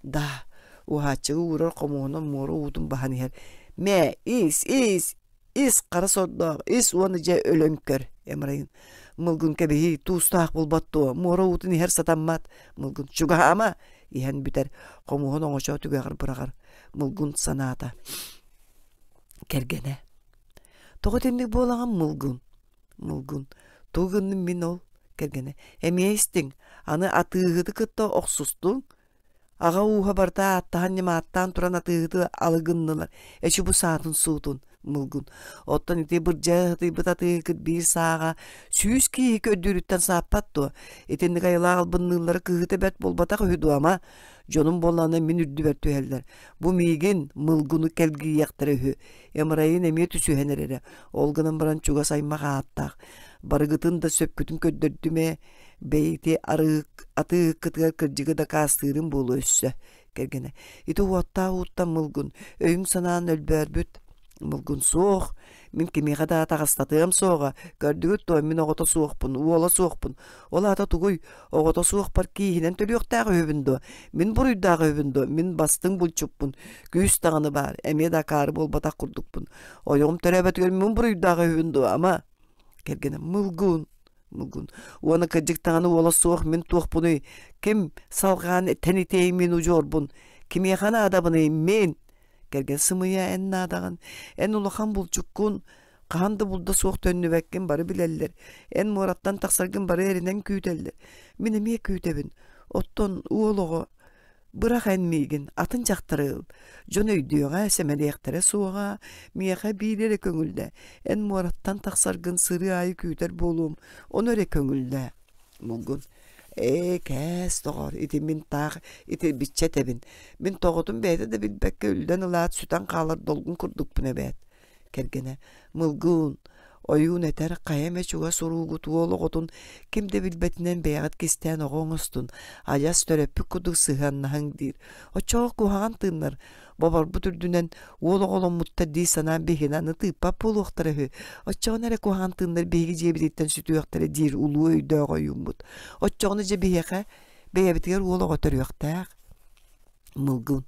«Даа, уһааччыгы уурар хомуһунан муора уутун баһан иһэр. Мээ, ис, ис, Ис хара сордоох, ис уонна дьэ өлөн көр, Эмрайын. Мылгын кэбиһии, туустаах булбат дуо, муора уутун иһэр сатаммат. Мылгын чугаһаама, иһэн бүтэр, хомуһун оҥочо түгэҕэр быраҕар. Мылгын санаата. Кэргэнэ. Тоҕо итинник буолаҕын Мылгын? Мылгын. Тугу гынным мин ол? Кэргэнэ. Эмиэ истиҥ, аны атыыһыты кытта охсустуҥ, Аҕа ууһа барыта ааттаһан ньымааттаан туран атыыһыты алы гыннылар, эчи бу саатын суутун, мылгын. Оттон ити бырдьа ыһытыйбыт атыыһыкыт биир сааҕа 100 киһи көрдүүрүттэн сааппат дуо? Итинник айылаах албынныыллара кыһыыта бэрт буолбатах үһү дуо, ама? Дьонум буоллаҕына мин үрдүбэр түһэллэр. Бу миигин, мылгыны кэлгийиэхтэрэ үһү. Эмрайын эмиэ түсүһэн эрэрэ. Ол гынан баран чугас аймах ааттаах. Барыгытын да сөпкүтүн көрдөрдүм ээ. Бэйи атыыһыккытыгар кырдьыгы дакаастыырым буолуо өссө кэргэнэ ити уоттаах ууттан мылгын өйүҥ-санаан өлбөөрбүт мылгын суох мин кимиэхэ да атаҕастатыам суоҕа көрдүгүт дуо мин оҕото суохпун уола суохпун ол аата тугуй оҕото суохпар кииһинэн төлүөхтээх үһүбүн дуо мин буруйдаах үһүбүн дуо мин бастыҥ булчуппун күүс даҕаны баар эмиэ да акаары буолбатах курдукпун ойоҕум төрөөбөтүгэр мин буруйдаах үһүбүн дуо ама. Кэргэнэ Мылгун, Мылгун. Уонна кырдьык даҕаны уола суох мин туохпунуй? Ким салҕаан тэнитиэй мин удьуорбун? Кимиэхэ наадабыный мин? Кэргэн сымыйа эн наадаҕын. Эн улахан булчуккун. Хаһан да булда суох төннүбэккин бары билэллэр. Эн муораттан тахсаргын бары эрэнэн күүтэллэр. Мин эмиэ күүтэбин. Оттон уол оҕо Бырах эн миигин, атын дьахтары ыл. Дьон өйдүөҕэ, сэмэлиэхтэрэ суоҕа, миэхэ биир эрэ көҥүллээ. Эн муораттан тахсаргын сырыы аайы күүтэр буолуом, ону эрэ көҥүллээ. Муҥгун Ээ, кээс, доҕоор, ити мин таах итирбиччэ этэбин. Мин тоҕотун бэйэтэ да билбэккэ үллэн ылаат сүтэн хаалар долгун курдукпун эбээт. Кэргэнэ Мылгыын, ойуун этэр хайа эмэ чугас уруугут уол оҕотун ким да билбэтинэн бэйэҕит кистээн оҕо оҥостун, адьас төрөппүт курдук сыһыаннаһыҥ диир. Оччоҕо куһаҕан тыыннар боборбут үрдүнэн уол оҕоломмуттар дии санаан биһигини аны тыыппат буолуохтара үһү. Оччоҕуна эрэ куһаҕан тыыннар биһиги дьиэбититтэн сүтүөхтэрэ диир улуу өйдөөх ойууммут. Оччоҕуна дьэ биһиэхэ бэйэбитигэр уол оҕо төрүөхтээх. Мылгын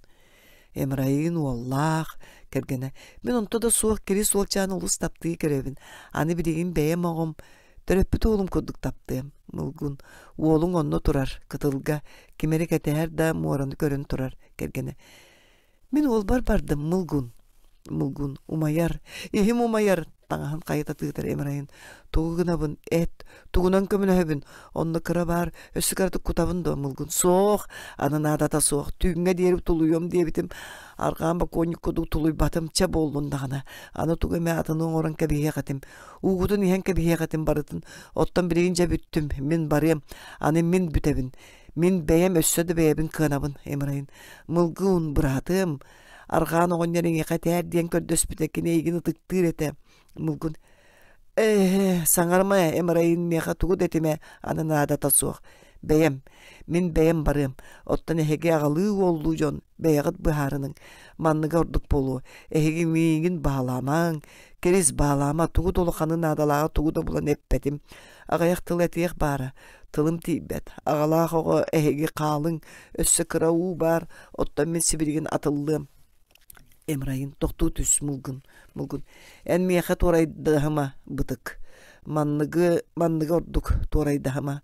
Эмрайыын уоллаах, кэргэнэ «Мин онто да суох Кирис уолчааны олус таптыы көрөбүн, аны билигин бэйэм оҕом, төрөппүт уолум курдук таптыам» Мылгын «Уолуҥ онно турар, кытылга, ким эрэ кэтэһэр да муораны көрөн турар» кэргэнэ «Мин уолбар бардым, Мылгын» Мылгын «Умайар, иһим умайар» таҥаһын хайыта тыытар Эмрайын «Тугу гынабын, эт, тугунан көмөлөһөбүн, онно кыра баар, өссө кыратык кутабын дуо Мылгын «Суох, аны наадата суох, түүҥҥэ диэри тулуйуом диэбитим, арҕаан бокуонньук курдук тулуйбатым, чэ буоллун даҕаны, аны тугу эмэ атыны оҥорон кэбиһиэх этим, уугутун иһэн кэбиһиэх этим барытын, оттон билигин дьэ бүттүм, мин барыам, аны мин бүтэбин, мин бэйэм өссө да бэйэбин кыанабын» Эмрайын «Мылгын, быраатым, Арҕаан оҕонньор эйиэхэ этээр диэн көрдөспүтэ, кини эйигин ытыктыыр этэ. Мылгын «Ээ, саҥарыма Эмрайын миэхэ тугу да этимэ, аны наадата суох. Бэйэм, мин бэйэм барыам. Оттон эһиги аҕалыы уоллуу дьон бэйэҕит быһаарыныҥ. Манныга ордук буолуо. Эһиги миигин баалаамаҥ, Кирис баалаама, тугу да улаханы наадалааҕы тугу да булан эппэтим. Аҕыйах тыл этиэх баара. Тылым тиийбэт. Аҕалаах оҕо эһиги хаалыҥ, өссө кыра уу баар, оттон мин сибилигин атыллыам. Эмрайын тохтуу түс Мылгын, Мылгын. Эн миэхэ туорайдаһыма, бытык. Манныгы, манныгы ордук туорайдаһыма.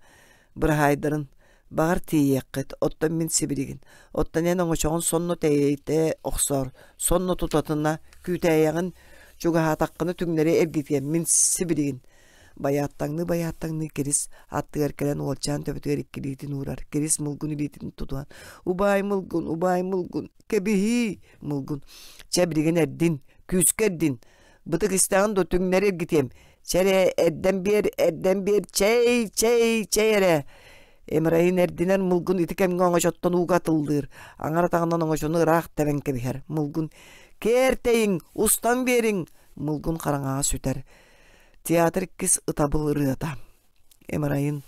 Быраһаайдарын, баҕар тиийиэххит, оттон мин сибилигин. Оттон эн оҥочоҕун сонно тэйитэ охсоор, сонно тутатына күүтээйэҕин, чугаһаатаххына түҥнэри эргитиэм, мин сибилигин. Байааттаҥныы-байааттаҥныы Кирис аттыгар кэлэн уолчаан төбөтүгэр икки илиитин уурар. Кирис Мылгын илиитин тутуһан «Убаай Мылгын, убаай Мылгын, кэбиһиий Мылгын, чэ билигин эрдин, күүскэ эрдин, бытык истэҕин дуо түҥнэри эргитиэм, чэ эрэ эрдэн биэр, эрдэн биэр, чэй, чэй, чэй эрэ» Эмрайын эрдинэр Мылгын ити кэмҥэ оҥочоттон ууга атыллыыр, аҥар атаҕынан оҥочону ыраах тэбэн кэбиһэр. Мылгын «Кээр тэйиҥ, устан биэриҥ!» Мылгын хараҥаҕа сүтэр. Театр иккис ытабыл ырыата. Эмрайын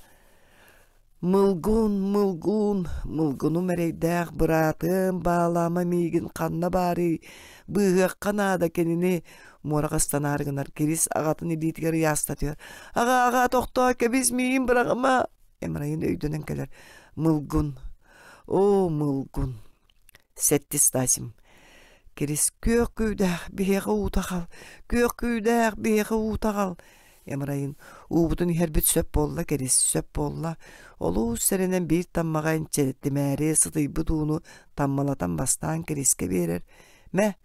«Мылгун, мылгун, мылгынум эрэйдээх быраатым, баалаама миигин ханна баарый, быыһыахха наада кинини» муора хастанаары гынар Кирис аҕатын илиитигэр ыйаастатыгар «Аҕа, аҕа, тохтоо, кэбис миигин быраҕыма!» Эмрайын өйдөнөн кэлэр «Мылгун, оо, мылгун!» Сэттис Стасим Кирис күөх күүдээх биһиэхэ уута аҕал, күөх күүдээх биһиэхэ уута аҕал. Эмрайын уубутун иһэрбит сөп буолла Кирис, сөп буолла. Олус сэрэнэн биир таммаҕа инчэттимээри сытыйбыт ууну таммалатан бастаан Кирискэ биэрэр. Мэ,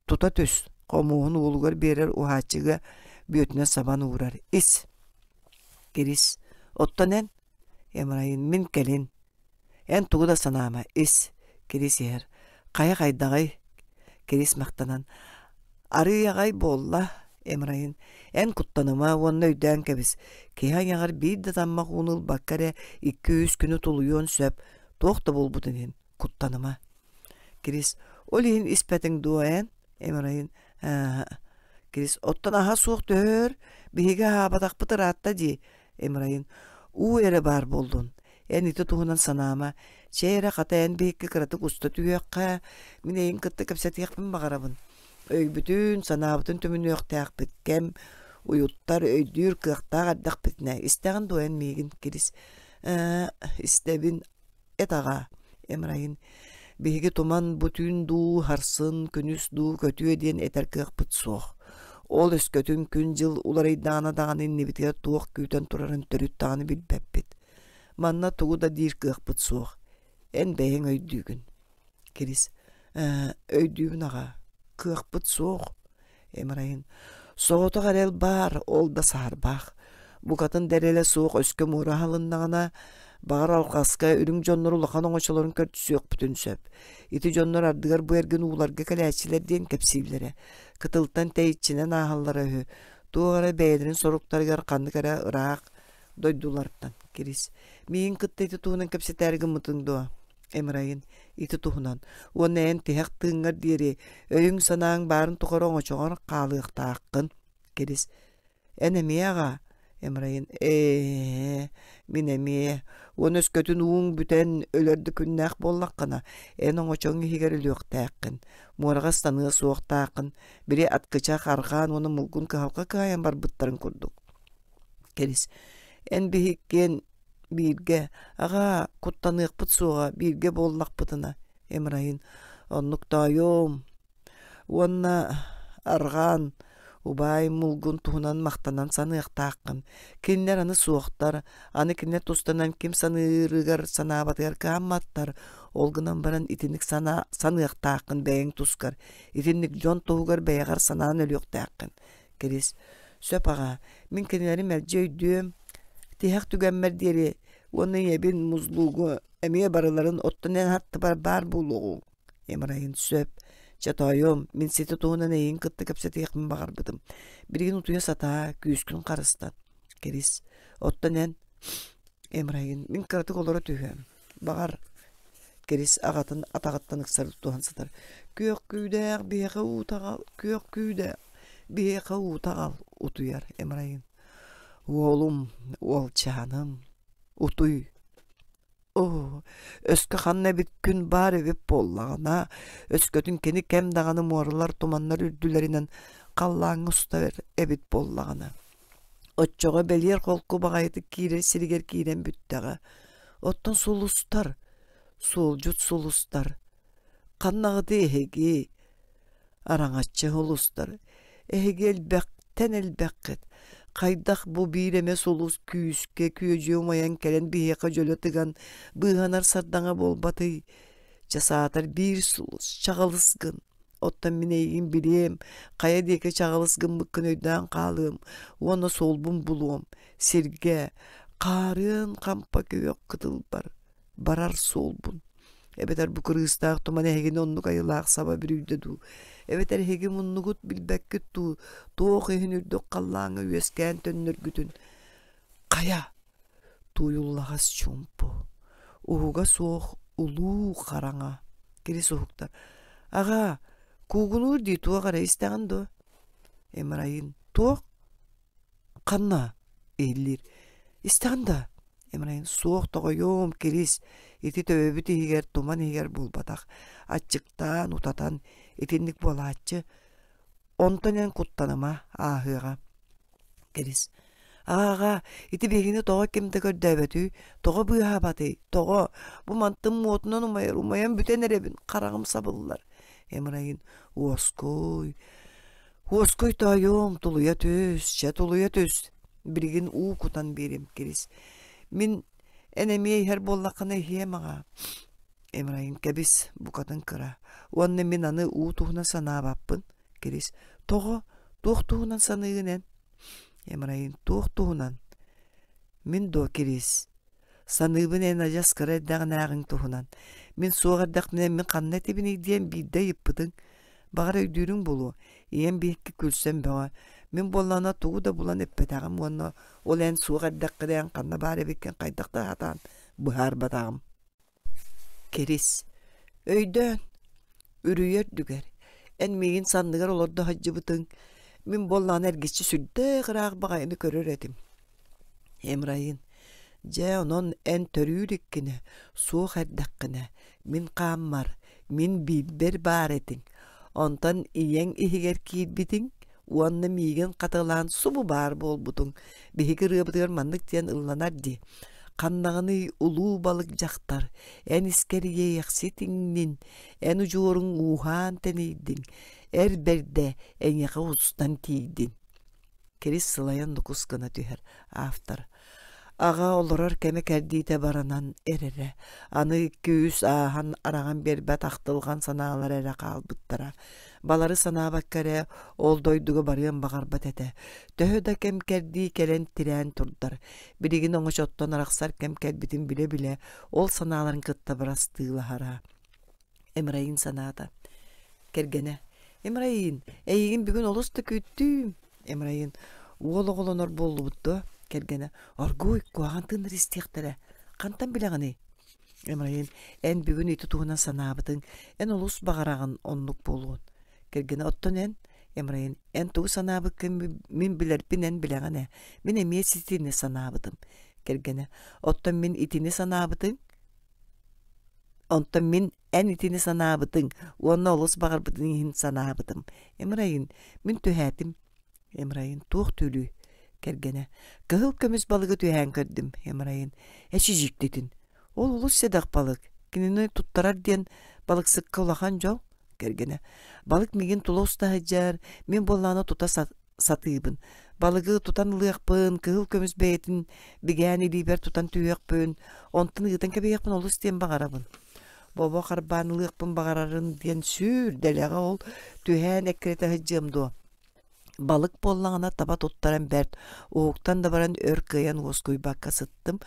тута түс, хомуоһун уолугар биэрэр уһааччыга бүөтүнэ сабан уурар. Ис. Кирис, оттон эн? Эмрайын мин кэлин Эн тугу да санаама, ис, Кирис иһэр. Хайа хайдаҕый? Кирис махтанан Арыый аҕай буолла, Эмрайын. Эн куттаныма уонна өйдөөн кэбис. Киһи айаҕар биир да таммах ууну ылбакка эрэ икки-үс күнү тулуйуон сөп. Туох да буолбутун иһин куттаныма. Кирис, ол иһин испэтиҥ дуо эн? Эмрайын, ээ Кирис, оттон аһа суох төһөр, биһиги аһаабатахпыт ыраатта дии. Эмрайын, уу эрэ баар буоллун. Эн ити туһунан санаама. Чэй эрэ хата эн биһикки кыратык уста түһүөххэ, мин эйигин кытта кэпсэтиэхпин баҕарабын. Өйбүтүн, санаабытын түмүнүөхтээхпит кэм уйуттар, өйдүүр кыахтаах эрдэхпитинэ. Истэҕин дуо эн миигин, Кирис? Ээ, истэбин. Эт аҕаа, Эмрайын, биһиги туман бу түүн дуу, сарсын, күнүс дуу көтүө диэн этэр кыахпыт суох. Ол өскөтүн күн-дьыл уларыйдаҕына даҕаны иннибитигэр туох күүтэн турарын төрүт даҕаны билбэппит. Манна тугу да диир кыахпыт суох. Эн бэйэҥ өйдүүгүн. Кирис «Ээ, өйдүүбүн аҕа, кыахпыт суох» Эмрайын «Соҕотох эрэл баар, ол да саарбах. Букатын да эрэлэ суох өскө муора аһылыннаҕына, баҕар алҕаска үрүҥ дьоннор улахан оҥочолорун көрсүөхпүтүн сөп. Ити дьоннор ардыгар бу эргин ууларга кэлээччилэр диэн кэпсииллэрэ. Кытылтан тэйиччинэн ааһаллара үһү. Туох эрэ бэйэлэрин соруктарыгар ханнык эрэ ыраах дойдулартан Кирис миигин кытта ити туһунан кэпсэтээри гыммытыҥ дуо Эмрайын ити туһунан уонна эн тиһэх тыыҥҥар диэри өйүҥ-санааҥ баарын тухары оҥочоҕор хаалыахтааххын Кирис эн эмиэ аҕаа Эмрайын ээ мин эмиэ уонна өскөтүн ууҥ бүтэн өлөр да күннээх буоллаххына эн оҥочоҥ иһигэр өлүөхтээххин муораҕа ыстаныа суохтааххын били аткычах арҕаан уонна мулгун кыһалҕа кыайан барбыттарын курдук Кэрис, эн биһиккиэн бииргэ, аҕаа, куттаныахпыт суоҕа, бииргэ буоллахпытына, Эмрайын, оннук тоойуом уонна арҕаан, убаай мулгун туһунан махтанан саныахтааххын. Кинилэр аны суохтар, аны кинилэр тустанан ким саныырыгар санаабатыгар кыһамматтар, ол гынан баран итинник санаа саныахтааххын бэйэҥ тускар, итинник дьон туһугар бэйэҕэр санаан өлүөхтээххин. Кирис, сөп аҕаа, мин кинилэри мэлдьи өйдүөм, тиһэх түгэммэр диэри уонна ийэбин музлуугу эмиэ барыларын оттон эн аттыбар баар буолуоҕуҥ. Эмрайын сөп. Чэ тоойуом, мин сити туһунан эйигин кытта кэпсэтиэхпин баҕарбытым. Билигин утуйа сатаа, күүскүн харыстан. Кирис, оттон эн Эмрайын, мин кыратык олоро түһүөм. Баҕар, Кирис аҕатын атаҕыттан ыксары тутуһан сытар: «Күөх күүдээх биһиэхэ уута аҕал, күөх күүдээх биһиэхэ уута аҕал» утуйар Эмрайын. «Уолум, уолчааным, утуй. Оо, өскө ханна эбит күн баар эбит буоллаҕына, өскөтүн кини кэм даҕаны муоралар туманнар үрдүлэринэн халлааҥҥа устар эбит буоллаҕына Оччоҕо бэлиэр холку баҕайытык киирэр сиригэр киирэн бүттэҕэ. Оттон сулустар, суолдьут сулустар, ханнаҕытый эһиги? Араҥаччы сулустар, эһиги элбэхтэн элбэххит. Хайдах бу биир эмэ сулус күүскэ күөдьүйэ умайан кэлэн биһиэхэ дьөлө тыган быыһанар сардаҥа буолбатый? Чэ саатар биир сулус чаҕылыс гын Оттон мин эйигин билиэм, хайа диэки чаҕылыс гыммыккын өйдөөн хаалыам уонна суолбун булуом, сиргэ, хаарыан хампа күөх кытылбар барар суолбун. Эбэтэр бу кырыыстаах туман эһигини оннук айылаах саба бүрүйдэ дуу, эбэтэр эһиги муннугут билбэккит дуу, туох иһин үрдүк халлааҥҥа үөскээн төннөргүтүн хайа Тууйуллаҕас чуумпу, уһуга суох улуу хараҥа Кирис уһуктар: «Аҕаа, куугунуур дии туох эрэ истэҕин дуо?» Эмрайын: «Туох? Ханна?» иһиллиир. «Истэҕин да?» Эмрайын: «Суох тоҕойуом, Кирис, ити төбөбүт иһигэр, туман иһигэр буолбатах. Аччыктаан, утатан итинник буолааччы. Онтон эн куттаныма, ааһыаҕа» Кирис Ааҕа, ити биһигини тоҕо ким да көрдөөбөтүй, тоҕо быыһаабатый, тоҕо? Бу мантым уотунан умайар, умайан бүтэн эрэбин, хараҕым сабыллар. Эмрайын уоскуй, уоскуй тоойуом, тулуйа түс, чэ тулуйа түс. Билигин уу кутан биэрим, Кирис. Мин эн эмиэ иһэр буоллаххына иһиэм аҕаа. Эмрайын кэбис, букатын кыра. Уонна мин аны уу туһунан санаабаппын. Кирис тоҕо, туох туһунан саныыгын эн? Эмрайын туох туһунан? Мин дуо, Кирис? Саныыбын эн адьас кыра эрдэҕинээҕиҥ туһунан. Мин суох эрдэхпинэ мин ханна этибиний диэн биирдэ ыйыппытыҥ. Баҕар өйдүүрүҥ буолуо. Ийэм биһикки күлсэн бөҕө. Мин буоллаҕына тугу да булан эппэтэҕим уонна ол эн суох эрдэххинэ эн ханна баар эбиккин хайдах да сатаан быһаарбатаҕым. Кирис, өйдөөн, үрүйэ үрдүгэр, эн миигин санныгар олордо сылдьыбытыҥ, мин буоллаҕына эргиччи сүрдээх ыраах баҕайыны көрөр этим. Эмрайын, дьэ онон эн төрүүр иккинэ, суох эрдэххинэ, мин хааммар, мин биирбэр баар этиҥ. Онтон ийэҥ иһигэр киирбитиҥ уонна миигин хатылаан субу баар буолбутуҥ. Биһиги ырыабытыгар маннык диэн ылланар дии. Ханнаҕыный улуу балык дьахтар, эн искэр иэйэхсит иҥнин, эн удьуоруҥ ууһаан тэнийдиҥ, Эр бэрдэ эйиэхэ устан тиийдин. Кирис сылайан нукус гына түһэр. Автор. Аҕа олорор кэмэ кэрдиитэ баранан эрэрэ. Аны күүс ааһан араҕан биэрбэт ахтылҕан санаалара эрэ хаалбыттара. Балары санаабакка эрэ ол дойдуга барыан баҕарбат этэ. Төһө да кэм кэрдии кэлэн тирээн турдар, билигин оҥочоттон арахсар кэм кэлбитин билэ-билэ ол санааларын кытта бырастыылаһара. Эмраин санаата. Кэргэнэ: «Эмраин, эйигин бүгүн олус да күүттүүм!» Эмраин: «Уол оҕолонор буоллубут дуо?» Кэргэнэ: «Оргууй, куһаҕан тыыннар истиэхтэрэ. Хантан билэҕиний?» Эмраин: «Эн бүгүн ити туһунан санаабытыҥ, эн олус баҕараҕын оннук буолуон». Кэргэнэ: «Оттон эн?» Эмраин: «Эн тугу санаабыккын мин билэрбин эн билэҕин ээ. Мин эмиэ ситини санаабытым». Кэргэнэ: «Оттон мин итини санаабытыҥ?» Онтон мин эн итини санаабытыҥ уонна олус баҕарбытыҥ иһин санаабытым. Эмрайын, мин түһээтим. Эмрайын, туох түүлүй? Кэргэнэ, кыһыл көмүс балыгы түһээн көрдүм. Эмрайын, эчи дьиктитин. Ол олус сэдэх балык. Кинини туттарар диэн балыксыкка улахан дьол. Кэргэнэ, балык миигин тула уста сылдьар, мин буоллаҕына тута сатыыбын. Балыгы тутан ылыахпын, кыһыл көмүс бэйэтин бигээн илиибэр тутан түһүөхпүн, онтон ыытан кэбиһиэхпин олус диэн баҕарабын. Бобо харбаан ылыахпын баҕарарын диэн сүүр дэлэҕэ ол түһээн эккирэтэ сылдьыам дуо? Балык буоллаҕына таба туттаран бэрт, уһуктан да баран өр кыайан уоскуйбакка сыттым.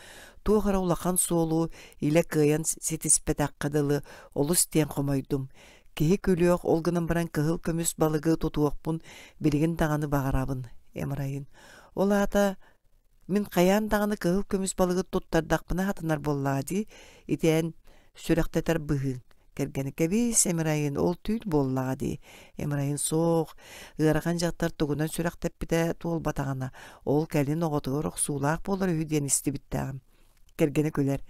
Туох эрэ улахан суолу илэ кыайан ситиспэтэххэ дылы олус диэн хомойдум. Киһи күлүөх, ол гынан баран кыһыл көмүс балыгы тутуохпун билигин даҕаны баҕарабын, Эмрайын. Ол аата мин хайаан даҕаны кыһыл көмүс балыгы туттардахпына хатанар буоллаҕа дии, ити эн сүрэхтэтэр быһыыҥ. Кэргэнэ кэбиис, Эмрайын, ол түүл буоллаҕа дии. Эмрайын суох, ыарахан дьахтар тугунан сүрэхтэппитэ туолбатаҕына, ол кэлин оҕотугар охсуулаах буолар үһү диэн истибиттээҕим. Кэргэнэ күлэр.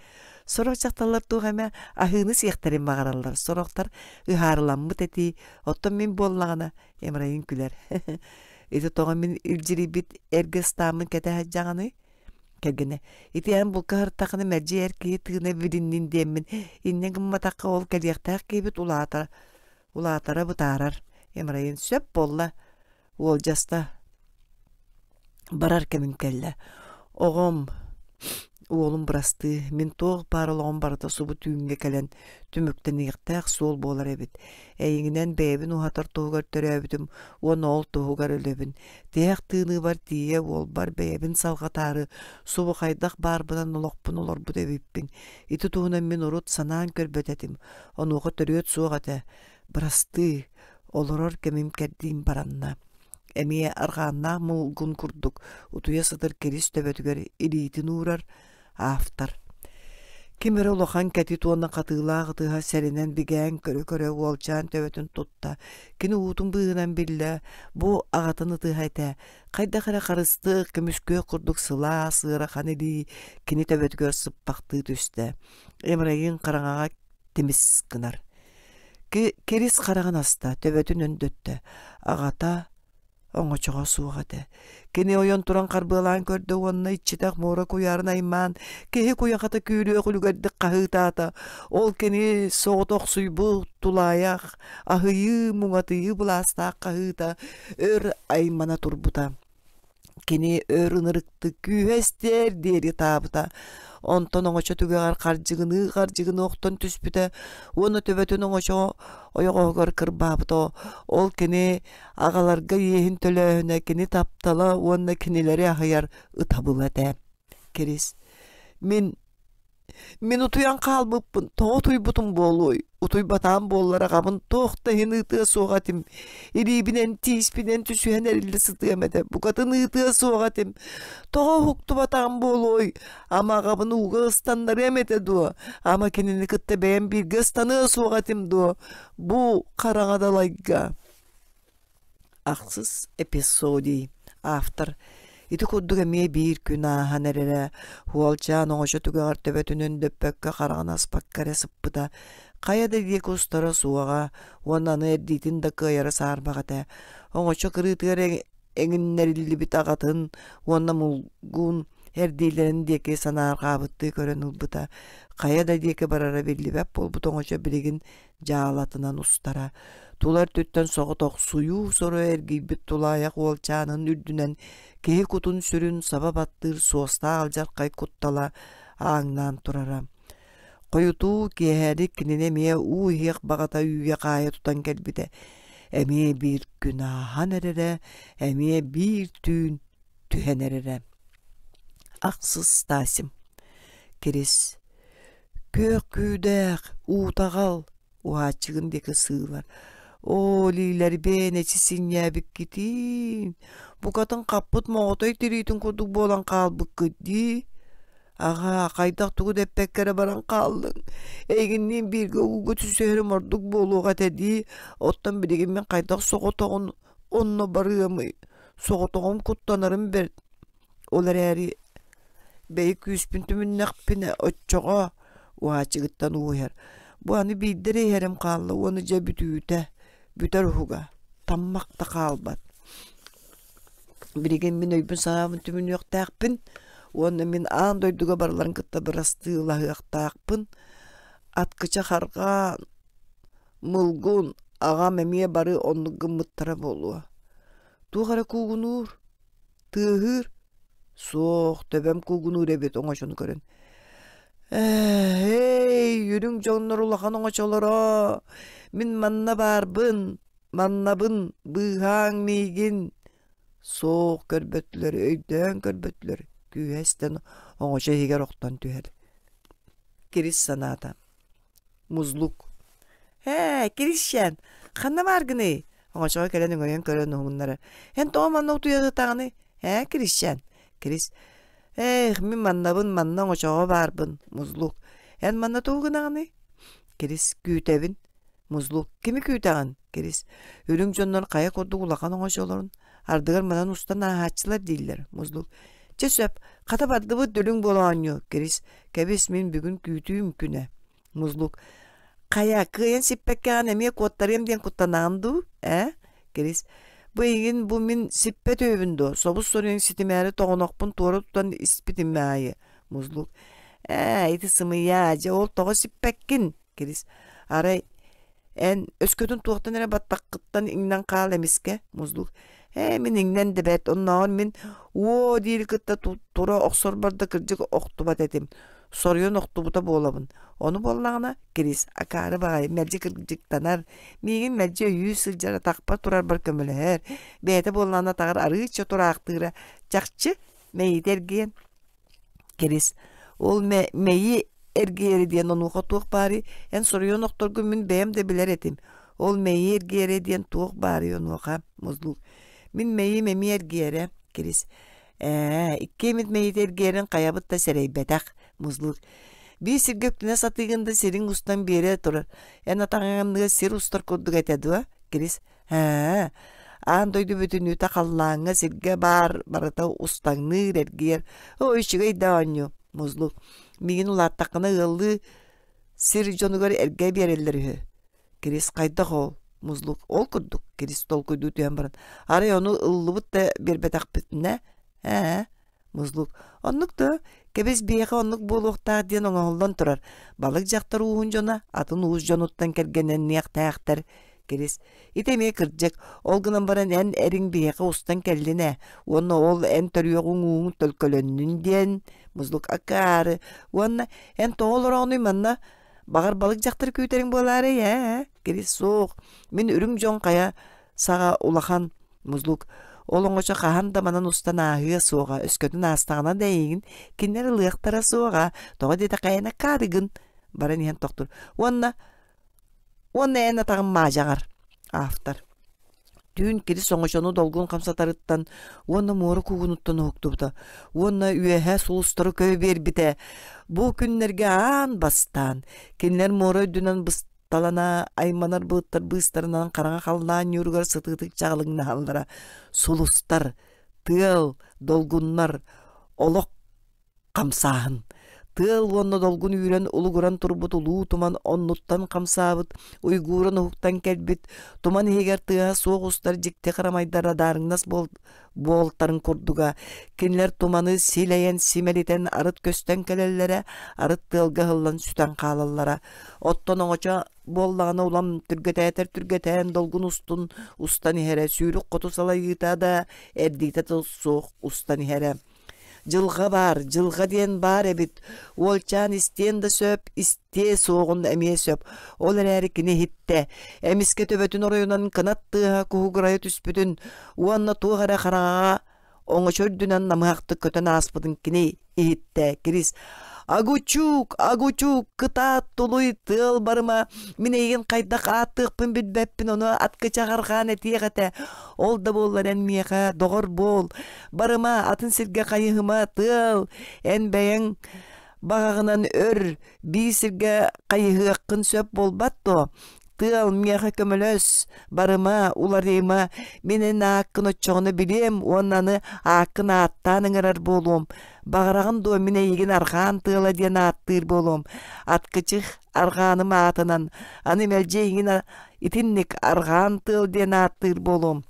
Сорох дьахталлар туох эмэ аһыыны сиэхтэрин баҕараллар, сорохтор ыһаарыламмыт этии, оттон мин буоллаҕына, Эмрайын күлэр. Ити тоҕо мин илдьирийбит эргэ ыстааммын кэтэ сылдьаҕыный? Кэргэнэ, ити эн булка сырыттаххына мэлдьи эр киһи тыына билиннин диэммин, инньэ гымматахха ол кэлиэхтээх киһибит улаатара, улаатара бытаарар. Эмрайын сөп буолла, Уолдьаста. Барар кэмим кэллэ. Оҕом, уолум бырастыы, мин туох баар олоҕум барыта субу түүҥҥэ кэлэн түмүктэниэхтээх суол буолар эбит. Эйигинэн бэйэбин уһатар туһугар төрөөбүтүм уонна ол туһугар өлөбүн. Тиһэх тыыныыбар тиийэ уолбар бэйэбин салҕатаары субу хайдах баарбынан олохпун олорбут эбиппин. Ити туһунан мин урут санаан көрбөт этим. Онуоха төрүөт суох этэ. Бырастыы, олорор кэмим кэрдиим баранна. Эмиэ арҕааннаах мулгун курдук утуйа сытар кирис төбөтүгэр илиитин уурар автор. Ким эрэ улахан кэтит уонна хатыылаах ытыһа сэрэнэн бигээн көрө-көрө уолчаан төбөтүн тутта. Кини уутун быыһынан биллэ, бу аҕатын ытыһа этэ. Хайдах эрэ харыстыах, көмүскүөх курдук сылаас, ыарахан илии кини төбөтүгэр сыппахтыы түстэ. Эмрайын хараҥаҕа тимис гынар. Кирис хараҕын аста, төбөтүн өндөттө. Аҕата оҥочоҕо суох этэ. Кини ойон туран харбыалаан көрдө уонна иччитэх муора куйаарын аймаан, киһи куйахата күүрүөх үлүгэрдик хаһыытаата. Ол кини соҕотохсуйбут тулаайах, аһыйыы, муҥатыйыы былаастаах хаһыыта өр аймана турбута. Кини өр ынырыктык күүһэ эстиэр диэри ытаабыта. Онтон оҥочо түгэҕэр хардьыгыныы-хардьыгыныы охтон түспүтэ уонна төбөтүн оҥочо ойоҕоһугар кырбаабыта. Ол кини аҕаларга иэһин төлөөһүнэ кини таптала уонна кинилэри аһыйар ытабыла этэ. Кирис, мин Мин утуйан хаалбыппын, тоҕо утуйбутум буолуой? Утуйбатаҕым буоллар аҕабын туох да иһин ыытыа суох этим. Илиибинэн, тииспинэн түсүһэн эриллэ сытыам этэ, букатын ыытыа суох этим. Тоҕо уһуктубатаҕым буолуой? Ама аҕабын ууга ыстаннарыам этэ дуо? Ама кинини кытта бэйэм бииргэ ыстаныа суох этим дуо? Бу хараҥа далайга Ахсыс эпизодий автор ити курдук эмиэ биир күн ааһан эрэрэ уолчаан оҥочо түгэҕэр төбөтүн өндөппөккө хараҕын аспакка эрэ сыппыта хайа да диэки устара суоҕа уонна аны эрдиитин да кыайара саарбах этэ оҥочо кырыытыгар эҥиннэриллибит аҕатын уонна мулгун. Эрдиилэрин диэки санаарҕаабыттыы көрөн ылбыта, хайа да диэки барара биллибэт буолбут оҥочо билигин дьаалатынан устара. Тула өртүттэн соҕотохсуйуу соро эргийбит тулаайах уолчаанын үрдүнэн киһи кутун-сүрүн саба баттыыр суостаах алдьархай куттала ааҥнаан турара. Хойутуу киэһэлик кинини эмиэ уу иһиэх баҕата үүйэ-хаайа тутан кэлбитэ. Эмиэ биир күн ааһан эрэрэ, эмиэ биир түүн түһэн эрэрэ. Ахсыс Стасим. Кирис. Күөх күүдээх, уутаҕал, уһааччыгын диэки сыылар. Оо, илиилэрбин эчи синньээбиккитиин, букатын хаппыт моҕотой тириитин курдук буолан хаалбыккыт дии. Аҕаа, хайдах тугу да эппэккэ эрэ баран хааллыҥ. Эйигинниин бииргэ ууга түсүһэрим ордук буолуох этэ дии. Оттон билигин мин хайдах соҕотоҕун онно барыамый? Соҕотоҕум куттанарым бэрт. Ол эрээри бэйи күүспүн түмүннэхпинэ оччоҕо уһааччыгыттан уу иһэр. Бу аны биирдэ эрэ иһэрим хаалла уонна дьэ бүтүүтэ, бүтэр уһуга, таммах да хаалбат. Билигин мин өйбүн-санаабын түмүнүөхтээхпин уонна мин аан дойдуга барыларын кытта бырастыылаһыахтаахпын. Аткыча харҕаан, мылгун, аҕам эмиэ бары оннук гыммыттара буолуо. Туох эрэ куугунуур, Тыаһыыр? Суох, төбөм куугунуур эбит оҥочону көрөн. Ээ, эй, үрүҥ дьоннор улахан оҥочолоро! Мин манна баарбын, маннабын, быыһааҥ миигин! Суох көрбөтүлэр, өйдөөн көрбөтүлэр, күүһэ эстэн оҥочо иһигэр охтон түһэр. Кирис санаата. Музлук. Ээ, Кирисчээн, ханна бааргыный? Оҥочоҕо кэлэн өҥөйөн көрөн уһугуннарар. Эн тоҕо манна утуйа сытаҕыный? Ээ, Кирисчээн. Кирис. Ээх, мин маннабын, манна оҥочоҕо баарбын. Музлук. Эн манна тугу гынаҕыный? Кирис. Күүтэбин. Музлук. Кими күүтэҕин? Кирис. Үрүҥ дьоннор хайа курдук улахан оҥочолорун ардыгар манан устан ааһааччылар дииллэр. Музлук. Чэ сөп, хата бардыбыт дүлүҥ буола оонньуу. Кирис. Кэбис, мин бүгүн күүтүүм күнэ. Музлук. Хайа, кыайан сиппэккэҕин эмиэ куоттарыам диэн куттанаҕын дуу, ээ? Кирис. Бу эйигин бу мин сиппэт үһүбүн дуо? Собус соруйан ситимээри тоҕонохпун туора тутан испитим аайы. Музлук. Ээ, ити сымыйа, дьэ ол тоҕо сиппэккин? Кирис. Арай Эн өскөтүн туохтан эрэ баттаххыттан иҥнэн хаал эмискэ, Музлук. Ээ, мин иҥнэн да бэрт, оннооҕор мин уо диири кытта тура охсорбор да кырдьык охтубат этим. Соруйан охтубута буолабын. Ону буоллаҕына, Кирис, акаары баҕайы, мэлдьи кырдьыктанар, миигин мэлдьи өйүү сылдьар, атахпар турарбар көмөлөһөр, бэйэтэ буоллаҕына атаҕар арыычча тураахтыыра чахчы мэйиитэ эргийэн Кирис, ол мэйии эргийэрэ диэн онуоха туох баарый? Эн соруйан охторгун мин бэйэм да билэр этим. Ол мэйии эргийэрэ диэн туох баарый онуоха? Музлук. Мин мэйиим эмиэ эргийэрэ. Кирис. Ээ, икки эмит мэйиитэ эргийэрин хайабыт да сэрэйбэтэх. Музлук. Биир сиргэ үктэнэ сатыыгын да сириҥ устан биэрэ турар. Эн атаҕыҥ сир устар курдук этэ дуо? Кирис. Ээ, аан дойду бүтүннүүтэ халлааҥҥа, сиргэ баар барыта устаҥныыр, эргийэр. Оо, үчүгэй да оонньуу, Музлук. Миигин улааттаххына ыаллыы сир дьонугар эргэ биэрэллэр үһү. Кирис хайдах ол? Музлук ол курдук Кирис толкуйдуу түһэн баран арай ону ыллыбыт да биэрбэтэхпитинэ ээ Музлук оннук да кэбис биһиэхэ оннук буолуохтаах диэн оҥоһуллан турар. Балык дьахтар ууһун дьоно атын уус дьонуттан кэргэнэниэхтээхтэр. Кирис ити эмиэ кырдьык, ол гынан баран эн эриҥ биһиэхэ устан кэллин ээ, уонна ол эн төрүөҕүҥ ууҥ төлкөлөннүн диэн Музлук акаары уонна эн тоҕо олороҕунуй манна баҕар балык дьахтар күүтэриҥ буолаарай ээ Кирис суох мин үрүҥ дьон хайа саҕа улахан Музлук ол оҥочо хаһан да манан устан ааһыа суоҕа, өскөтүн аастаҕына да эйигин кинилэр ылыахтара суоҕа, тоҕо диэтэххэ эн акаарыгын баран иһэн тохтуур. Уонна уонна эн атаҕын маадьаҕар автор. Түүн Кирис оҥочону долгун хамсатарыттан уонна муора куугунуттан уһуктубута уонна үөһэ сулустары көй биэрбитэ. Бу күннэргэ аан бастаан кинилэр муора үрдүнэн Талана айманар былыттар быыстарынан хараҥа халлаан ньууругар сытыытык чаҕылыҥнаһаллара. Сулустар, тыал, долгуннар, олох хамсааһын. Тыал уонна долгун үүрэн улугуран турбут улуу туман оннуттан хамсаабыт, уйгууран уһуктан кэлбит, туман иһигэр тыаһа суох устар дьикти харамайдара даарыҥнас буолтарын курдуга, кинилэр туманы силэйэн симэлитэн арыт көстөн кэлэллэрэ, арыт тыалга ыһыллан сүтэн хаалаллара. Оттон оҥочо буоллаҕына улам түргэтээтэр түргэтээн долгун устун устан иһэрэ, сүүрүк хоту салайыыта да эрдиитэ да суох устан иһэрэ. Дьылҕа баар, дьылҕа диэн баар эбит. Уолчаан истиэн да сөп, истиэ суоҕун эмиэ сөп. Ол эрээри кини иһиттэ. Эмискэ төбөтүн оройунан кынат тыаһа куһугурайа түспүтүн уонна туох эрэ хараҥаҕа оҥочо үрдүнэн намыһахтык көтөн ааспытын кини иһиттэ. Кирис «Агучук! Агучук! Кытаат, тулуй, тыал барыма! Мин эйигин хайдах ааттыахпын билбэппин, ону аткычах арҕаан этиэх этэ. Ол да буоллар эн миэхэ доҕор буол. Барыма, атын сиргэ хайыһыма, тыал! Эн бэйэҥ баҕаҕынан өр, биир сиргэ хайыһыаххын сөп буолбат дуо? Тыал, миэхэ көмөлөс, барыма, уларыйыма, мин эн ааккын оччоҕуна билиэм уонна аны ааккын ааттаан ыҥырар буолуом. Баҕараҕын дуо мин эйигин арҕаан тыала диэн ааттыыр буолуом. Аткычых арҕааным аатынан, аны мэлдьи эйигин итинник арҕаан тыал диэн ааттыыр буолуом.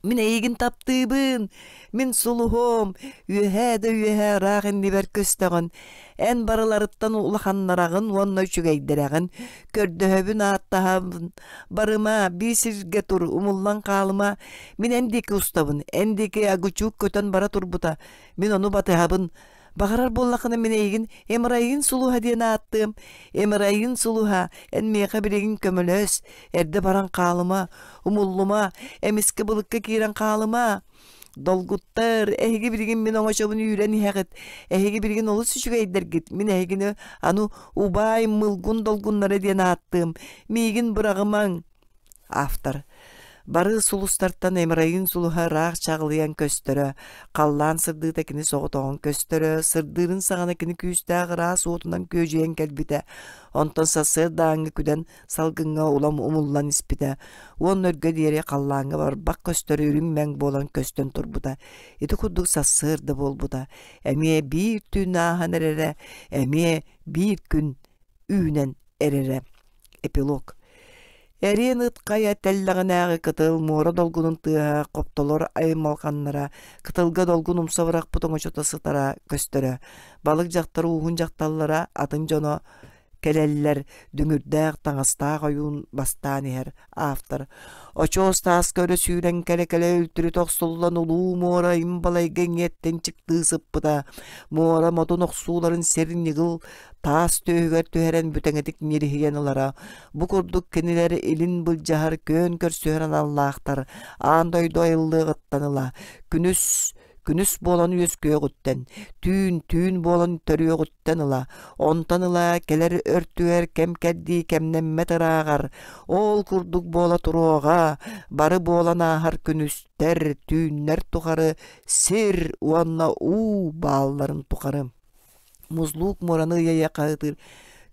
Мин эйигин таптыыбын, мин сулуһум, үөһээ да үөһээ ыраах иннибэр көстөҕүн. Эн барыларыттан улаханнараҕын уонна үчүгэйдэрэҕин. Көрдөһөбүн ааттаһабын, барыма, биир сиргэ тур, умуллан хаалыма. Мин эн диэки устабын, эн диэки агучук көтөн бара турбута. Мин ону батыһабын. Баҕарар буоллаххына мин эйигин Эмрайын сулуһа диэн ааттыам. Эмрайын сулуһа, эн миэхэ билигин көмөлөс, эрдэ баран хаалыма, умуллума, эмискэ былыкка киирэн хаалыма. Долгуттар, эһиги билигин мин оҥочобун үүрэн иһэҕит, эһиги билигин олус үчүгэйдэргит, мин эһигини аны убаай мылгун долгуннара диэн ааттыам, миигин быраҕымаҥ. Автор Бары сулустартан Эмрайын сулуһа ыраах чаҕылыйан көстөрө, халлаан сырдыыта кини соҕотоҕун көстөрө, сырдыырын саҕана кини күүстээх ыраас уотунан күөдьүйэн кэлбитэ, онтон сарсыардааҥҥы күдэн салгыҥҥа улам умуллан испитэ уонна өргө диэри халлааҥҥа барбах көстөр үрүҥ мэҥ буолан көстөн турбута. Ити курдук сарсыарда буолбута. Эмиэ биир түүн ааһан эрэрэ, эмиэ биир күн үүнэн эрэрэ. Эпилог Эриэн ыт хайа тэллэҕинээҕи кытыл муора долгунун тыаһа, хоптолор аймалҕаннара, кытылга долгун умса бырахпыт оҥочото сытара көстөрө. Балык дьахтар ууһун дьахталлара атын дьоно кэлэллэр, дүҥүрдээх таҥастаах ойуун бастаан иһэр автор. Очуос тааска өрө сүүрэн кэлэ-кэлэ үлтүрүтэ охсуллан улуу муора им балайга иҥиэттэн чыктыы сыппыта. Муора мотун охсууларын сир ньыгыл таас түөһүгэр түһэрэн бүтэҥитик ньириһийэн ылара. Бу курдук кинилэр илин былдьаһар, күөн көрсүһэр аналлаахтар аан дойду айыллыаҕыттан ыла күнүс күнүс буолан үөскүөҕүттэн, түүн түүн буолан төрүөҕүттэн ыла, онтон ыла кэлэр өртүгэр кэм-кэрдии кэмнэммэт ырааҕар, ол курдук буола туруоҕа, бары буолан ааһар күнүстэр, түүннэр тухары сир уонна уу баалларын тухары. Музлуук муораны ыйа-ыйа хаһыытыыр: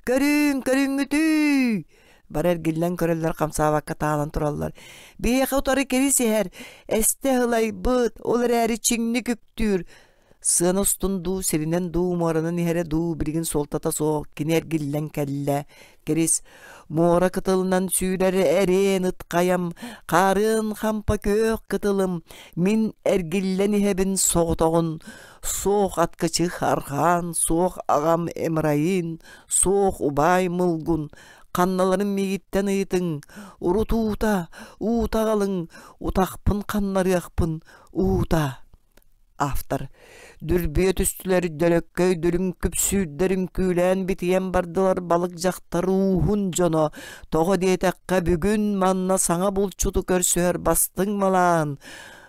«Көрүҥ, көрүҥҥүтүй!» Бары эргиллэн көрөллөр, хамсаабакка таалан тураллар. «Биһиэхэ утары кирис иһэр, эстэ ыһылайбыт, ол эрээри чиҥник үктүүр». Сыана устун дуу, сиринэн дуу, муоранан иһэрэ дуу билигин суолтата суох, кини эргиллэн кэллэ. Кирис муора кытылынан сүүрэр эриэн ыт хайам, хаарыан хампа күөх кытылым, мин эргиллэн иһэбин соҕотоҕун, суох аткычых арҕаан, суох аҕам Эмраин, суох убаай Мылгун, ханналарын миигиттэн ыйытыҥ, урут уута, уута аҕалыҥ, утахпын ханнарыахпын, уута Автор Дүрбүйэ түстүлэр дөлөккөй дүлүҥ күпсүүрдэр үҥкүүлээн битийэн бардылар балык дьахтар ууһун дьоно тоҕо диэтэххэ бүгүн манна саҥа булчуту көрсүһэр бастыҥ малаан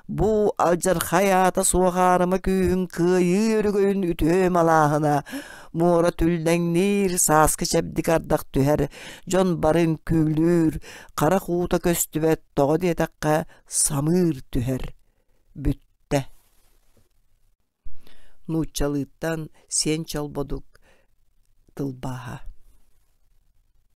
бу алдьархай аата суох аарыма күүһүн кыайыы өрөгөйүн үтүө малааһына муора түллэҥниир сааскы чэбдик ардах түһэр дьон бары үҥкүүлүүр харах уута көстүбэт тоҕо диэтэххэ самыыр түһэр бүттэ Нууччалыыттан Сиэн Чолбодук тылбааһа.